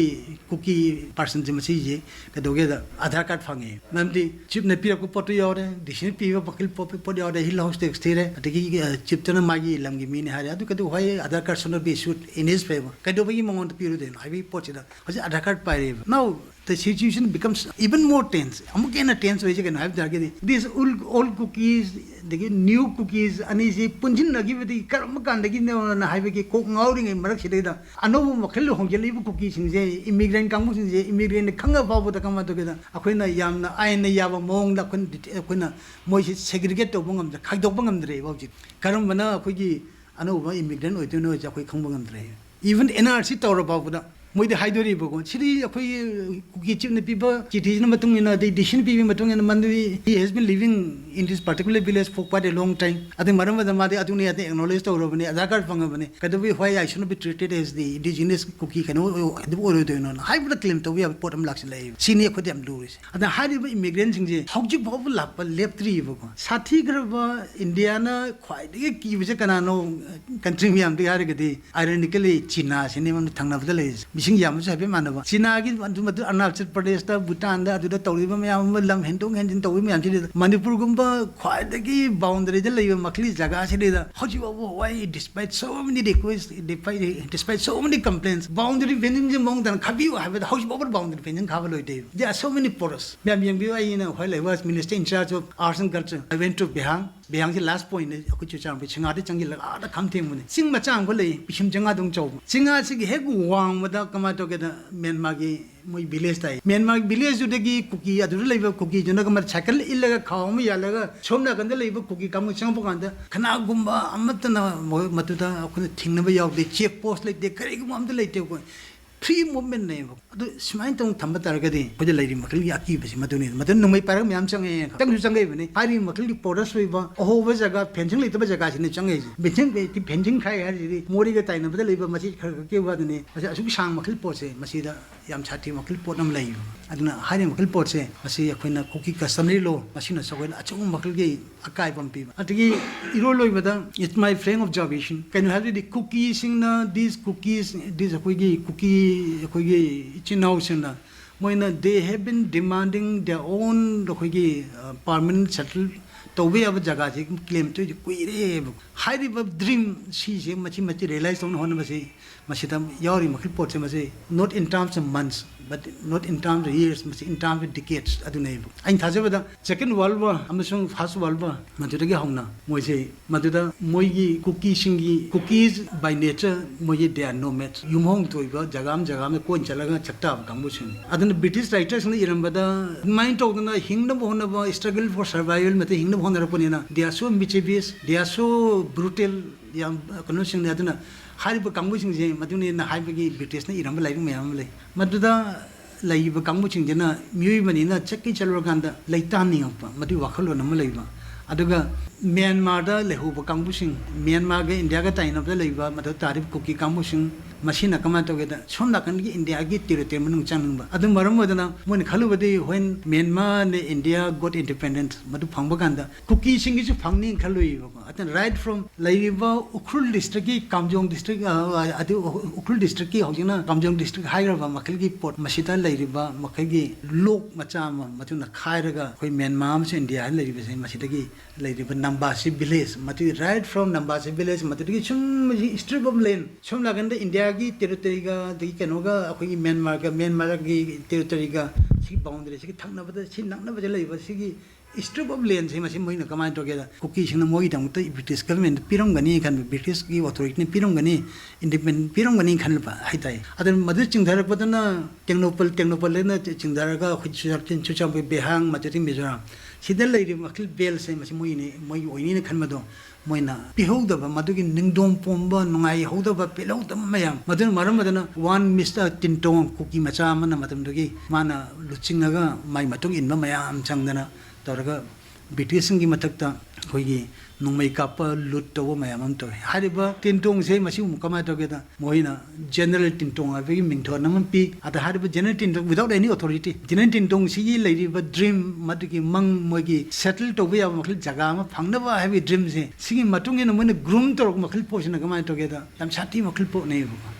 ꯀꯨꯀꯤ person ꯁꯦ, ꯃꯁꯤꯁꯦ ꯀꯩꯗꯧꯒꯦꯗ, ꯑꯙꯥꯔ ꯀꯥꯔꯗ ꯐꯪꯉꯦ꯫ ꯃꯔꯝꯗꯤ chief ꯅ ꯄꯤꯔꯛꯄ ꯄꯣꯠꯇꯨ ꯌꯥꯎꯔꯦ, D C ꯅ ꯄꯤꯕ ꯃꯈꯜ ꯄꯣꯠ, ꯄꯣꯠ ꯌꯥꯎꯔꯦ, hill house tax ꯊꯤꯔꯦ, ꯑꯗꯒꯤ, ꯑ, chief ꯇꯨꯅ ꯃꯥꯒꯤ ꯂꯝꯒꯤ ꯃꯤꯅꯤ ꯍꯥꯏꯔꯦ꯫ ꯑꯗꯨ ꯀꯩꯗꯧ ꯍꯥꯏ, Aadhaar card should not be issued in his favour꯫ ꯀꯩꯗꯧꯕꯒꯤ ꯃꯉꯣꯟꯗ ꯄꯤꯔꯨꯗꯣꯏꯅꯣ ꯍꯥꯏꯕꯒꯤ ꯄꯣꯠꯁꯤꯗ ꯍꯧꯖꯤꯛ ꯑꯙꯥꯔ ꯀꯥꯔꯗ ꯄꯥꯏꯔꯦꯕ꯫ Now the situation becomes even more tense꯫ ꯑꯃꯨꯛꯀ ꯍꯦꯟꯅ tense ꯑꯣꯏꯁꯦ ꯀꯩꯅꯣ ꯍꯥꯏꯕ ꯇꯥꯔꯒꯗꯤ, these old, old cookies, ꯑꯗꯒꯤ new cookies ꯑꯅꯤꯁꯤ ꯄꯨꯟꯁꯤꯟꯅꯈꯤꯕꯗꯒꯤ ꯀꯔꯝꯕ ꯀꯥꯟꯗꯒꯤꯅꯣꯅ ꯍꯥꯏꯕꯒꯤ ꯀꯣꯛ ꯉꯥꯎꯔꯤꯉꯩ ꯃꯔꯛꯁꯤꯗꯩꯗ, ꯑꯅꯧꯕ ꯃꯈꯜ ꯍꯣꯡꯖꯤꯜꯂꯛꯏꯕ ꯀꯨꯀꯤꯁꯤꯡꯁꯦ, immigrant ꯀꯥꯡꯕꯨꯁꯤꯡꯁꯦ, immigrant ꯈꯪꯉ ꯐꯥꯎꯕꯗ ꯀꯃꯥꯏꯅ ꯇꯧꯒꯦꯗ, ꯑꯩꯈꯣꯏꯅ ꯌꯥꯝꯅ ꯑꯥꯏꯟꯅ ꯌꯥꯕ ꯃꯑꯣꯡꯗ ꯑꯩꯈꯣꯏꯅ ꯗꯤꯇꯦ-, ꯑꯩꯈꯣꯏꯅ ꯃꯣꯏꯁꯤ segregate ꯇꯧꯕ ꯉꯝꯗ꯭ꯔꯦ, ꯈꯥꯏꯗꯣꯛꯄ ꯉꯝꯗ꯭ꯔꯦꯕ ꯍꯧꯖꯤꯛ꯫ ꯀꯔꯝꯕꯅ ꯑꯩꯈꯣꯏꯒꯤ ꯑꯅꯧꯕ immigrant ꯑꯣꯏꯗꯣꯏꯅꯣ ꯍꯥꯏꯁꯦ ꯑꯩꯈꯣꯏ ꯈꯪꯕ ꯉꯝꯗ꯭ꯔꯦ꯫ Even N R C ꯇꯧꯔ ꯐꯥꯎꯕꯗ ꯃꯣꯏꯗꯤ ꯍꯥꯏꯗꯣꯔꯤꯕꯀꯣ, ꯁꯤꯗꯤ ꯑꯩꯈꯣꯏꯒꯤ ꯀꯨꯀꯤ ꯆꯤꯞꯅ ꯄꯤꯕ ꯆꯤꯊꯤꯁꯤꯅ ꯃꯇꯨꯡ ꯏꯟꯅ, ꯑꯗꯩ ꯗꯤꯁꯤꯅ ꯄꯤꯕꯒꯤ ꯃꯇꯨꯡ ꯏꯟꯅ, ꯃꯗꯨꯗꯤ he has been living in this particular village for quite a long time, ꯑꯗꯨ ꯃꯔꯝ ꯑꯣꯏꯗꯅ ꯃꯥꯗꯤ ꯑꯗꯨꯅꯤ ꯑꯗ ꯑꯦꯛꯅꯣꯂꯦꯖ ꯇꯧꯔꯕꯅꯤ, ꯑꯙꯥꯔ ꯀꯥꯔꯗ ꯐꯪꯉꯕꯅꯤ, ꯀꯩꯗꯧꯕꯩ why I should not be treated as the indigenous ꯀꯨꯀꯤ ꯀꯩꯅꯣ ꯑꯗꯨ ꯑꯣꯏꯔꯣꯏꯗꯣꯏꯅꯣꯅ ꯍꯥꯏꯕꯗ ꯀ꯭ꯂꯦꯝ ꯇꯧꯕ ꯌꯥꯕ ꯄꯣꯠ ꯑꯃ ꯂꯥꯛꯁꯤꯜꯂꯛꯑꯦꯕ꯫ ꯁꯤꯅꯤ ꯑꯩꯈꯣꯏꯗ ꯌꯥꯝ ꯂꯨꯔꯤꯁꯦ꯫ ꯑꯗ ꯍꯥꯏꯔꯤꯕ ꯏꯃꯤꯒ꯭ꯔꯦꯟꯁꯤꯡꯁꯦ ꯍꯧꯖꯤꯛ ꯐꯥꯎꯕ ꯂꯥꯛꯄ ꯂꯦꯞꯇ꯭ꯔꯤꯕꯀꯣ꯫ ꯁꯥꯊꯤꯈ꯭ꯔꯕ ꯏꯟꯗꯤꯌꯥꯅ ꯈ꯭ꯋꯥꯏꯗꯒꯤ ꯀꯤꯕꯁꯦ ꯀꯅꯥꯅꯣ? ꯀꯟꯇ꯭ꯔꯤ ꯃꯌꯥꯝꯗꯒꯤ ꯍꯥꯏꯔꯒꯗꯤ, ironically, ꯆꯤꯅꯥꯁꯤꯅꯦ ꯃꯔꯝꯗ ꯊꯪꯅꯕꯗ ꯂꯩꯔꯤꯁꯦ꯫ ꯃꯤꯁꯤꯡ ꯌꯥꯝꯕꯁꯨ ꯍꯥꯏꯐꯦꯠ ꯃꯥꯟꯅꯕ꯫ ꯆꯤꯅꯥꯒꯤ ꯑꯗꯨ ꯃꯗꯨ ꯑꯔꯨꯅꯥꯆꯜ ꯄ꯭ꯔꯗꯦꯁꯇ, ꯚꯨꯇꯥꯟꯗ, ꯑꯗꯨꯗ ꯇꯧꯔꯤꯕ ꯃꯌꯥꯝ ꯑꯃ, ꯂꯝ ꯍꯦꯟꯗꯣꯛ ꯍꯦꯟꯖꯤꯟ ꯇꯧꯕ ꯃꯌꯥꯝꯁꯤꯗ, ꯃꯅꯤꯄꯨꯔꯒꯨꯝꯕ ꯈ꯭ꯋꯥꯏꯗꯒꯤ ꯕꯥꯎꯟꯗꯔꯤꯗ ꯂꯩꯕ ꯃꯈꯜꯒꯤ ꯖꯒꯥꯁꯤꯗ ꯍꯧꯖꯤꯛ ꯐꯥꯎꯕ why, despite so many requests, despite, despite so many complaints, boundary ꯐꯦꯟꯁꯤꯡꯁꯦ ꯃꯑꯣꯡ ꯇꯥꯅ ꯈꯥꯕꯤꯌꯨ ꯍꯥꯏꯕꯗ ꯍꯧꯖꯤꯛ ꯐꯥꯎꯕ ꯕꯥꯎꯟꯗꯔꯤ ꯐꯦꯟꯁꯤꯡ ꯈꯥꯕ ꯂꯣꯏꯗꯦ꯫ There are so many porous. ꯃꯌꯥꯝ ꯌꯦꯡꯕꯤꯌꯨ, ꯑꯩꯅ ꯍꯣꯏ ꯂꯩꯕ Minister in charge of Arts and Culture, I went to Bihang. ꯕꯤꯍꯥꯡꯁꯤ ꯂꯥꯁ ꯄꯣꯏꯟꯠꯅꯤ꯫ ꯑꯩꯈꯣꯏ ꯆꯨꯔꯆꯥꯟꯄꯨꯔ ꯁꯤꯡꯍꯥꯗ ꯆꯪꯁꯤꯜꯂꯒ ꯑꯥꯗ ꯈꯝ ꯊꯦꯡꯕꯅꯤ꯫ ꯆꯤꯡ ꯃꯆꯥ ꯑꯃꯈꯛ ꯂꯩ, ꯄꯤꯁꯨꯝ ꯆꯤꯡꯍꯥꯗꯧꯅ ꯆꯥꯎꯕ꯫ ꯆꯤꯡꯍꯥꯁꯤꯒꯤ ꯍꯦꯛ ꯋꯥꯡꯃꯗ ꯀꯃꯥꯏꯅ ꯇꯧꯒꯦꯗ, ꯃ꯭ꯌꯥꯟꯃꯥꯔꯒꯤ ꯃꯣꯏ ꯚꯤꯂꯦꯖ ꯇꯥꯏ꯫ ꯃ꯭ꯌꯥꯟꯃꯥꯔꯒꯤ ꯚꯤꯂꯦꯖꯇꯨꯗꯒꯤ ꯀꯨꯀꯤ ꯑꯗꯨꯗ ꯂꯩꯕ ꯀꯨꯀꯤꯗꯨꯅ ꯀꯃꯥꯏꯅ ꯁꯥꯏꯀꯜ ꯏꯜꯂꯒ ꯈꯥꯎ ꯑꯃ ꯌꯥꯜꯂꯒ ꯁꯣꯝ ꯅꯥꯀꯟꯗ ꯂꯩꯕ ꯀꯨꯀꯤ ꯀꯥꯡꯕꯨ ꯆꯪꯉꯛꯄ ꯀꯥꯟꯗ ꯀꯅꯥꯒꯨꯝꯕ ꯑꯃꯠꯇꯅ ꯃꯣꯏ ꯃꯗꯨꯗ ꯑꯩꯈꯣꯏꯅ ꯊꯤꯡꯅꯕ ꯌꯥꯎꯗꯦ, ꯆꯦꯛ ꯄꯣꯁ ꯂꯩꯇꯦ, ꯀꯔꯤꯒꯨꯝꯕ ꯑꯝꯇ ꯂꯩꯇꯦ꯫ ꯑꯩꯈꯣꯏ ꯐ꯭ꯔꯤ ꯃꯨꯚꯃꯦꯟꯅꯦꯕ꯫ ꯑꯗꯨ ꯁꯨꯃꯥꯏꯅ ꯇꯧꯅ ꯊꯝꯕ ꯇꯥꯔꯒꯗꯤ ꯑꯩꯈꯣꯏꯗ ꯂꯩꯔꯤꯕ ꯃꯈꯜꯒꯤ ꯑꯀꯤꯕꯁꯤ ꯃꯗꯨꯅꯤ꯫ ꯃꯗꯨ ꯅꯣꯡꯃꯩ ꯄꯥꯏꯔꯒ ꯃꯌꯥꯝ ꯆꯪꯉꯛꯑꯦ, ꯆꯪꯁꯨ ꯆꯪꯉꯛꯏꯕꯅꯤ꯫ ꯍꯥꯏꯔꯤꯕ ꯃꯈꯜꯒꯤ ꯄꯣꯔꯁ ꯑꯣꯏꯕ ꯑꯍꯣꯕ ꯖꯒꯥ, ꯐꯦꯟꯁꯤꯡ ꯂꯩꯇꯕ ꯖꯒꯥꯁꯤꯅꯦ ꯆꯪꯉꯛꯏꯁꯦ꯫ ꯐꯦꯟꯁꯤꯡ, ꯐꯦꯟꯁꯤꯡ ꯈꯥꯏ ꯍꯥꯏꯔꯤꯁꯤꯗꯤ ꯃꯣꯔꯦꯒ ꯇꯥꯏꯅꯕꯗ ꯂꯩꯕ ꯃꯆꯦꯠ ꯈꯔ ꯈꯛꯀꯤ ꯋꯥꯗꯨꯅꯤ꯫ ꯃꯁꯤ ꯑꯁꯨꯛ ꯁꯥꯡꯕ ꯃꯈꯜ ꯄꯣꯠꯁꯦ, ꯃꯁꯤꯗ ꯌꯥꯝ ꯁꯥꯊꯤꯕ ꯃꯈꯜ ꯄꯣꯠ ꯑꯃ ꯂꯩꯌꯦꯕ꯫ ꯑꯗꯨꯅ ꯍꯥꯏꯔꯤꯕ ꯃꯈꯜ ꯄꯣꯠꯁꯦ, ꯃꯁꯤ ꯑꯩꯈꯣꯏꯅ ꯀꯨꯀꯤ customary law, ꯃꯁꯤꯅꯁꯨ ꯑꯩꯈꯣꯏꯅ ꯑꯆꯧꯕ ꯃꯈꯜꯒꯤ ꯑꯀꯥꯏꯕ ꯑꯃ ꯄꯤꯕ꯫ ꯑꯗꯒꯤ ꯏꯔꯣꯏ ꯂꯣꯏꯕꯗ, it's my frank observation, ꯀꯩꯅꯣ ꯍꯥꯏꯕꯗꯤ ꯀꯨꯀꯤꯁꯤꯡꯅ, these cookies, these ꯑꯩꯈꯣꯏꯒꯤ ꯀꯨꯀꯤ, ꯑꯩꯈꯣꯏꯒꯤ ꯏꯆꯤꯟ ꯏꯅꯥꯎꯁꯤꯡꯅ, ꯃꯣꯏꯅ they have been demanding their own, ꯑꯩꯈꯣꯏꯒꯤ permanent settle ꯇꯧꯕ ꯌꯥꯕ ꯖꯒꯥꯁꯤ ꯀ꯭ꯂꯦꯝ ꯇꯧꯔꯤꯁꯦ ꯀꯨꯏꯔꯦꯕ꯫ ꯍꯥꯏꯔꯤꯕ ꯗ꯭ꯔꯤꯝ ꯁꯤꯁꯦ ꯃꯁꯤ ꯃꯁꯤ ꯔꯤꯌꯦꯂꯥꯏꯁ ꯇꯧꯅ ꯍꯣꯠꯅꯕꯁꯤ, ꯃꯁꯤꯗ ꯌꯥꯎꯔꯤ ꯃꯈꯩ ꯄꯣꯠꯁꯦ, ꯃꯁꯤ not in terms of months, but not in terms of years, ꯃꯁꯤ in terms of decades ꯑꯗꯨꯅꯦꯕ꯫ ꯑꯩꯅ ꯊꯥꯖꯕꯗ Second World War ꯑꯃꯁꯨꯡ First World War ꯃꯗꯨꯗꯒꯤ ꯍꯧꯅ ꯃꯣꯏꯁꯦ, ꯃꯗꯨꯗ ꯃꯣꯏꯒꯤ ꯀꯨꯀꯤꯁꯤꯡꯒꯤ, cookies by nature, ꯃꯣꯏꯒꯤ they are nomads, ꯌꯨꯝꯍꯣꯡ ꯇꯣꯏꯕ, ꯖꯒꯥ ꯑꯃ ꯖꯒꯥ ꯑꯃꯗ ꯀꯣꯏꯅ ꯆꯠꯂꯒ ꯆꯥꯛꯇꯥꯕ ꯀꯥꯡꯕꯨꯁꯤꯡꯅꯤ꯫ ꯑꯗꯨꯅ British writersꯅ ꯏꯔꯝꯕꯗ ꯑꯗꯨꯃꯥꯏꯅ ꯇꯧꯗꯅ ꯍꯤꯡꯅꯕ ꯍꯣꯠꯅꯕ, struggle for survival ꯃꯇꯝ ꯍꯤꯡꯅꯕ ꯍꯣꯠꯅꯔꯛꯄꯅꯤꯅ, they are so mischievous, they are so brutal, ꯌꯥꯝ ꯀꯩꯅꯣꯁꯤꯡꯅꯤ꯫ ꯑꯗꯨꯅ ꯍꯥꯏꯔꯤꯕ ꯀꯥꯡꯕꯨꯁꯤꯡꯁꯦ ꯃꯗꯨꯅꯦꯅ ꯍꯥꯏꯕꯒꯤ ꯕ꯭ꯔꯤꯇꯤꯁꯅ ꯏꯔꯝꯕ ꯂꯥꯏꯔꯤꯛ ꯃꯌꯥꯝ ꯑꯃ ꯂꯩ꯫ ꯃꯗꯨꯗ ꯂꯩꯔꯤꯕ ꯀꯥꯡꯕꯨꯁꯤꯡꯁꯤꯅ ꯃꯤꯑꯣꯏꯕꯅꯤꯅ ꯆꯠꯀꯦ ꯆꯠꯂꯨꯔꯀꯥꯟꯗ ꯂꯩꯇꯥꯟꯅꯤꯡꯉꯛꯄ, ꯃꯗꯨꯒꯤ ꯋꯥꯈꯜꯂꯣꯟ ꯑꯃ ꯂꯩꯕ꯫ ꯑꯗꯨꯒ ꯃ꯭ꯌꯥꯟꯃꯥꯔꯗ ꯂꯩꯍꯧꯕ ꯀꯥꯡꯕꯨꯁꯤꯡ, ꯃ꯭ꯌꯥꯟꯃꯥꯔꯒ ꯏꯟꯗꯤꯌꯥꯒ ꯇꯥꯏꯅꯕꯗ ꯂꯩꯕ ꯃꯗꯨ ꯇꯥꯔꯤꯕ ꯀꯨꯀꯤ ꯀꯥꯡꯕꯨꯁꯤꯡ, ꯃꯁꯤꯅ ꯀꯃꯥꯏꯅ ꯇꯧꯒꯦꯗ, ꯁꯣꯝ ꯅꯥꯀꯟꯒꯤ ꯏꯟꯗꯤꯌꯥꯒꯤ ꯇꯦꯔꯤꯇꯣꯔꯤ ꯃꯅꯨꯡ ꯆꯪꯅꯤꯡꯕ꯫ ꯑꯗꯨ ꯃꯔꯝ ꯑꯣꯏꯗꯅ ꯃꯣꯏꯅ ꯈꯜꯂꯨꯕꯗꯤ, when Myanmar and India got independence, ꯃꯗꯨ ꯐꯪꯕ ꯀꯥꯟꯗ ꯀꯨꯀꯤꯁꯤꯡꯒꯤꯁꯨ ꯐꯪꯅꯤ ꯈꯜꯂꯨꯏꯕꯀꯣ꯫ ꯑꯗꯨꯅ right from ꯂꯩꯔꯤꯕ ꯎꯈ꯭ꯔꯨꯜ district ꯀꯤ ꯀꯥꯝꯖꯣꯡ district, ꯑ, ꯑꯗꯨ ꯎꯈ꯭ꯔꯨꯜ district ꯀꯤ ꯍꯧꯖꯤꯛꯅ ꯀꯥꯝꯖꯣꯡ district ꯍꯥꯏꯈ꯭ꯔꯕ ꯃꯈꯜꯒꯤ ꯄꯣꯠ, ꯃꯁꯤꯗ ꯂꯩꯔꯤꯕ ꯃꯈꯣꯏꯒꯤ ꯂꯣꯛ ꯃꯆꯥ ꯑꯃ ꯃꯗꯨꯅ ꯈꯥꯏꯔꯒ ꯑꯩꯈꯣꯏ ꯃ꯭ꯌꯥꯟꯃꯥꯔ ꯑꯃꯁꯨꯡ ꯏꯟꯗꯤꯌꯥ ꯍꯥꯏꯅ ꯂꯩꯔꯤꯕꯁꯦ ꯃꯁꯤꯗꯒꯤ ꯂꯩꯔꯤꯕ ꯅꯝꯕꯥꯁꯤ village, ꯃꯗꯨꯒꯤ right from ꯅꯝꯕꯥꯁꯤ village, ꯃꯗꯨꯗꯒꯤ ꯁꯨꯝ strip of land, ꯁꯣꯝ ꯅꯥꯀꯟꯗ ꯏꯟꯗꯤꯌꯥꯒꯤ territory ꯒ ꯑꯗꯒꯤ ꯀꯩꯅꯣꯒ ꯑꯩꯈꯣꯏꯒꯤ ꯃ꯭ꯌꯥꯟꯃꯥꯔꯒ, ꯃ꯭ꯌꯥꯟꯃꯥꯔꯒꯤ territory ꯒ ꯁꯤꯒꯤ boundary ꯁꯤꯒꯤ ꯊꯪꯅꯕꯗ, ꯁꯤ ꯅꯛꯅꯕꯗ ꯂꯩꯕ ꯁꯤꯒꯤ strip of land ꯁꯦ ꯃꯁꯤ ꯃꯣꯏꯅ ꯀꯃꯥꯏꯅ ꯇꯧꯒꯦꯗ, ꯀꯨꯀꯤꯁꯤꯡꯅ ꯃꯣꯏꯒꯤꯗꯃꯛꯇ ꯕ꯭ꯔꯤꯇꯤꯁ government ꯅ ꯄꯤꯔꯝꯒꯅꯤ ꯈꯟꯕ, ꯕ꯭ꯔꯤꯇꯤꯁꯀꯤ authority ꯅ ꯄꯤꯔꯝꯒꯅꯤ, independent ꯄꯤꯔꯝꯒꯅꯤ ꯈꯟꯕ ꯍꯥꯏꯇꯥꯔꯦ꯫ ꯑꯗꯨꯅ ꯃꯗꯨ ꯆꯤꯡꯊꯔꯛꯄꯗꯅ ꯇꯦꯡꯅꯧꯄꯜ, ꯇꯦꯡꯅꯧꯄꯜꯗꯅ ꯆꯤꯡꯊꯔꯒ ꯑꯩꯈꯣꯏ ꯆꯨꯔꯆꯥꯟ-, ꯆꯨꯔꯆꯥꯟꯄꯨꯔ, ꯕꯤꯍꯥꯡ, ꯃꯗꯨꯗꯒꯤ ꯃꯤꯖꯣꯔꯥꯝ, ꯁꯤꯗ ꯂꯩꯔꯤꯕ ꯃꯈꯜ ꯕꯦꯜꯁꯦ ꯃꯁꯤ ꯃꯣꯏꯅꯤ, ꯃꯣꯏꯒꯤ ꯑꯣꯏꯅꯤꯅ ꯈꯟꯕꯗꯣ ꯃꯣꯏꯅ ꯄꯤꯍꯧꯗꯕ, ꯃꯗꯨꯒꯤ ꯅꯤꯡꯗꯣꯝ ꯄꯣꯝꯕ, ꯅꯨꯡꯉꯥꯏꯍꯧꯗꯕ, ꯄꯦꯜꯍꯧꯗꯕ ꯃꯌꯥꯝ, ꯃꯗꯨꯅ ꯃꯔꯝ ꯑꯣꯏꯗꯅ ꯋꯥꯟ ꯃꯤꯁꯇꯔ ꯇꯤꯟꯇꯣꯡ, ꯀꯨꯀꯤ ꯃꯆꯥ ꯑꯃꯅ ꯃꯇꯝꯗꯨꯒꯤ ꯃꯥꯅ ꯂꯨꯆꯤꯡꯉꯒ ꯃꯥꯏ ꯃꯇꯨꯡ ꯏꯟꯕ ꯃꯌꯥꯝ ꯆꯪꯗꯅ ꯇꯧꯔꯒ ꯕ꯭ꯔꯤꯇꯤꯁꯁꯤꯡꯒꯤ ꯃꯊꯛꯇ ꯑꯩꯈꯣꯏꯒꯤ ꯅꯣꯡꯃꯩ ꯀꯥꯞꯄ, ꯂꯨꯠ ꯇꯧꯕ ꯃꯌꯥꯝ ꯑꯃ ꯇꯧꯏ꯫ ꯍꯥꯏꯔꯤꯕ ꯇꯤꯟꯇꯣꯡꯁꯦ ꯃꯁꯤ ꯑꯃꯨꯛ ꯀꯃꯥꯏꯅ ꯇꯧꯒꯦꯗ, ꯃꯣꯏꯅ ꯖꯦꯅꯔꯦꯜ ꯇꯤꯟꯇꯣꯡ ꯍꯥꯏꯕꯒꯤ ꯃꯤꯡꯊꯣꯟ ꯑꯃ ꯄꯤ꯫ ꯑꯗ ꯍꯥꯏꯔꯤꯕ general Tintong, without any authority, general ꯇꯤꯟꯇꯣꯡꯁꯤꯒꯤ ꯂꯩꯔꯤꯕ dream, ꯃꯗꯨꯒꯤ ꯃꯪ, ꯃꯣꯏꯒꯤ settle ꯇꯧꯕ ꯌꯥꯕ ꯃꯈꯜ ꯖꯒꯥ ꯑꯃ ꯐꯪꯅꯕ ꯍꯥꯏꯕꯒꯤ dream ꯁꯦ, ꯁꯤꯒꯤ ꯃꯇꯨꯡ ꯏꯟꯅ ꯃꯣꯏꯅ groom ꯇꯧꯔꯛꯄ ꯃꯈꯜ ꯄꯣꯠꯁꯤꯅ ꯀꯃꯥꯏꯅ ꯇꯧꯒꯦꯗ, ꯌꯥꯝ ꯁꯥꯊꯤ ꯃꯈꯜ ꯄꯣꯠꯅꯦꯕꯀꯣ꯫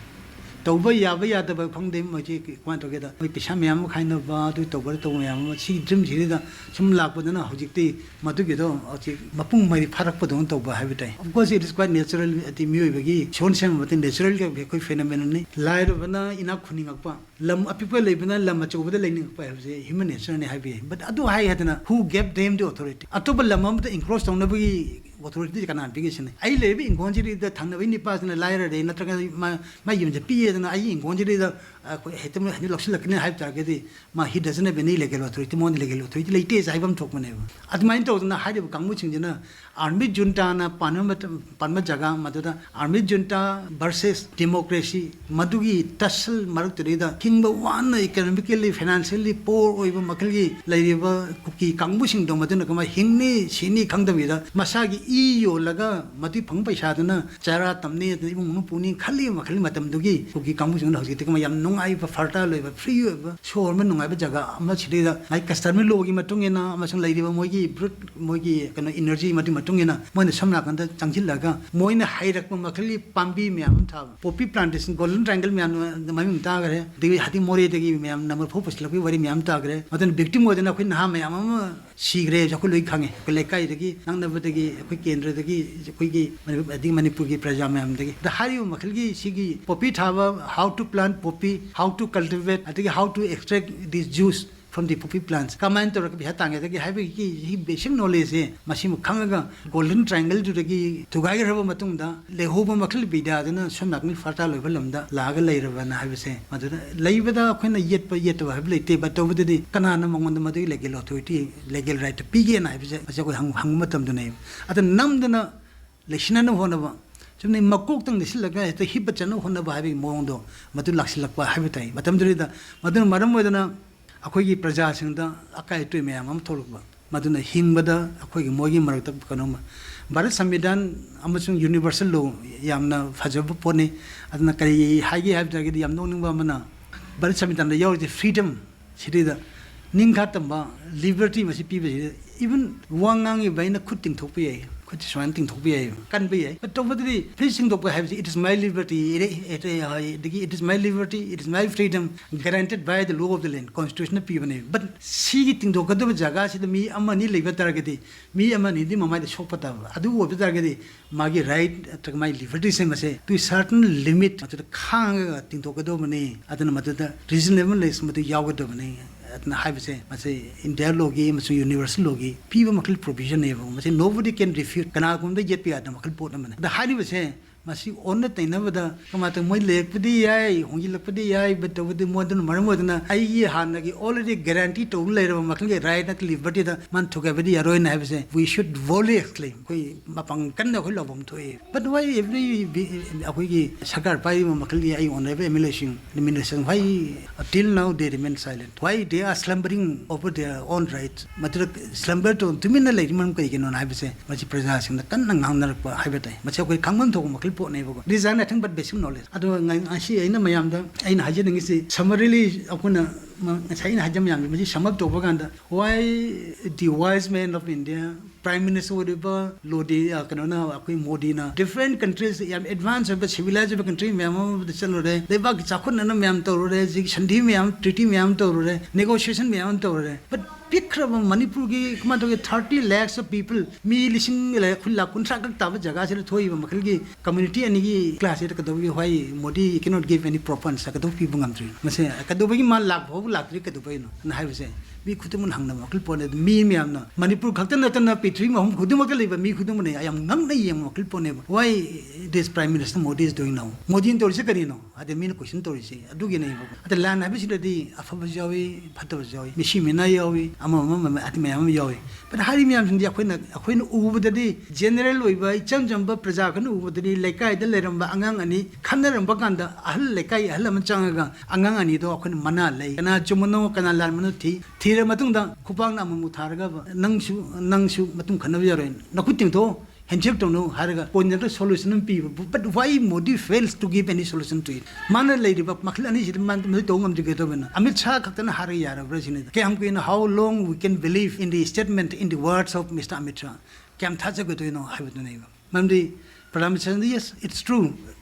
ꯇꯧꯕ ꯌꯥꯕ ꯌꯥꯗꯕ ꯈꯪꯗꯦ, ꯃꯣꯏꯁꯤ ꯀꯃꯥꯏꯅ ꯇꯧꯒꯦꯗ, ꯃꯣꯏ ꯄꯩꯁꯥ ꯃꯌꯥꯝ ꯑꯃ ꯈꯥꯏꯅꯕ, ꯑꯗꯨ ꯇꯧꯕ ꯇꯧꯕ ꯃꯌꯥꯝ ꯑꯃ, ꯁꯤꯒꯤ dream ꯁꯤꯗꯩꯗ ꯁꯨꯝ ꯂꯥꯛꯄꯗꯅ ꯍꯧꯖꯤꯛꯇꯤ ꯃꯗꯨꯒꯤꯗꯣ ꯍꯧꯖꯤꯛ ꯃꯄꯨꯡ ꯃꯔꯩ ꯐꯥꯔꯛꯄꯗꯧꯅ ꯇꯧꯕ ꯍꯥꯏꯕ ꯇꯥꯏ꯫ Of course, it is quite natural, ꯍꯥꯏꯗꯤ ꯃꯤꯑꯣꯏꯕꯒꯤ ꯏꯁꯣꯔꯅ ꯁꯦꯝꯃꯕ natural ꯒꯤ ꯑꯩꯈꯣꯏ phenomenon ꯅꯤ꯫ ꯂꯥꯏꯔꯕꯅ ꯏꯅꯥꯛ ꯈꯨꯟꯅꯤꯡꯉꯛꯄ, ꯂꯝ ꯑꯄꯤꯛꯄ ꯂꯩꯕꯅ ꯂꯝ ꯑꯆꯧꯕꯗ ꯂꯩꯅꯤꯡꯉꯛꯄ ꯍꯥꯏꯕꯁꯦ human nature ꯅꯤ ꯍꯥꯏꯕ ꯌꯥꯏ꯫ But ꯑꯗꯨ ꯍꯥꯏ ꯍꯥꯏꯗꯅ, who gave them the authority? ꯑꯇꯣꯞꯄ ꯂꯝ ꯑꯃꯗ encroach ꯇꯧꯅꯕꯒꯤ authority ꯗꯤ ꯀꯅꯥꯅ ꯄꯤꯒꯦ ꯁꯤꯅꯤ? ꯑꯩ ꯂꯩꯔꯤꯕ ꯏꯪꯈꯣꯜꯁꯤꯗ ꯊꯪꯅꯕꯒꯤ ꯅꯤꯄꯥꯁꯤꯅ ꯂꯥꯏꯔꯔꯦ, ꯅꯠꯇ꯭ꯔꯒ ꯃꯥ, ꯃꯥ ꯌꯨꯝꯁꯦ ꯄꯤꯛꯑꯦꯗꯅ ꯑꯩꯒꯤ ꯏꯪꯈꯣꯜꯁꯤꯗ ꯑꯩꯈꯣꯏ ꯍꯦꯛꯇ ꯃꯣꯏ ꯍꯧꯖꯤꯛ ꯂꯧꯁꯤꯜꯂꯛꯀꯅꯤ ꯍꯥꯏꯕ ꯇꯥꯔꯒꯗꯤ, ꯃꯥ he doesn't have any legal authority, ꯃꯉꯣꯟꯗ legal authority ꯂꯩꯇꯦ ꯍꯥꯏꯕ ꯑꯃ ꯊꯣꯛꯄꯅꯦꯕ꯫ ꯑꯗꯨꯃꯥꯏꯅ ꯇꯧꯗꯅ ꯍꯥꯏꯔꯤꯕ ꯀꯥꯡꯕꯨꯁꯤꯡꯁꯤꯅ army junta ꯅ ꯄꯥꯟꯕ ꯃꯇꯝ, ꯄꯥꯟꯕ ꯖꯒꯥ ꯃꯗꯨꯗ army junta versus democracy, ꯃꯗꯨꯒꯤ tussle ꯃꯔꯛꯇꯨꯗꯩꯗ ꯍꯤꯡꯕ ꯋꯥꯅ, economically, financially poor ꯑꯣꯏꯕ ꯃꯈꯜꯒꯤ ꯂꯩꯔꯤꯕ ꯀꯨꯀꯤ ꯀꯥꯡꯕꯨꯁꯤꯡꯗꯣ, ꯃꯗꯨꯅ ꯀꯃꯥꯏꯅ ꯍꯤꯡꯅꯤ ꯁꯤꯅꯤ ꯈꯪꯗꯕꯤꯗ ꯃꯁꯥꯒꯤ ꯏ ꯌꯣꯜꯂꯒ ꯃꯗꯨꯒꯤ ꯐꯪ ꯄꯩꯁꯥꯗꯨꯅ ꯆꯥꯔꯥ ꯇꯝꯅꯤ, ꯑꯗꯨꯅ ꯏꯃꯨꯡ ꯃꯅꯨꯡ ꯄꯨꯅꯤ ꯈꯜꯂꯤꯕ ꯃꯈꯜꯒꯤ ꯃꯇꯝꯗꯨꯒꯤ ꯀꯨꯀꯤ ꯀꯥꯡꯕꯨꯁꯤꯡꯗꯨꯅ ꯍꯧꯖꯤꯛꯇꯤ ꯀꯃꯥꯏꯅ ꯌꯥꯝ ꯅꯨꯡꯉꯥꯏꯕ, fertile ꯑꯣꯏꯕ, free ꯑꯣꯏꯕ, ꯁꯣꯔ ꯍꯣꯟꯕ ꯅꯨꯡꯉꯥꯏꯕ ꯖꯒꯥ ꯑꯃ ꯁꯤꯗꯩꯗ ꯃꯥꯒꯤ customary law ꯒꯤ ꯃꯇꯨꯡ ꯏꯟꯅ ꯑꯃꯁꯨꯡ ꯂꯩꯔꯤꯕ ꯃꯣꯏꯒꯤ brute, ꯃꯣꯏꯒꯤ ꯀꯩꯅꯣ energy ꯃꯗꯨꯒꯤ ꯃꯇꯨꯡ ꯏꯟꯅ ꯃꯣꯏꯅ ꯁꯝꯅ ꯍꯥꯏꯔꯀꯥꯟꯗ ꯆꯪꯁꯤꯜꯂꯒ ꯃꯣꯏꯅ ꯍꯩꯔꯛꯄ ꯃꯈꯜꯒꯤ ꯄꯥꯝꯕꯤ ꯃꯌꯥꯝ ꯑꯃ ꯊꯥꯕ, poppy plantation, Golden Triangle ꯃꯌꯥꯝ ꯃꯃꯤꯡ ꯇꯥꯈ꯭ꯔꯦ, ꯑꯗꯒꯤ ꯍꯥꯇꯤ ꯃꯣꯔꯦꯗꯒꯤ ꯃꯌꯥꯝ ꯅꯝꯕꯔ ꯐꯣꯔ ꯄꯨꯁꯤꯜꯂꯛꯄꯒꯤ ꯋꯥꯔꯤ ꯃꯌꯥꯝ ꯇꯥꯈ꯭ꯔꯦ꯫ ꯃꯗꯨꯅ victim ꯑꯣꯏꯗꯅ ꯑꯩꯈꯣꯏ ꯅꯍꯥ ꯃꯌꯥꯝ ꯑꯃ ꯁꯤꯈ꯭ꯔꯦ ꯍꯥꯏꯕꯁꯦ ꯑꯩꯈꯣꯏ ꯂꯣꯏ ꯈꯪꯉꯦ꯫ ꯑꯩꯈꯣꯏ ꯂꯩꯀꯥꯏꯗꯒꯤ, ꯅꯛꯅꯕꯗꯒꯤ, ꯑꯩꯈꯣꯏ ꯀꯦꯟꯗ꯭ꯔꯗꯒꯤ, ꯑꯩꯈꯣꯏꯒꯤ ꯃꯅꯤ-, ꯑꯗꯒꯤ ꯃꯅꯤꯄꯨꯔꯒꯤ ꯄ꯭ꯔꯖꯥ ꯃꯌꯥꯝꯗꯒꯤ꯫ ꯑꯗ ꯍꯥꯏꯔꯤꯕ ꯃꯈꯜꯒꯤ ꯁꯤꯒꯤ poppy ꯊꯥꯕ, how to plant poppy, how to cultivate, ꯑꯗꯒꯤ how to extract the juice from the poppy plants, ꯀꯃꯥꯏꯅ ꯇꯧꯔꯒ ꯄꯩꯁꯥ ꯇꯥꯟꯒꯗꯒꯦ ꯍꯥꯏꯕꯒꯤ ꯁꯤ basic knowledge ꯁꯦ ꯃꯁꯤꯃ ꯈꯪꯉꯒ Golden Triangle ꯗꯨꯗꯒꯤ ꯊꯨꯒꯥꯏꯈ꯭ꯔꯕ ꯃꯇꯨꯡꯗ ꯂꯩꯍꯧꯕ ꯃꯈꯜ ꯕꯤꯗ꯭ꯌꯥꯗꯨꯅ ꯁꯣꯝ ꯅꯥꯀꯟꯒꯤ fertile ꯑꯣꯏꯕ ꯂꯝꯗ ꯂꯥꯛꯑꯒ ꯂꯩꯔꯕꯅ ꯍꯥꯏꯕꯁꯦ, ꯃꯗꯨꯗ ꯂꯩꯕꯗ ꯑꯩꯈꯣꯏꯅ ꯌꯦꯠꯄ ꯌꯦꯠꯇꯕ ꯍꯥꯏꯕ ꯂꯩꯇꯦ꯫ But ꯇꯧꯕꯗꯗꯤ ꯀꯅꯥꯅ ꯃꯉꯣꯟꯗ ꯃꯗꯨꯒꯤ legal authority, legal right ꯄꯤꯒꯦꯅ ꯍꯥꯏꯕꯁꯦ, ꯃꯁꯤ ꯑꯩꯈꯣꯏ ꯍꯪ-, ꯍꯪꯕ ꯃꯇꯝꯗꯅꯦꯕ꯫ ꯑꯗ ꯅꯝꯗꯅ ꯂꯩꯁꯤꯟꯅꯅꯕ ꯍꯣꯠꯅꯕ, ꯆꯨꯝꯅ ꯃꯀꯣꯛꯇꯪ ꯂꯩꯁꯤꯜꯂꯒ ꯍꯦꯛꯇ ꯍꯤꯞꯄ ꯆꯠꯅꯕ ꯍꯣꯠꯅꯕ ꯍꯥꯏꯕꯒꯤ ꯃꯑꯣꯡꯗꯣ ꯃꯗꯨ ꯂꯥꯛꯁꯤꯜꯂꯛꯄ ꯍꯥꯏꯕ ꯇꯥꯏ꯫ ꯃꯇꯝꯗꯨꯗ, ꯃꯗꯨꯅ ꯃꯔꯝ ꯑꯣꯏꯗꯅ ꯑꯩꯈꯣꯏꯒꯤ ꯄ꯭ꯔꯖꯥꯁꯤꯡꯗ ꯑꯀꯥꯏ ꯑꯇꯣꯏ ꯃꯌꯥꯝ ꯑꯃ ꯊꯣꯛꯂꯛꯄ, ꯃꯗꯨꯅ ꯍꯤꯡꯕꯗ ꯑꯩꯈꯣꯏꯒꯤ ꯃꯣꯏꯒꯤ ꯃꯔꯛꯇ ꯀꯩꯅꯣꯝꯃ, ꯚꯥꯔꯠ ꯁꯪꯕꯤꯙꯥꯟ ꯑꯃꯁꯨꯡ universal law ꯌꯥꯝꯅ ꯐꯖꯕ ꯄꯣꯠꯅꯤ꯫ ꯑꯗꯨꯅ ꯀꯔꯤ ꯍꯥꯏꯒꯦ ꯍꯥꯏꯕ ꯇꯥꯔꯒꯗꯤ, ꯌꯥꯝ ꯅꯣꯛꯅꯤꯡꯕ ꯑꯃꯅ, ꯚꯥꯔꯠ ꯁꯪꯕꯤꯙꯥꯟꯗ ꯌꯥꯎꯔꯤꯁꯦ freedom, ꯁꯤꯗꯩꯗ ꯅꯤꯡꯈꯥ ꯇꯝꯕ, liberty ꯃꯁꯤ ꯄꯤꯕꯁꯤꯗ, even ꯋꯥ ꯉꯥꯡꯉꯤꯕ ꯑꯩꯅ ꯈꯨꯠ ꯇꯤꯡꯊꯣꯛꯄ ꯌꯥꯏ, ꯈꯨꯠꯁꯦ ꯁꯨꯃꯥꯏꯅ ꯇꯤꯡꯊꯣꯛꯄ ꯌꯥꯏ, ꯀꯟꯕ ꯌꯥꯏ꯫ But ꯇꯧꯕꯗꯗꯤ ꯐ꯭ꯔꯤꯖ ꯁꯤꯡꯗꯣꯛꯄ ꯍꯥꯏꯕꯁꯤ, it is my liberty, it, it, ꯑꯗꯒꯤ it is my liberty, it is my freedom, guaranteed by the law of the land, constitution ꯅ ꯄꯤꯕꯅꯦ꯫ But ꯁꯤꯒꯤ ꯇꯤꯡꯊꯣꯛꯀꯗꯕ ꯖꯒꯥꯁꯤꯗ ꯃꯤ ꯑꯃ ꯑꯅꯤ ꯂꯩꯕ ꯇꯥꯔꯒꯗꯤ, ꯃꯤ ꯑꯃ ꯑꯅꯤꯗꯤ ꯃꯃꯥꯏꯗ ꯁꯣꯛꯄ ꯇꯥꯕ꯫ ꯑꯗꯨ ꯑꯣꯏꯕ ꯇꯥꯔꯒꯗꯤ ꯃꯥꯒꯤ right ꯅꯠꯇ꯭ꯔꯒ ꯃꯥꯒꯤ liberty ꯁꯦ ꯃꯁꯦ to certain limit ꯃꯗꯨꯗ ꯈꯥꯡꯉꯒ ꯇꯤꯡꯊꯣꯛꯀꯗꯧꯕꯅꯤ꯫ ꯑꯗꯨꯅ ꯃꯗꯨꯗ reasonableness ꯃꯗꯨ ꯌꯥꯎꯒꯗꯕꯅꯤ꯫ ꯑꯗꯨꯅ ꯍꯥꯏꯕꯁꯦ ꯃꯁꯤ India law ꯒꯤ ꯑꯃꯁꯨꯡ universal law ꯒꯤ ꯄꯤꯕ ꯃꯈꯜ provision ꯅꯦꯕ꯫ ꯃꯁꯤ nobody can refute, ꯀꯅꯥꯒꯨꯝꯕꯗ ꯌꯦꯠꯄ ꯌꯥꯗꯕ ꯃꯈꯜ ꯄꯣꯠ ꯑꯃꯅꯤ꯫ ꯑꯗ ꯍꯥꯏꯔꯤꯕꯁꯦ ꯃꯁꯤ ꯑꯣꯟꯅ ꯇꯩꯅꯕꯗ ꯀꯃꯥꯏꯅ ꯇꯧ? ꯃꯣꯏ ꯂꯩꯔꯛꯄꯗꯤ ꯌꯥꯏ, ꯍꯣꯡꯖꯤꯜꯂꯛꯄꯗꯤ ꯌꯥꯏ, but ꯇꯧꯕꯗꯤ ꯃꯣꯏꯗꯨꯅ ꯃꯔꯝ ꯑꯣꯏꯗꯨꯅ ꯑꯩꯒꯤ ꯍꯥꯟꯅꯒꯤ already guarantee ꯇꯧ ꯂꯩꯔꯕ ꯃꯈꯜꯒꯤ right ꯅꯠꯇ꯭ꯔꯒ liberty ꯗ ꯃꯥꯅ ꯊꯨꯒꯥꯏꯕꯗꯤ ꯌꯥꯔꯣꯏꯅ ꯍꯥꯏꯕꯁꯦ, we should boldly exclaim. ꯑꯩꯈꯣꯏ ꯃꯄꯥꯡ ꯀꯟꯅ ꯑꯩꯈꯣꯏ ꯂꯥꯎꯐꯝ ꯊꯣꯛꯏ꯫ But why every, ꯑꯩꯈꯣꯏꯒꯤ ꯁꯔꯀꯥꯔ ꯄꯥꯏꯔꯤꯕ ꯃꯈꯜꯒꯤ ꯑꯩ honourable M L A ꯁꯤꯡ, minister ꯁꯤꯡ, why till now they remain silent? Why they are slumbering over their own rights? ꯃꯗꯨꯗ slumber ꯇꯧ, ꯇꯨꯃꯤꯟꯅ ꯂꯩꯔꯤ ꯃꯔꯝ ꯀꯩꯒꯤꯅꯣꯅ ꯍꯥꯏꯕꯁꯦ, ꯃꯁꯤ ꯄ꯭ꯔꯖꯥꯁꯤꯡꯅ ꯀꯟꯅ ꯉꯥꯡꯅꯔꯛꯄ ꯍꯥꯏꯕ ꯇꯥꯏ꯫ ꯃꯁꯤ ꯑꯩꯈꯣꯏ ꯈꯪꯐꯝ ꯊꯣꯛꯄ ꯃꯈꯜ ꯄꯣꯠꯅꯦꯕꯀꯣ꯫ These are nothing but basic knowledge. ꯑꯗꯣ ꯉ-, ꯉꯁꯤ ꯑꯩꯅ ꯃꯌꯥꯝꯗ ꯑꯩꯅ ꯍꯥꯏꯖꯅꯤꯡꯉꯤꯁꯤ, summarily ꯑꯩꯈꯣꯏꯅ ꯃ-, ꯉꯁꯥꯏ ꯑꯩꯅ ꯍꯥꯏꯖ ꯃꯌꯥꯝꯁꯦ, ꯃꯁꯤ sum up ꯇꯧꯕ ꯀꯥꯟꯗ, why the wise man of India, Prime Minister ꯑꯣꯏꯔꯤꯕ ꯂꯣꯗꯤ, ꯑ, ꯀꯩꯅꯣꯅ, ꯑꯩꯈꯣꯏ ꯃꯣꯗꯤꯅ different countries, ꯌꯥꯝ advance ꯑꯣꯏꯕ, civilized ꯑꯣꯏꯕ country ꯃꯌꯥꯝ ꯑꯃꯗ ꯆꯠꯂꯨꯔꯦ, ꯂꯩꯕꯥꯛꯀꯤ ꯆꯥꯎꯈꯠꯅꯅ ꯃꯌꯥꯝ ꯇꯧꯔꯨꯔꯦ, ꯍꯧꯖꯤꯛ ꯁꯟꯙꯤ ꯃꯌꯥꯝ, treaty ꯃꯌꯥꯝ ꯇꯧꯔꯨꯔꯦ, negotiation ꯃꯌꯥꯝ ꯑꯃ ꯇꯧꯔꯨꯔꯦ, but ꯄꯤꯛꯈ꯭ꯔꯕ ꯃꯅꯤꯄꯨꯔꯒꯤ ꯀꯃꯥꯏꯅ ꯇꯧꯒꯦ, thirty lakhs of people, ꯃꯤ ꯂꯤꯁꯤꯡ ꯂꯩ-, ꯈꯨꯟ ꯂꯥꯈ ꯀꯨꯟꯊ꯭ꯔꯥ ꯈꯛ ꯇꯥꯕ ꯖꯒꯥꯁꯤꯗ ꯊꯣꯛꯏꯕ ꯃꯈꯜꯒꯤ community ꯑꯅꯤꯒꯤ class ꯁꯤꯗ ꯀꯩꯗꯧꯕꯒꯤ why Modi cannot give any proper answer, ꯀꯩꯗꯧꯕ ꯄꯤꯕ ꯉꯝꯗ꯭ꯔꯤꯅꯣ? ꯃꯁꯦ ꯀꯩꯗꯧꯕꯒꯤ ꯃꯥ ꯂꯥꯛ ꯐꯥꯎꯕ ꯂꯥꯛꯇ꯭ꯔꯤ ꯀꯩꯗꯧꯕꯩꯅꯣ ꯅ ꯍꯥꯏꯕꯁꯦ ꯃꯤ ꯈꯨꯗꯤꯡꯃꯛꯅ ꯍꯪꯅꯕ ꯃꯈꯜ ꯄꯣꯠꯅꯤ꯫ ꯑꯗꯨ ꯃꯤ ꯃꯌꯥꯝꯅ ꯃꯅꯤꯄꯨꯔ ꯈꯛꯇ ꯅꯠꯇꯅ ꯄ꯭ꯔꯤꯊꯤꯕꯤ ꯃꯐꯝ ꯈꯨꯗꯤꯡꯃꯛꯇ ꯂꯩꯕ ꯃꯤ ꯈꯨꯗꯤꯡꯃꯛꯅ ꯌꯥꯝ ꯉꯛꯅ ꯌꯦꯡꯕ ꯃꯈꯜ ꯄꯣꯠꯅꯦꯕ꯫ Why this Prime Minister Modi is doing now? ꯃꯣꯗꯤꯅ ꯇꯧꯔꯤꯁꯦ ꯀꯔꯤꯅꯣ? ꯑꯗ ꯃꯤꯅ question ꯇꯧꯔꯤꯁꯦ ꯑꯗꯨꯒꯤꯅꯦꯕ꯫ ꯑꯗ ꯂꯥꯟ ꯍꯥꯏꯕꯁꯤꯗꯗꯤ ꯑꯐꯕꯁꯨ ꯌꯥꯎꯏ, ꯐꯠꯇꯕꯁꯨ ꯌꯥꯎꯏ, ꯃꯤꯁꯤ ꯃꯤꯅꯥ ꯌꯥꯎꯏ, ꯑꯃ ꯑꯃ ꯑꯃ ꯑꯇꯩ ꯃꯌꯥꯝ ꯑꯃ ꯌꯥꯎꯏ꯫ But ꯍꯥꯏꯔꯤꯕ ꯃꯌꯥꯝꯁꯤꯡꯗꯤ ꯑꯩꯈꯣꯏꯅ, ꯑꯩꯈꯣꯏꯅ ꯎꯕꯗꯗꯤ general ꯑꯣꯏꯕ ꯏꯆꯝ ꯆꯝꯕ ꯄ꯭ꯔꯖꯥ ꯈꯔꯅ ꯎꯕꯗꯗꯤ ꯂꯩꯀꯥꯏꯗ ꯂꯩꯔꯝꯕ ꯑꯉꯥꯡ ꯑꯅꯤ ꯈꯠꯅꯔꯝꯕ ꯀꯥꯟꯗ ꯑꯍꯜ, ꯂꯩꯀꯥꯏ ꯑꯍꯜ ꯑꯃ ꯆꯪꯉꯒ ꯑꯉꯥꯡ ꯑꯅꯤꯗꯣ ꯑꯩꯈꯣꯏꯅ ꯃꯅꯥ ꯂꯩ, ꯀꯅꯥ ꯆꯨꯝꯕꯅꯣ ꯀꯅꯥ ꯂꯥꯟꯕꯅꯣ ꯊꯤ, ꯊꯤꯔ ꯃꯇꯨꯡꯗ ꯈꯨꯄꯥꯛꯅ ꯑꯃꯨꯛ ꯊꯥꯔꯒ ꯅꯪꯁꯨ, ꯅꯪꯁꯨ ꯃꯇꯨꯡ ꯈꯠꯅꯕ ꯌꯥꯔꯣꯏ, ꯅꯈꯨꯠ ꯇꯤꯡꯊꯣꯛꯑꯣ, handshake ꯇꯧꯅꯧ ꯍꯥꯏꯔꯒ ꯄꯣꯏꯟꯗ solution ꯑꯃ ꯄꯤꯕ꯫ But why Modi fails to give any solution to it? ꯃꯥꯅ ꯂꯩꯔꯤꯕ ꯃꯈꯜ ꯑꯅꯤꯁꯤꯗ ꯃꯥꯅ ꯃꯗꯨ ꯇꯧꯕ ꯉꯝꯗ꯭ꯔꯤ ꯀꯩꯗꯧꯕꯅꯣ? ꯑꯃꯤꯠ ꯁꯥꯍ ꯈꯛꯇꯅ ꯍꯥꯏꯔꯒ ꯌꯥꯔꯕ꯭ꯔꯥ ꯁꯤꯅꯤꯗ꯫ ꯀꯌꯥꯝ ꯀꯨꯏꯅ, how long we can believe in the statement, in the words of Mister Amit Shah? ꯀꯌꯥꯝ ꯊꯥꯖꯒꯗꯣꯏꯅꯣ ꯍꯥꯏꯕꯗꯨꯅꯦꯕ꯫ ꯃꯔꯝꯗꯤ Prime Minister, yes, it's true,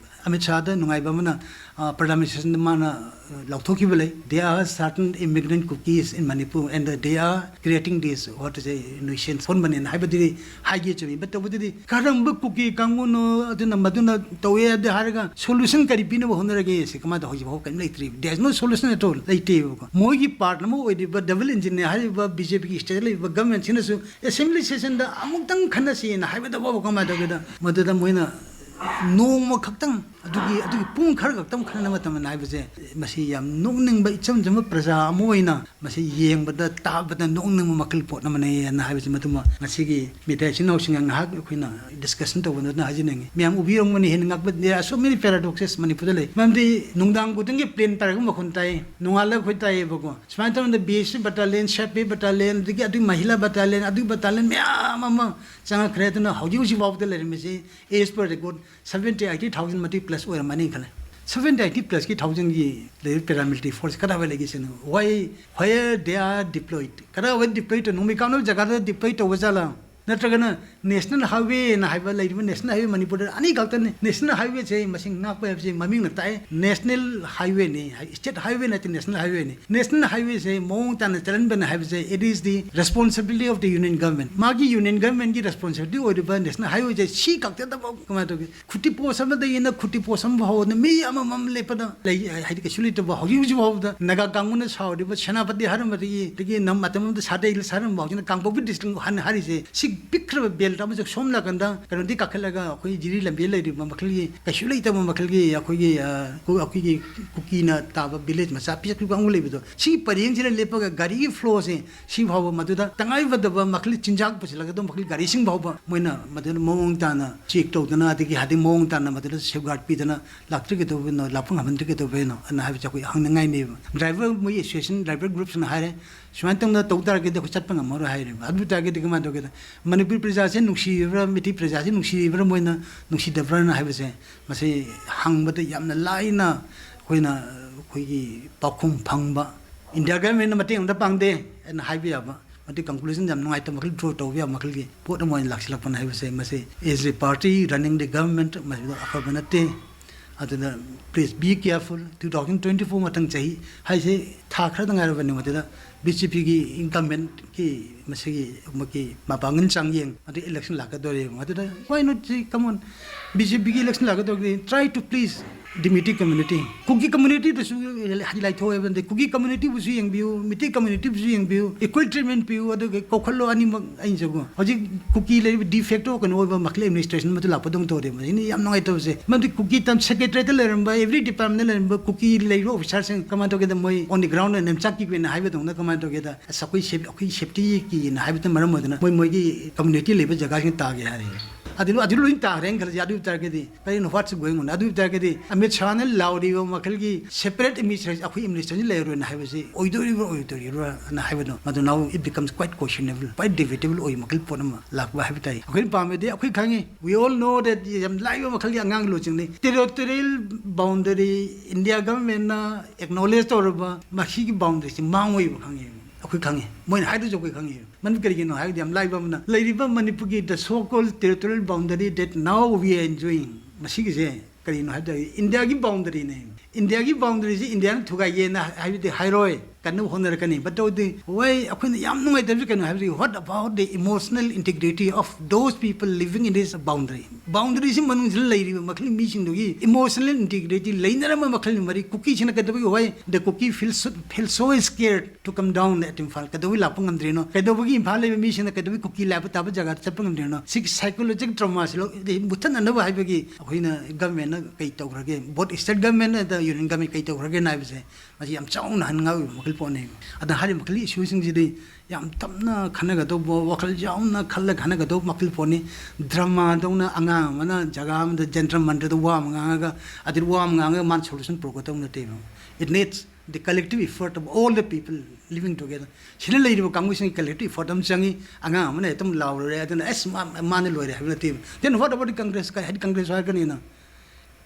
Amit ꯁꯥꯍꯗ ꯅꯨꯡꯉꯥꯏꯕ ꯑꯃꯅ, ꯑ, Prime Minister ꯃꯥꯅ, ꯑ, ꯂꯥꯎꯊꯣꯛꯈꯤꯕ ꯂꯩ꯫ There are certain immigrant Kukis in Manipur and they are creating this, what is a nuisance, ꯍꯣꯟꯕꯅꯦꯅ ꯍꯥꯏꯕꯗꯨꯗꯤ ꯍꯥꯏꯒꯦ ꯆꯨꯝꯃꯤ꯫ But ꯇꯧꯕꯗꯗꯤ ꯀꯔꯝꯕ ꯀꯨꯀꯤ ꯀꯥꯡꯕꯨꯅꯣ ꯑꯗꯨꯅ ꯃꯗꯨꯅ ꯇꯧꯋꯦ ꯑꯗꯨ ꯍꯥꯏꯔꯒ solution ꯀꯔꯤ ꯄꯤꯅꯕ ꯍꯣꯠꯅꯔꯒꯦ? ꯁꯤ ꯀꯃꯥꯏꯅ ꯇꯧ? ꯍꯧꯖꯤꯛ ꯐꯥꯎ ꯀꯔꯤꯝ ꯂꯩꯇ꯭ꯔꯤ꯫ There is no solution at all. ꯂꯩꯇꯦꯕꯀꯣ꯫ ꯃꯣꯏꯒꯤ part ꯑꯃ ꯑꯣꯏꯔꯤꯕ double engine ꯅꯦ ꯍꯥꯏꯔꯤꯕ B J P ꯒꯤ state ꯂꯩꯔꯤꯕ government ꯁꯤꯅꯁꯨ assembly session ꯗ ꯑꯃꯨꯛꯇꯪ ꯈꯟꯅꯁꯤꯅ ꯍꯥꯏꯕꯗ ꯐꯥꯎꯕ ꯀꯃꯥꯏꯅ ꯇꯧꯒꯦꯗ? ꯃꯗꯨꯗ ꯃꯣꯏꯅ ꯅꯣꯡꯃ ꯈꯛꯇꯪ, ꯑꯗꯨꯒꯤ ꯑꯗꯨꯒꯤ ꯄꯨꯡ ꯈꯔ ꯈꯛꯇꯪ ꯈꯟꯅ ꯃꯇꯝ ꯍꯥꯏꯕꯁꯦ, ꯃꯁꯤ ꯌꯥꯝ ꯅꯣꯛꯅꯤꯡꯕ, ꯏꯆꯝ ꯆꯝꯕ ꯄ꯭ꯔꯖꯥ ꯑꯃ ꯑꯣꯏꯅ ꯃꯁꯤ ꯌꯦꯡꯕꯗ, ꯇꯥꯕꯗ ꯅꯣꯛꯅꯤꯡꯕ ꯃꯈꯜ ꯄꯣꯠ ꯑꯃꯅꯦꯅ ꯍꯥꯏꯕꯁꯤ ꯃꯗꯨꯃ ꯉꯁꯤꯒꯤ ꯃꯤꯗꯤꯌꯥ ꯏꯆꯤꯟ ꯏꯅꯥꯎꯁꯤꯡꯒ ꯉꯥꯏꯍꯥꯛ ꯑꯩꯈꯣꯏꯅ ꯗꯤꯁꯀꯁꯟ ꯇꯧꯕꯗꯨꯅ ꯍꯥꯏꯖꯅꯤꯡꯉꯤ꯫ ꯃꯌꯥꯝ ꯎꯕꯤꯔꯝꯒꯅꯤ, ꯍꯦꯟꯅ ꯉꯛꯄ, there are so many paradoxes ꯃꯅꯤꯄꯨꯔꯗ ꯂꯩ꯫ ꯃꯔꯝꯗꯤ ꯅꯨꯡꯗꯥꯡ ꯈꯨꯗꯤꯡꯒꯤ ꯄ꯭ꯂꯦꯟ ꯄꯥꯏꯔꯛꯄ ꯃꯈꯣꯟ ꯇꯥꯏ, ꯅꯣꯡꯉꯥꯜꯂꯒ ꯑꯩꯈꯣꯏ ꯇꯥꯏꯌꯦꯕꯀꯣ꯫ ꯁꯨꯃꯥꯏꯅ ꯇꯧꯗꯅ B S F battalion, C R P F battalion, ꯑꯗꯒꯤ ꯑꯗꯨꯒꯤ ꯃꯍꯤꯂꯥ ꯕꯠꯇꯥꯂꯤꯌꯟ, ꯑꯗꯨꯒꯤ ꯕꯠꯇꯥꯂꯤꯌꯟ ꯃꯌꯥꯝ ꯑꯃ ꯆꯪꯉꯛꯈ꯭ꯔꯦ꯫ ꯑꯗꯨꯅ ꯍꯧꯖꯤꯛ ꯍꯧꯖꯤꯛ ꯐꯥꯎꯕꯗ ꯂꯩꯔꯝꯃꯤꯁꯤ, as per record, seventy eighty thousand ꯃꯇꯤꯛ ꯄ꯭ꯂꯁ ꯑꯣꯏꯔꯝꯃꯅꯤ ꯈꯜꯂꯦ꯫ Seventy eighty ꯄ꯭ꯂꯁꯀꯤ ꯊꯥꯎꯖꯟꯒꯤ ꯂꯩꯔꯤꯕ ꯄꯦꯔꯥꯃꯤꯂꯤꯇꯔꯤ ꯐꯣꯔꯁ ꯀꯗꯥꯏꯋꯥꯏ ꯂꯩꯒꯦ ꯁꯤꯅ? Why, where they are deployed? ꯀꯗꯥꯏꯋꯥꯏ ꯗꯤꯄ꯭ꯂꯣꯏ ꯇꯧ? ꯅꯣꯡꯃꯩ ꯀꯥꯞꯅꯕ ꯖꯒꯥꯗ ꯗꯤꯄ꯭ꯂꯣꯏ ꯇꯧꯕ ꯖꯥꯠꯂꯥ? ꯅꯠꯇ꯭ꯔꯒꯅ ꯅꯦꯁꯅꯦꯜ ꯍꯥꯏꯋꯦꯅ ꯍꯥꯏꯕ ꯂꯩꯔꯤꯕ ꯅꯦꯁꯅꯦꯜ ꯍꯥꯏꯋꯦ ꯃꯅꯤꯄꯨꯔꯗ ꯑꯅꯤ ꯈꯛꯇꯅꯤ꯫ ꯅꯦꯁꯅꯦꯜ ꯍꯥꯏꯋꯦꯁꯦ ꯃꯁꯤꯡ ꯉꯥꯛꯄ ꯍꯥꯏꯕꯁꯦ ꯃꯃꯤꯡꯅ ꯇꯥꯛꯑꯦ, ꯅꯦꯁꯅꯦꯜ ꯍꯥꯏꯋꯦꯅꯤ, ꯁ꯭ꯇꯦꯠ ꯍꯥꯏꯋꯦ ꯅꯠꯇꯦ, ꯅꯦꯁꯅꯦꯜ ꯍꯥꯏꯋꯦꯅꯤ꯫ ꯅꯦꯁꯅꯦꯜ ꯍꯥꯏꯋꯦꯁꯦ ꯃꯑꯣꯡ ꯇꯥꯅ ꯆꯠꯍꯟꯕꯅ ꯍꯥꯏꯕꯁꯦ, it is the responsibility of the union government꯫ ꯃꯥꯒꯤ ꯌꯨꯅꯤꯌꯟ ꯒꯚꯔꯟꯃꯦꯟꯠꯀꯤ ꯔꯦꯁꯄꯣꯟꯁꯤꯕꯤꯂꯤꯇꯤ ꯑꯣꯏꯔꯤꯕ ꯅꯦꯁꯅꯦꯜ ꯍꯥꯏꯋꯦꯁꯦ ꯁꯤ ꯈꯛꯇꯗꯃꯛ ꯀꯃꯥꯏꯅ ꯇꯧꯒꯦ? ꯈꯨꯇꯤ ꯄꯣꯁ ꯑꯃꯗꯒꯤꯅ ꯈꯨꯇꯤ ꯄꯣꯁ ꯑꯃ ꯐꯥꯎꯕꯗ ꯃꯤ ꯑꯃꯃꯝ ꯂꯦꯞꯄꯗ ꯂꯩ ꯍꯥꯏꯗꯤ ꯀꯩꯁꯨ ꯂꯩꯇꯕ꯫ ꯍꯧꯖꯤꯛ ꯍꯧꯖꯤꯛ ꯐꯥꯎꯕꯗ ꯅꯥꯒꯥ ꯀꯥꯡꯕꯨꯅ ꯁꯥꯎꯔꯤꯕ ꯁꯦꯅꯥꯄꯇꯤ ꯍꯥꯏꯔꯝꯕꯗꯒꯤ, ꯑꯗꯒꯤ ꯅꯝ-, ꯃꯇꯝ ꯑꯃꯗ ꯁꯥꯗꯩ ꯍꯥꯏꯔꯝꯕ, ꯍꯧꯖꯤꯛꯅ ꯀꯥꯡꯄꯣꯛꯄꯤ ꯗꯤꯁꯇ꯭ꯔꯤꯛ ꯍꯥꯟꯅ ꯍꯥꯏꯔꯤꯁꯦ, ꯁꯤ ꯄꯤꯛꯈ꯭ꯔꯕ ꯕꯦꯜꯠ ꯑꯃꯁꯨ ꯁꯣꯝ ꯅꯥꯀꯟꯗ ꯀꯩꯅꯣꯗꯤ ꯀꯥꯈꯠꯂꯒ ꯑꯩꯈꯣꯏ ꯖꯤꯔꯤ ꯂꯝꯕꯤ ꯂꯩꯔꯤꯕ ꯃꯈꯜꯒꯤ ꯀꯩꯁꯨ ꯂꯩꯇꯕ ꯃꯈꯜꯒꯤ ꯑꯩꯈꯣꯏꯒꯤ, ꯑ, ꯀꯨ-, ꯑꯩꯈꯣꯏꯒꯤ ꯀꯨꯀꯤꯅ ꯇꯥꯕ ꯚꯤꯂꯦꯖ ꯃꯆꯥ ꯄꯤꯛ ꯄꯤꯛꯄ ꯑꯃ ꯂꯩꯕꯗꯣ, ꯁꯤꯒꯤ ꯄꯔꯦꯡꯁꯤꯗ ꯂꯦꯞꯄꯒ ꯒꯥꯔꯤꯒꯤ ꯐ꯭ꯂꯣꯁꯦ ꯁꯤ ꯐꯥꯎꯕ ꯃꯗꯨꯗ ꯇꯉꯥꯏ ꯐꯗꯕ ꯃꯈꯜ ꯆꯤꯟꯖꯥꯛ ꯄꯨꯁꯤꯜꯂꯒ ꯑꯗꯨꯝ ꯃꯈꯜ ꯒꯥꯔꯤꯁꯤꯡ ꯐꯥꯎꯕ ꯃꯣꯏꯅ ꯃꯗꯨꯗ ꯃꯑꯣꯡ ꯇꯥꯅ ꯆꯦꯛ ꯇꯧꯗꯅ, ꯑꯗꯒꯤ ꯍꯥꯏꯗꯤ ꯃꯑꯣꯡ ꯇꯥꯅ ꯃꯗꯨꯗ ꯁꯦꯐꯒꯥꯔꯗ ꯄꯤꯗꯅ ꯂꯥꯛꯇ꯭ꯔꯤ ꯀꯩꯗꯧꯕꯅꯣ, ꯂꯥꯛꯄ ꯉꯝꯍꯟꯗ꯭ꯔꯤ ꯀꯩꯗꯧꯕꯅꯣ ꯑꯅ ꯍꯥꯏꯕꯁꯦ ꯑꯩꯈꯣꯏ ꯍꯪꯅꯤꯡꯉꯥꯏꯅꯦꯕ꯫ ꯗ꯭ꯔꯥꯏꯚꯔ, ꯃꯣꯏ ꯑꯦꯁꯣꯁꯤꯌꯦꯁꯟ ꯗ꯭ꯔꯥꯏꯚꯔ ꯒ꯭ꯔꯨꯞꯁꯤꯅ ꯍꯥꯏꯔꯦ, "ꯁꯨꯃꯥꯏꯅ ꯇꯧꯅ ꯇꯧ ꯇꯥꯔꯒꯗꯤ ꯑꯩꯈꯣꯏ ꯆꯠꯄ ꯉꯝꯃꯔꯣꯏ" ꯍꯥꯏꯔꯦꯕ꯫ ꯑꯗꯨ ꯑꯣꯏ ꯇꯥꯔꯒꯗꯤ ꯀꯃꯥꯏꯅ ꯇꯧꯒꯦꯗ, ꯃꯅꯤꯄꯨꯔ ꯄ꯭ꯔꯖꯥꯁꯦ ꯅꯨꯡꯁꯤꯔꯤꯕ꯭ꯔꯥ, ꯃꯩꯇꯩ ꯄ꯭ꯔꯖꯥꯁꯦ ꯅꯨꯡꯁꯤꯔꯤꯕ꯭ꯔꯥ, ꯃꯣꯏꯅ ꯅꯨꯡꯁꯤꯗꯕ꯭ꯔꯥꯅ ꯍꯥꯏꯕꯁꯦ, ꯃꯁꯤ ꯍꯪꯕꯗ ꯌꯥꯝꯅ ꯂꯥꯏꯅ ꯑꯩꯈꯣꯏꯅ, ꯑꯩꯈꯣꯏꯒꯤ ꯄꯥꯎꯈꯨꯝ ꯐꯪꯕ, ꯏꯟꯗꯤꯌꯥ ꯒꯚꯔꯟꯃꯦꯟꯠꯅ ꯃꯇꯦꯡ ꯑꯝꯇ ꯄꯥꯡꯗꯦ ꯍꯥꯏꯅ ꯍꯥꯏꯕ ꯌꯥꯕ, ꯃꯗꯨꯒꯤ ꯀꯟꯀ꯭ꯂꯨꯖꯟ ꯌꯥꯝ ꯅꯨꯡꯉꯥꯏꯇꯕ ꯃꯈꯜ ꯗ꯭ꯔꯣ ꯇꯧꯕ ꯌꯥꯕ ꯃꯈꯜꯒꯤ ꯄꯣꯠ ꯑꯃ ꯑꯣꯏꯅ ꯂꯥꯛꯁꯤꯜꯂꯛꯄꯅ ꯍꯥꯏꯕꯁꯦ, ꯃꯁꯤ as a party running the government ꯃꯁꯤꯗ ꯑꯐꯕ ꯅꯠꯇꯦ꯫ ꯑꯗꯨꯅ please be careful, two thousand twenty four ꯃꯊꯪ ꯆꯍꯤ ꯍꯥꯏꯁꯦ ꯊꯥ ꯈꯔꯗ ꯉꯥꯏꯔꯕꯅꯤ꯫ ꯃꯗꯨꯗ ꯕꯤ ꯖꯦ ꯄꯤꯒꯤ ꯏꯟꯀꯝꯕꯦꯟꯠꯀꯤ ꯃꯁꯤꯒꯤ ꯃꯥꯒꯤ ꯃꯄꯥꯡꯒꯜ ꯆꯥꯡꯌꯦꯡ ꯑꯗꯨ ꯏꯂꯦꯛꯁꯟ ꯂꯥꯛꯀꯗꯧꯔꯦ꯫ ꯃꯗꯨꯗ why not say, come on, B J ꯄꯤꯒꯤ ꯏꯂꯦꯛꯁꯟ ꯂꯥꯛꯀꯗꯧꯔꯦ, try to please Dimiti community, ꯀꯨꯀꯤ ꯀꯝꯃ꯭ꯌꯨꯅꯤꯇꯤꯗꯁꯨ ꯍꯥꯏꯗꯤ ꯂꯥꯏꯊꯣꯛꯑꯦꯕ, ꯑꯗꯩ ꯀꯨꯀꯤ ꯀꯝꯃ꯭ꯌꯨꯅꯤꯇꯤꯕꯨꯁꯨ ꯌꯦꯡꯕꯤꯌꯨ, ꯃꯤꯇꯩ ꯀꯝꯃ꯭ꯌꯨꯅꯤꯇꯤꯕꯨꯁꯨ ꯌꯦꯡꯕꯤꯌꯨ, equal treatment ꯄꯤꯌꯨ, ꯑꯗꯨꯒ ꯀꯧꯈꯠꯂꯣ ꯑꯅꯤꯃꯛ꯫ ꯑꯩꯅꯁꯨꯀꯣ, ꯍꯧꯖꯤꯛ ꯀꯨꯀꯤ ꯂꯩꯔꯤꯕ de facto ꯀꯩꯅꯣ ꯑꯣꯏꯕ ꯃꯈꯜ administration ꯃꯗꯨ ꯂꯥꯛꯄꯗꯧꯅ ꯇꯧꯔꯦ꯫ ꯃꯁꯤꯅ ꯌꯥꯝ ꯅꯨꯡꯉꯥꯏꯇꯕꯁꯦ, ꯃꯗꯨ ꯀꯨꯀꯤ ꯇꯝ secretariat ꯂꯩꯔꯝꯕ, every department ꯂꯩꯔꯝꯕ ꯀꯨꯀꯤ ꯂꯩꯔꯤꯕ officer ꯁꯤꯡ ꯀꯃꯥꯏꯅ ꯇꯧꯒꯦꯗ, ꯃꯣꯏ on the ground ꯅ ꯅꯦꯝꯆꯥꯛꯀꯤ ꯑꯣꯏꯅ ꯍꯥꯏꯕꯗꯧꯅ ꯀꯃꯥꯏꯅ ꯇꯧꯒꯦꯗ, ꯑꯁ, ꯑꯩꯈꯣꯏ ꯁꯦꯞ-, ꯑꯩꯈꯣꯏ safety ꯒꯤꯅ ꯍꯥꯏꯕꯗꯨꯅ ꯃꯔꯝ ꯑꯣꯏꯗꯅ ꯃꯣꯏ ꯃꯣꯏꯒꯤ community ꯂꯩꯕ ꯖꯒꯥꯁꯤꯡ ꯇꯥꯒꯦ ꯍꯥꯏꯔꯦ꯫ ꯑꯗꯨ, ꯑꯗꯨ ꯂꯣꯏ ꯇꯥꯈ꯭ꯔꯦꯅ ꯈꯜꯂꯁꯤ꯫ ꯑꯗꯨ ꯑꯣꯏ ꯇꯥꯔꯒꯗꯤ ꯀꯔꯤꯅꯣ, what's going on? ꯑꯗꯨ ꯑꯣꯏ ꯇꯥꯔꯒꯗꯤ ꯑꯃꯤꯠ ꯁꯥꯍꯅ ꯂꯥꯎꯔꯤꯕ ꯃꯈꯜꯒꯤ separate administration, ꯑꯩꯈꯣꯏ administration ꯂꯩꯔꯣꯏꯅ ꯍꯥꯏꯕꯁꯤ ꯑꯣꯏꯗꯣꯔꯤꯕ꯭ꯔꯥ ꯑꯣꯏꯗꯣꯔꯤꯕ꯭ꯔꯥꯅ ꯍꯥꯏꯕꯗꯣ, ꯃꯗꯨ now it becomes quite questionable, quite debatable ꯑꯣꯏ ꯃꯈꯜ ꯄꯣꯠ ꯑꯃ ꯂꯥꯛꯄ ꯍꯥꯏꯕ ꯇꯥꯏ꯫ ꯑꯩꯈꯣꯏꯅ ꯄꯥꯝꯃꯤꯗꯤ, ꯑꯩꯈꯣꯏ ꯈꯪꯉꯤ, we all know that ꯌꯥꯝ ꯂꯥꯏꯕ ꯃꯈꯜꯒꯤ ꯑꯉꯥꯡ ꯂꯨꯆꯤꯡꯅꯤ꯫ Territorial boundary India government ꯅ acknowledge ꯇꯧꯔꯕ ꯃꯁꯤꯒꯤ boundary ꯁꯤ ꯃꯥꯡꯉꯣꯏꯕ ꯈꯪꯉꯤ, ꯑꯩꯈꯣꯏ ꯈꯪꯉꯤ, ꯃꯣꯏꯅ ꯍꯥꯏꯗꯣꯏꯁꯨ ꯑꯩꯈꯣꯏ ꯈꯪꯉꯤ꯫ ꯃꯔꯝ ꯀꯔꯤꯒꯤꯅꯣ ꯍꯥꯏꯔꯗꯤ, ꯌꯥꯝ ꯂꯥꯏꯕ ꯑꯃꯅ, ꯂꯩꯔꯤꯕ ꯃꯅꯤꯄꯨꯔꯒꯤ the so called territorial boundary that now we are enjoying, ꯃꯁꯤꯒꯤꯁꯦ ꯀꯔꯤꯅꯣ ꯍꯥꯏꯕꯗ, ꯏꯟꯗꯤꯌꯥꯒꯤ boundary ꯅꯦ꯫ ꯏꯟꯗꯤꯌꯥꯒꯤ boundary ꯁꯤ ꯏꯟꯗꯤꯌꯥꯅ ꯊꯨꯒꯥꯏꯒꯦꯅ ꯍꯥꯏꯕꯗꯤ ꯍꯥꯏꯔꯣꯏ, ꯀꯟꯅꯕ ꯍꯣꯠꯅꯔꯛꯀꯅꯤ꯫ But ꯇꯧꯗꯦ꯫ ꯍꯣꯏ, ꯑꯩꯈꯣꯏꯅ ꯌꯥꯝ ꯅꯨꯡꯉꯥꯏꯇꯕꯁꯤ ꯀꯩꯅꯣ ꯍꯥꯏꯕꯗꯤ, what about the emotional integrity of those people living in this boundary? Boundary ꯁꯤ ꯃꯅꯨꯡꯁꯤꯗ ꯂꯩꯔꯤꯕ ꯃꯈꯜꯒꯤ ꯃꯤꯁꯤꯡꯗꯨꯒꯤ emotional integrity ꯂꯩꯅꯔꯝꯕ ꯃꯈꯜꯒꯤ ꯃꯔꯤ, ꯀꯨꯀꯤꯁꯤꯡꯅ ꯀꯩꯗꯧꯕꯒꯤ, why the Kuki feel so, feel so scared to come down at Imphal? ꯀꯩꯗꯧꯕꯒꯤ ꯂꯥꯛꯄ ꯉꯝꯗ꯭ꯔꯤꯅꯣ? ꯀꯩꯗꯧꯕꯒꯤ ꯏꯝꯐꯥꯜ ꯂꯩꯕ ꯃꯤꯁꯤꯡꯅ ꯀꯩꯗꯧꯕꯒꯤ ꯀꯨꯀꯤ ꯂꯥꯛꯄ ꯇꯥꯕ ꯖꯒꯥꯗ ꯆꯠꯄ ꯉꯝꯗ꯭ꯔꯤꯅꯣ? ꯁꯤꯒꯤ psychological trauma ꯁꯤ ꯂꯧ-, ꯃꯨꯊꯠꯅꯅꯕ ꯍꯥꯏꯕꯒꯤ ꯑꯩꯈꯣꯏꯅ government ꯅ ꯀꯩ ꯇꯧꯈ꯭ꯔꯒꯦ? Both state government ꯑꯗ union government ꯀꯩ ꯇꯧꯈ꯭ꯔꯒꯦꯅ ꯍꯥꯏꯕꯁꯦ, ꯃꯁꯤ ꯌꯥꯝ ꯆꯥꯎꯅ ꯍꯟ ꯉꯥꯎꯔꯤꯕ ꯃꯈꯜ ꯄꯣꯠꯅꯤ꯫ ꯑꯗ ꯍꯥꯏꯔꯤꯕ ꯃꯈꯜꯒꯤ issue ꯁꯤꯡꯁꯤꯗꯤ ꯌꯥꯝ ꯇꯞꯅ ꯈꯟꯅꯒꯗꯧꯕ, ꯋꯥꯈꯜ ꯌꯥꯎꯅ ꯈꯜꯂꯒ ꯈꯟꯅꯒꯗꯧꯕ ꯃꯈꯜ ꯄꯣꯠꯅꯤ꯫ Drama ꯗꯧꯅ ꯑꯉꯥꯡ ꯑꯃꯅ ꯖꯒꯥ ꯑꯃꯗ ꯖꯟꯇ꯭ꯔ ꯃꯟꯇ꯭ꯔꯗ ꯋꯥ ꯑꯃ ꯉꯥꯡꯉꯒ, ꯑꯗꯨ ꯋꯥ ꯑꯃ ꯉꯥꯡꯉꯒ ꯃꯥꯅ solution ꯄꯨꯔꯛꯀꯗꯧꯕ ꯅꯠꯇꯦꯕ꯫ It needs the collective effort of all the people living together. ꯁꯤꯗ ꯂꯩꯔꯤꯕ ꯀꯥꯡꯕꯨꯁꯤꯡꯒꯤ collective effort ꯑꯃ ꯆꯪꯉꯤ꯫ ꯑꯉꯥꯡ ꯑꯃꯅ ꯍꯦꯛꯇ ꯂꯥꯎꯔꯨꯔꯦ, ꯑꯗꯨꯅ "ꯑꯁ, ꯃꯥ, ꯃꯥꯅ ꯂꯣꯏꯔꯦ" ꯍꯥꯏꯕ ꯅꯠꯇꯦꯕ꯫ Then what about the Congress? ꯀꯩ ꯍꯥꯏꯗꯤ Congress ꯍꯥꯏꯔꯛꯀꯅꯤꯅ?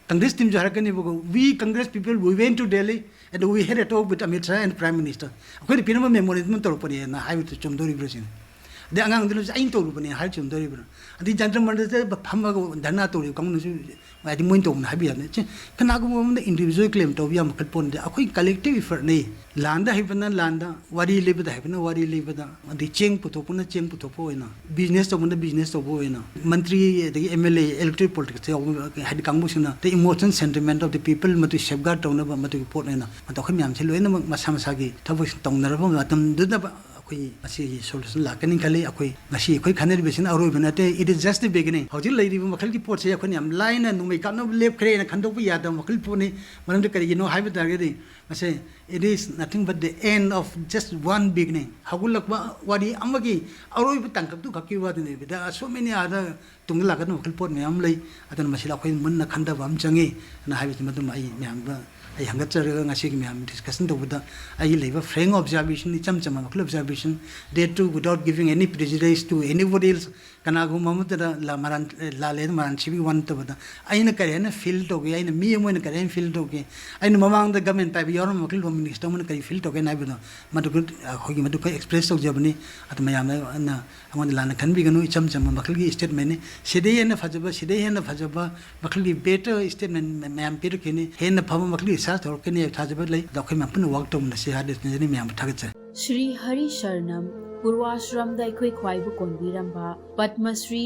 Congress team ꯁꯨ ꯍꯥꯏꯔꯛꯀꯅꯤꯕꯀꯣ, "We Congress people, we went to Delhi and we had a talk with Amit Shah and Prime Minister." ꯑꯩꯈꯣꯏꯅ ꯄꯤꯔꯝꯕ memorandum ꯇꯧꯔꯛꯄꯅꯦꯅ ꯍꯥꯏꯕꯗꯨ ꯆꯨꯝꯗꯣꯔꯤꯕ꯭ꯔꯥ ꯁꯤꯅꯤ꯫ ꯑꯗꯩ ꯑꯉꯥꯡꯗꯨꯅꯁꯨ "ꯑꯩꯅ ꯇꯧꯔꯨꯕꯅꯦ" ꯍꯥꯏꯔ ꯆꯨꯝꯗꯣꯔꯤꯕ꯭ꯔꯥ? ꯑꯗꯩ ꯖꯟꯇꯔ ꯃꯟꯇꯔꯗ ꯐꯝꯃꯒ ꯙꯔꯅꯥ ꯇꯧꯔꯤꯕ ꯀꯥꯡꯕꯨꯅꯁꯨ ꯍꯥꯏꯗꯤ ꯃꯣꯏꯅ ꯇꯧꯕꯅꯦ ꯍꯥꯏꯕ ꯌꯥꯗꯦ꯫ ꯆꯦ, ꯀꯅꯥꯒꯨꯝꯕ ꯑꯃꯅ individual claim ꯇꯧꯕ ꯌꯥꯕ ꯃꯈꯜ ꯄꯣꯠ ꯅꯠꯇꯦ꯫ ꯑꯩꯈꯣꯏ collective effort ꯅꯤ꯫ ꯂꯥꯟꯗ ꯍꯩꯕꯅ ꯂꯥꯟꯗ, ꯋꯥꯔꯤ ꯂꯤꯕꯗ ꯍꯩꯕꯅ ꯋꯥꯔꯤ ꯂꯤꯕꯗ, ꯑꯗꯩ ꯆꯦꯡ ꯄꯨꯊꯣꯛꯄꯅ ꯆꯦꯡ ꯄꯨꯊꯣꯛꯄ ꯑꯣꯏꯅ, business ꯇꯧꯕꯅ business ꯇꯧꯕ ꯑꯣꯏꯅ, ꯃꯟꯇ꯭ꯔꯤ ꯑꯗꯒꯤ MLA, elected politics ꯌꯥꯎꯕ ꯍꯥꯏꯗꯤ ꯀꯥꯡꯕꯨꯁꯤꯡꯅ the emotion sentiment of the people ꯃꯗꯨ safeguard ꯇꯧꯅꯕ ꯃꯗꯨꯒꯤ ꯄꯣꯠ ꯑꯣꯏꯅ, ꯑꯗꯣ ꯑꯩꯈꯣꯏ ꯃꯌꯥꯝꯁꯦ ꯂꯣꯏꯅꯃꯛ ꯃꯁꯥ ꯃꯁꯥꯒꯤ ꯊꯕꯛ ꯇꯧꯅꯔꯕ ꯃꯇꯝꯗꯨꯗ ꯑꯩꯈꯣꯏ ꯃꯁꯤꯒꯤ solution ꯂꯥꯛꯀꯅꯤ ꯈꯜꯂꯤ꯫ ꯑꯩꯈꯣꯏ ꯉꯁꯤ ꯑꯩꯈꯣꯏ ꯈꯟꯅꯔꯤꯕꯁꯤꯅ ꯑꯔꯣꯏꯕ ꯅꯠꯇꯦ, it is just the beginning꯫ ꯍꯧꯖꯤꯛ ꯂꯩꯔꯤꯕ ꯃꯈꯜꯒꯤ ꯄꯣꯠꯁꯦ ꯑꯩꯈꯣꯏꯅ ꯌꯥꯝ ꯂꯥꯏꯅ ꯅꯣꯡꯃꯩ ꯀꯥꯞꯅꯕ ꯂꯦꯞꯈ꯭ꯔꯦꯅ ꯈꯟꯗꯣꯛꯄ ꯌꯥꯗꯕ ꯃꯈꯜꯒꯤ ꯄꯣꯠꯅꯤ꯫ ꯃꯔꯝꯗꯤ ꯀꯔꯤꯒꯤꯅꯣ ꯍꯥꯏꯕ ꯇꯥꯔꯒꯗꯤ ꯃꯁꯦ it is nothing but the end of just one beginning꯫ ꯍꯧꯒꯠꯂꯛꯄ ꯋꯥꯔꯤ ꯑꯃꯒꯤ ꯑꯔꯣꯏꯕ ꯇꯥꯡꯀꯛꯇꯨ ꯈꯛꯀꯤ ꯋꯥꯗꯨꯅꯦꯕ꯫ There are so many other ꯇꯨꯡꯗ ꯂꯥꯛꯀꯗꯕ ꯃꯈꯜ ꯄꯣꯠ ꯃꯌꯥꯝ ꯑꯃ ꯂꯩ꯫ ꯑꯗꯨꯅ ꯃꯁꯤꯗ ꯑꯩꯈꯣꯏ ꯃꯨꯟꯅ ꯈꯟꯊꯕ ꯑꯃ ꯆꯪꯉꯤ ꯑꯅ ꯍꯥꯏꯕꯁꯤ ꯃꯗꯨꯃ ꯑꯩ ꯃꯌꯥꯝꯗ ꯑꯩ ꯍꯪꯒꯠꯆꯔꯒ ꯉꯁꯤꯒꯤ ꯃꯌꯥꯝ discussion ꯇꯧꯕꯗ ꯑꯩꯒꯤ ꯂꯩꯕ frank observation, ꯏꯆꯝ ꯆꯝꯕ ꯃꯈꯜ observation, that too without giving any prejudice to anybody else꯫ ꯀꯅꯥꯒꯨꯝꯕ ꯑꯃꯠꯇꯗ ꯂꯥ-, ꯃꯔꯥꯟ, ꯂꯥꯜꯂꯦꯅ ꯃꯔꯥꯟ ꯁꯤꯕꯒꯤ ꯋꯥ ꯅꯠꯇꯕꯗ ꯑꯩꯅ ꯀꯔꯤ ꯍꯥꯏꯅ feel ꯇꯧꯒꯦ, ꯑꯩꯅ ꯃꯤ ꯑꯃ ꯑꯣꯏꯅ ꯀꯔꯤ ꯍꯥꯏꯅ feel ꯇꯧꯒꯦ, ꯑꯩꯅ ꯃꯃꯥꯡꯗ government ꯄꯥꯏꯕ ꯌꯥꯎꯔꯝꯕ ꯃꯈꯜ Home Minister ꯑꯃꯅ ꯀꯔꯤ feel ꯇꯧꯒꯦꯅ ꯍꯥꯏꯕꯗꯣ ꯃꯗꯨ ꯑꯩꯈꯣꯏꯒꯤ ꯃꯗꯨ ꯑꯩꯈꯣꯏ express ꯇꯧꯖꯕꯅꯤ꯫ ꯑꯗꯨ ꯃꯌꯥꯝꯅ ꯑꯩꯉꯣꯟꯗ ꯂꯥꯟꯅ ꯈꯟꯕꯤꯒꯅꯨ, ꯏꯆꯝ ꯆꯝꯕ ꯃꯈꯜꯒꯤ statementꯅꯤ꯫ ꯁꯤꯗꯩ ꯍꯦꯟꯅ ꯐꯖꯕ, ꯁꯤꯗꯩ ꯍꯦꯟꯅ ꯐꯖꯕ ꯃꯈꯜꯒꯤ better statement ꯃꯌꯥꯝ ꯄꯤꯔꯛꯈꯤꯅꯤ, ꯍꯦꯟꯅ ꯐꯕ ꯃꯈꯜꯒꯤ research ꯇꯧꯔꯛꯀꯅꯤ ꯍꯥꯏꯕ ꯊꯥꯖꯕ ꯂꯩ꯫ ꯑꯗꯣ ꯑꯩꯈꯣꯏ ꯃꯌꯥꯝ ꯄꯨꯟꯅ work ꯇꯧꯃꯤꯟꯅꯁꯤ ꯍꯥꯏꯗꯨꯅ ꯃꯌꯥꯝꯕꯨ ꯊꯥꯒꯠꯆꯔꯤ꯫ ꯁ꯭ꯔꯤ ꯍꯔꯤ ꯁꯔꯅꯝ, ꯄꯨꯔꯋꯥꯁ꯭ꯔꯝꯗ ꯑꯩꯈꯣꯏ ꯈ꯭ꯋꯥꯏꯕꯨ ꯀꯣꯟꯕꯤꯔꯝꯕ ꯄꯗꯃ ꯁ꯭ꯔꯤ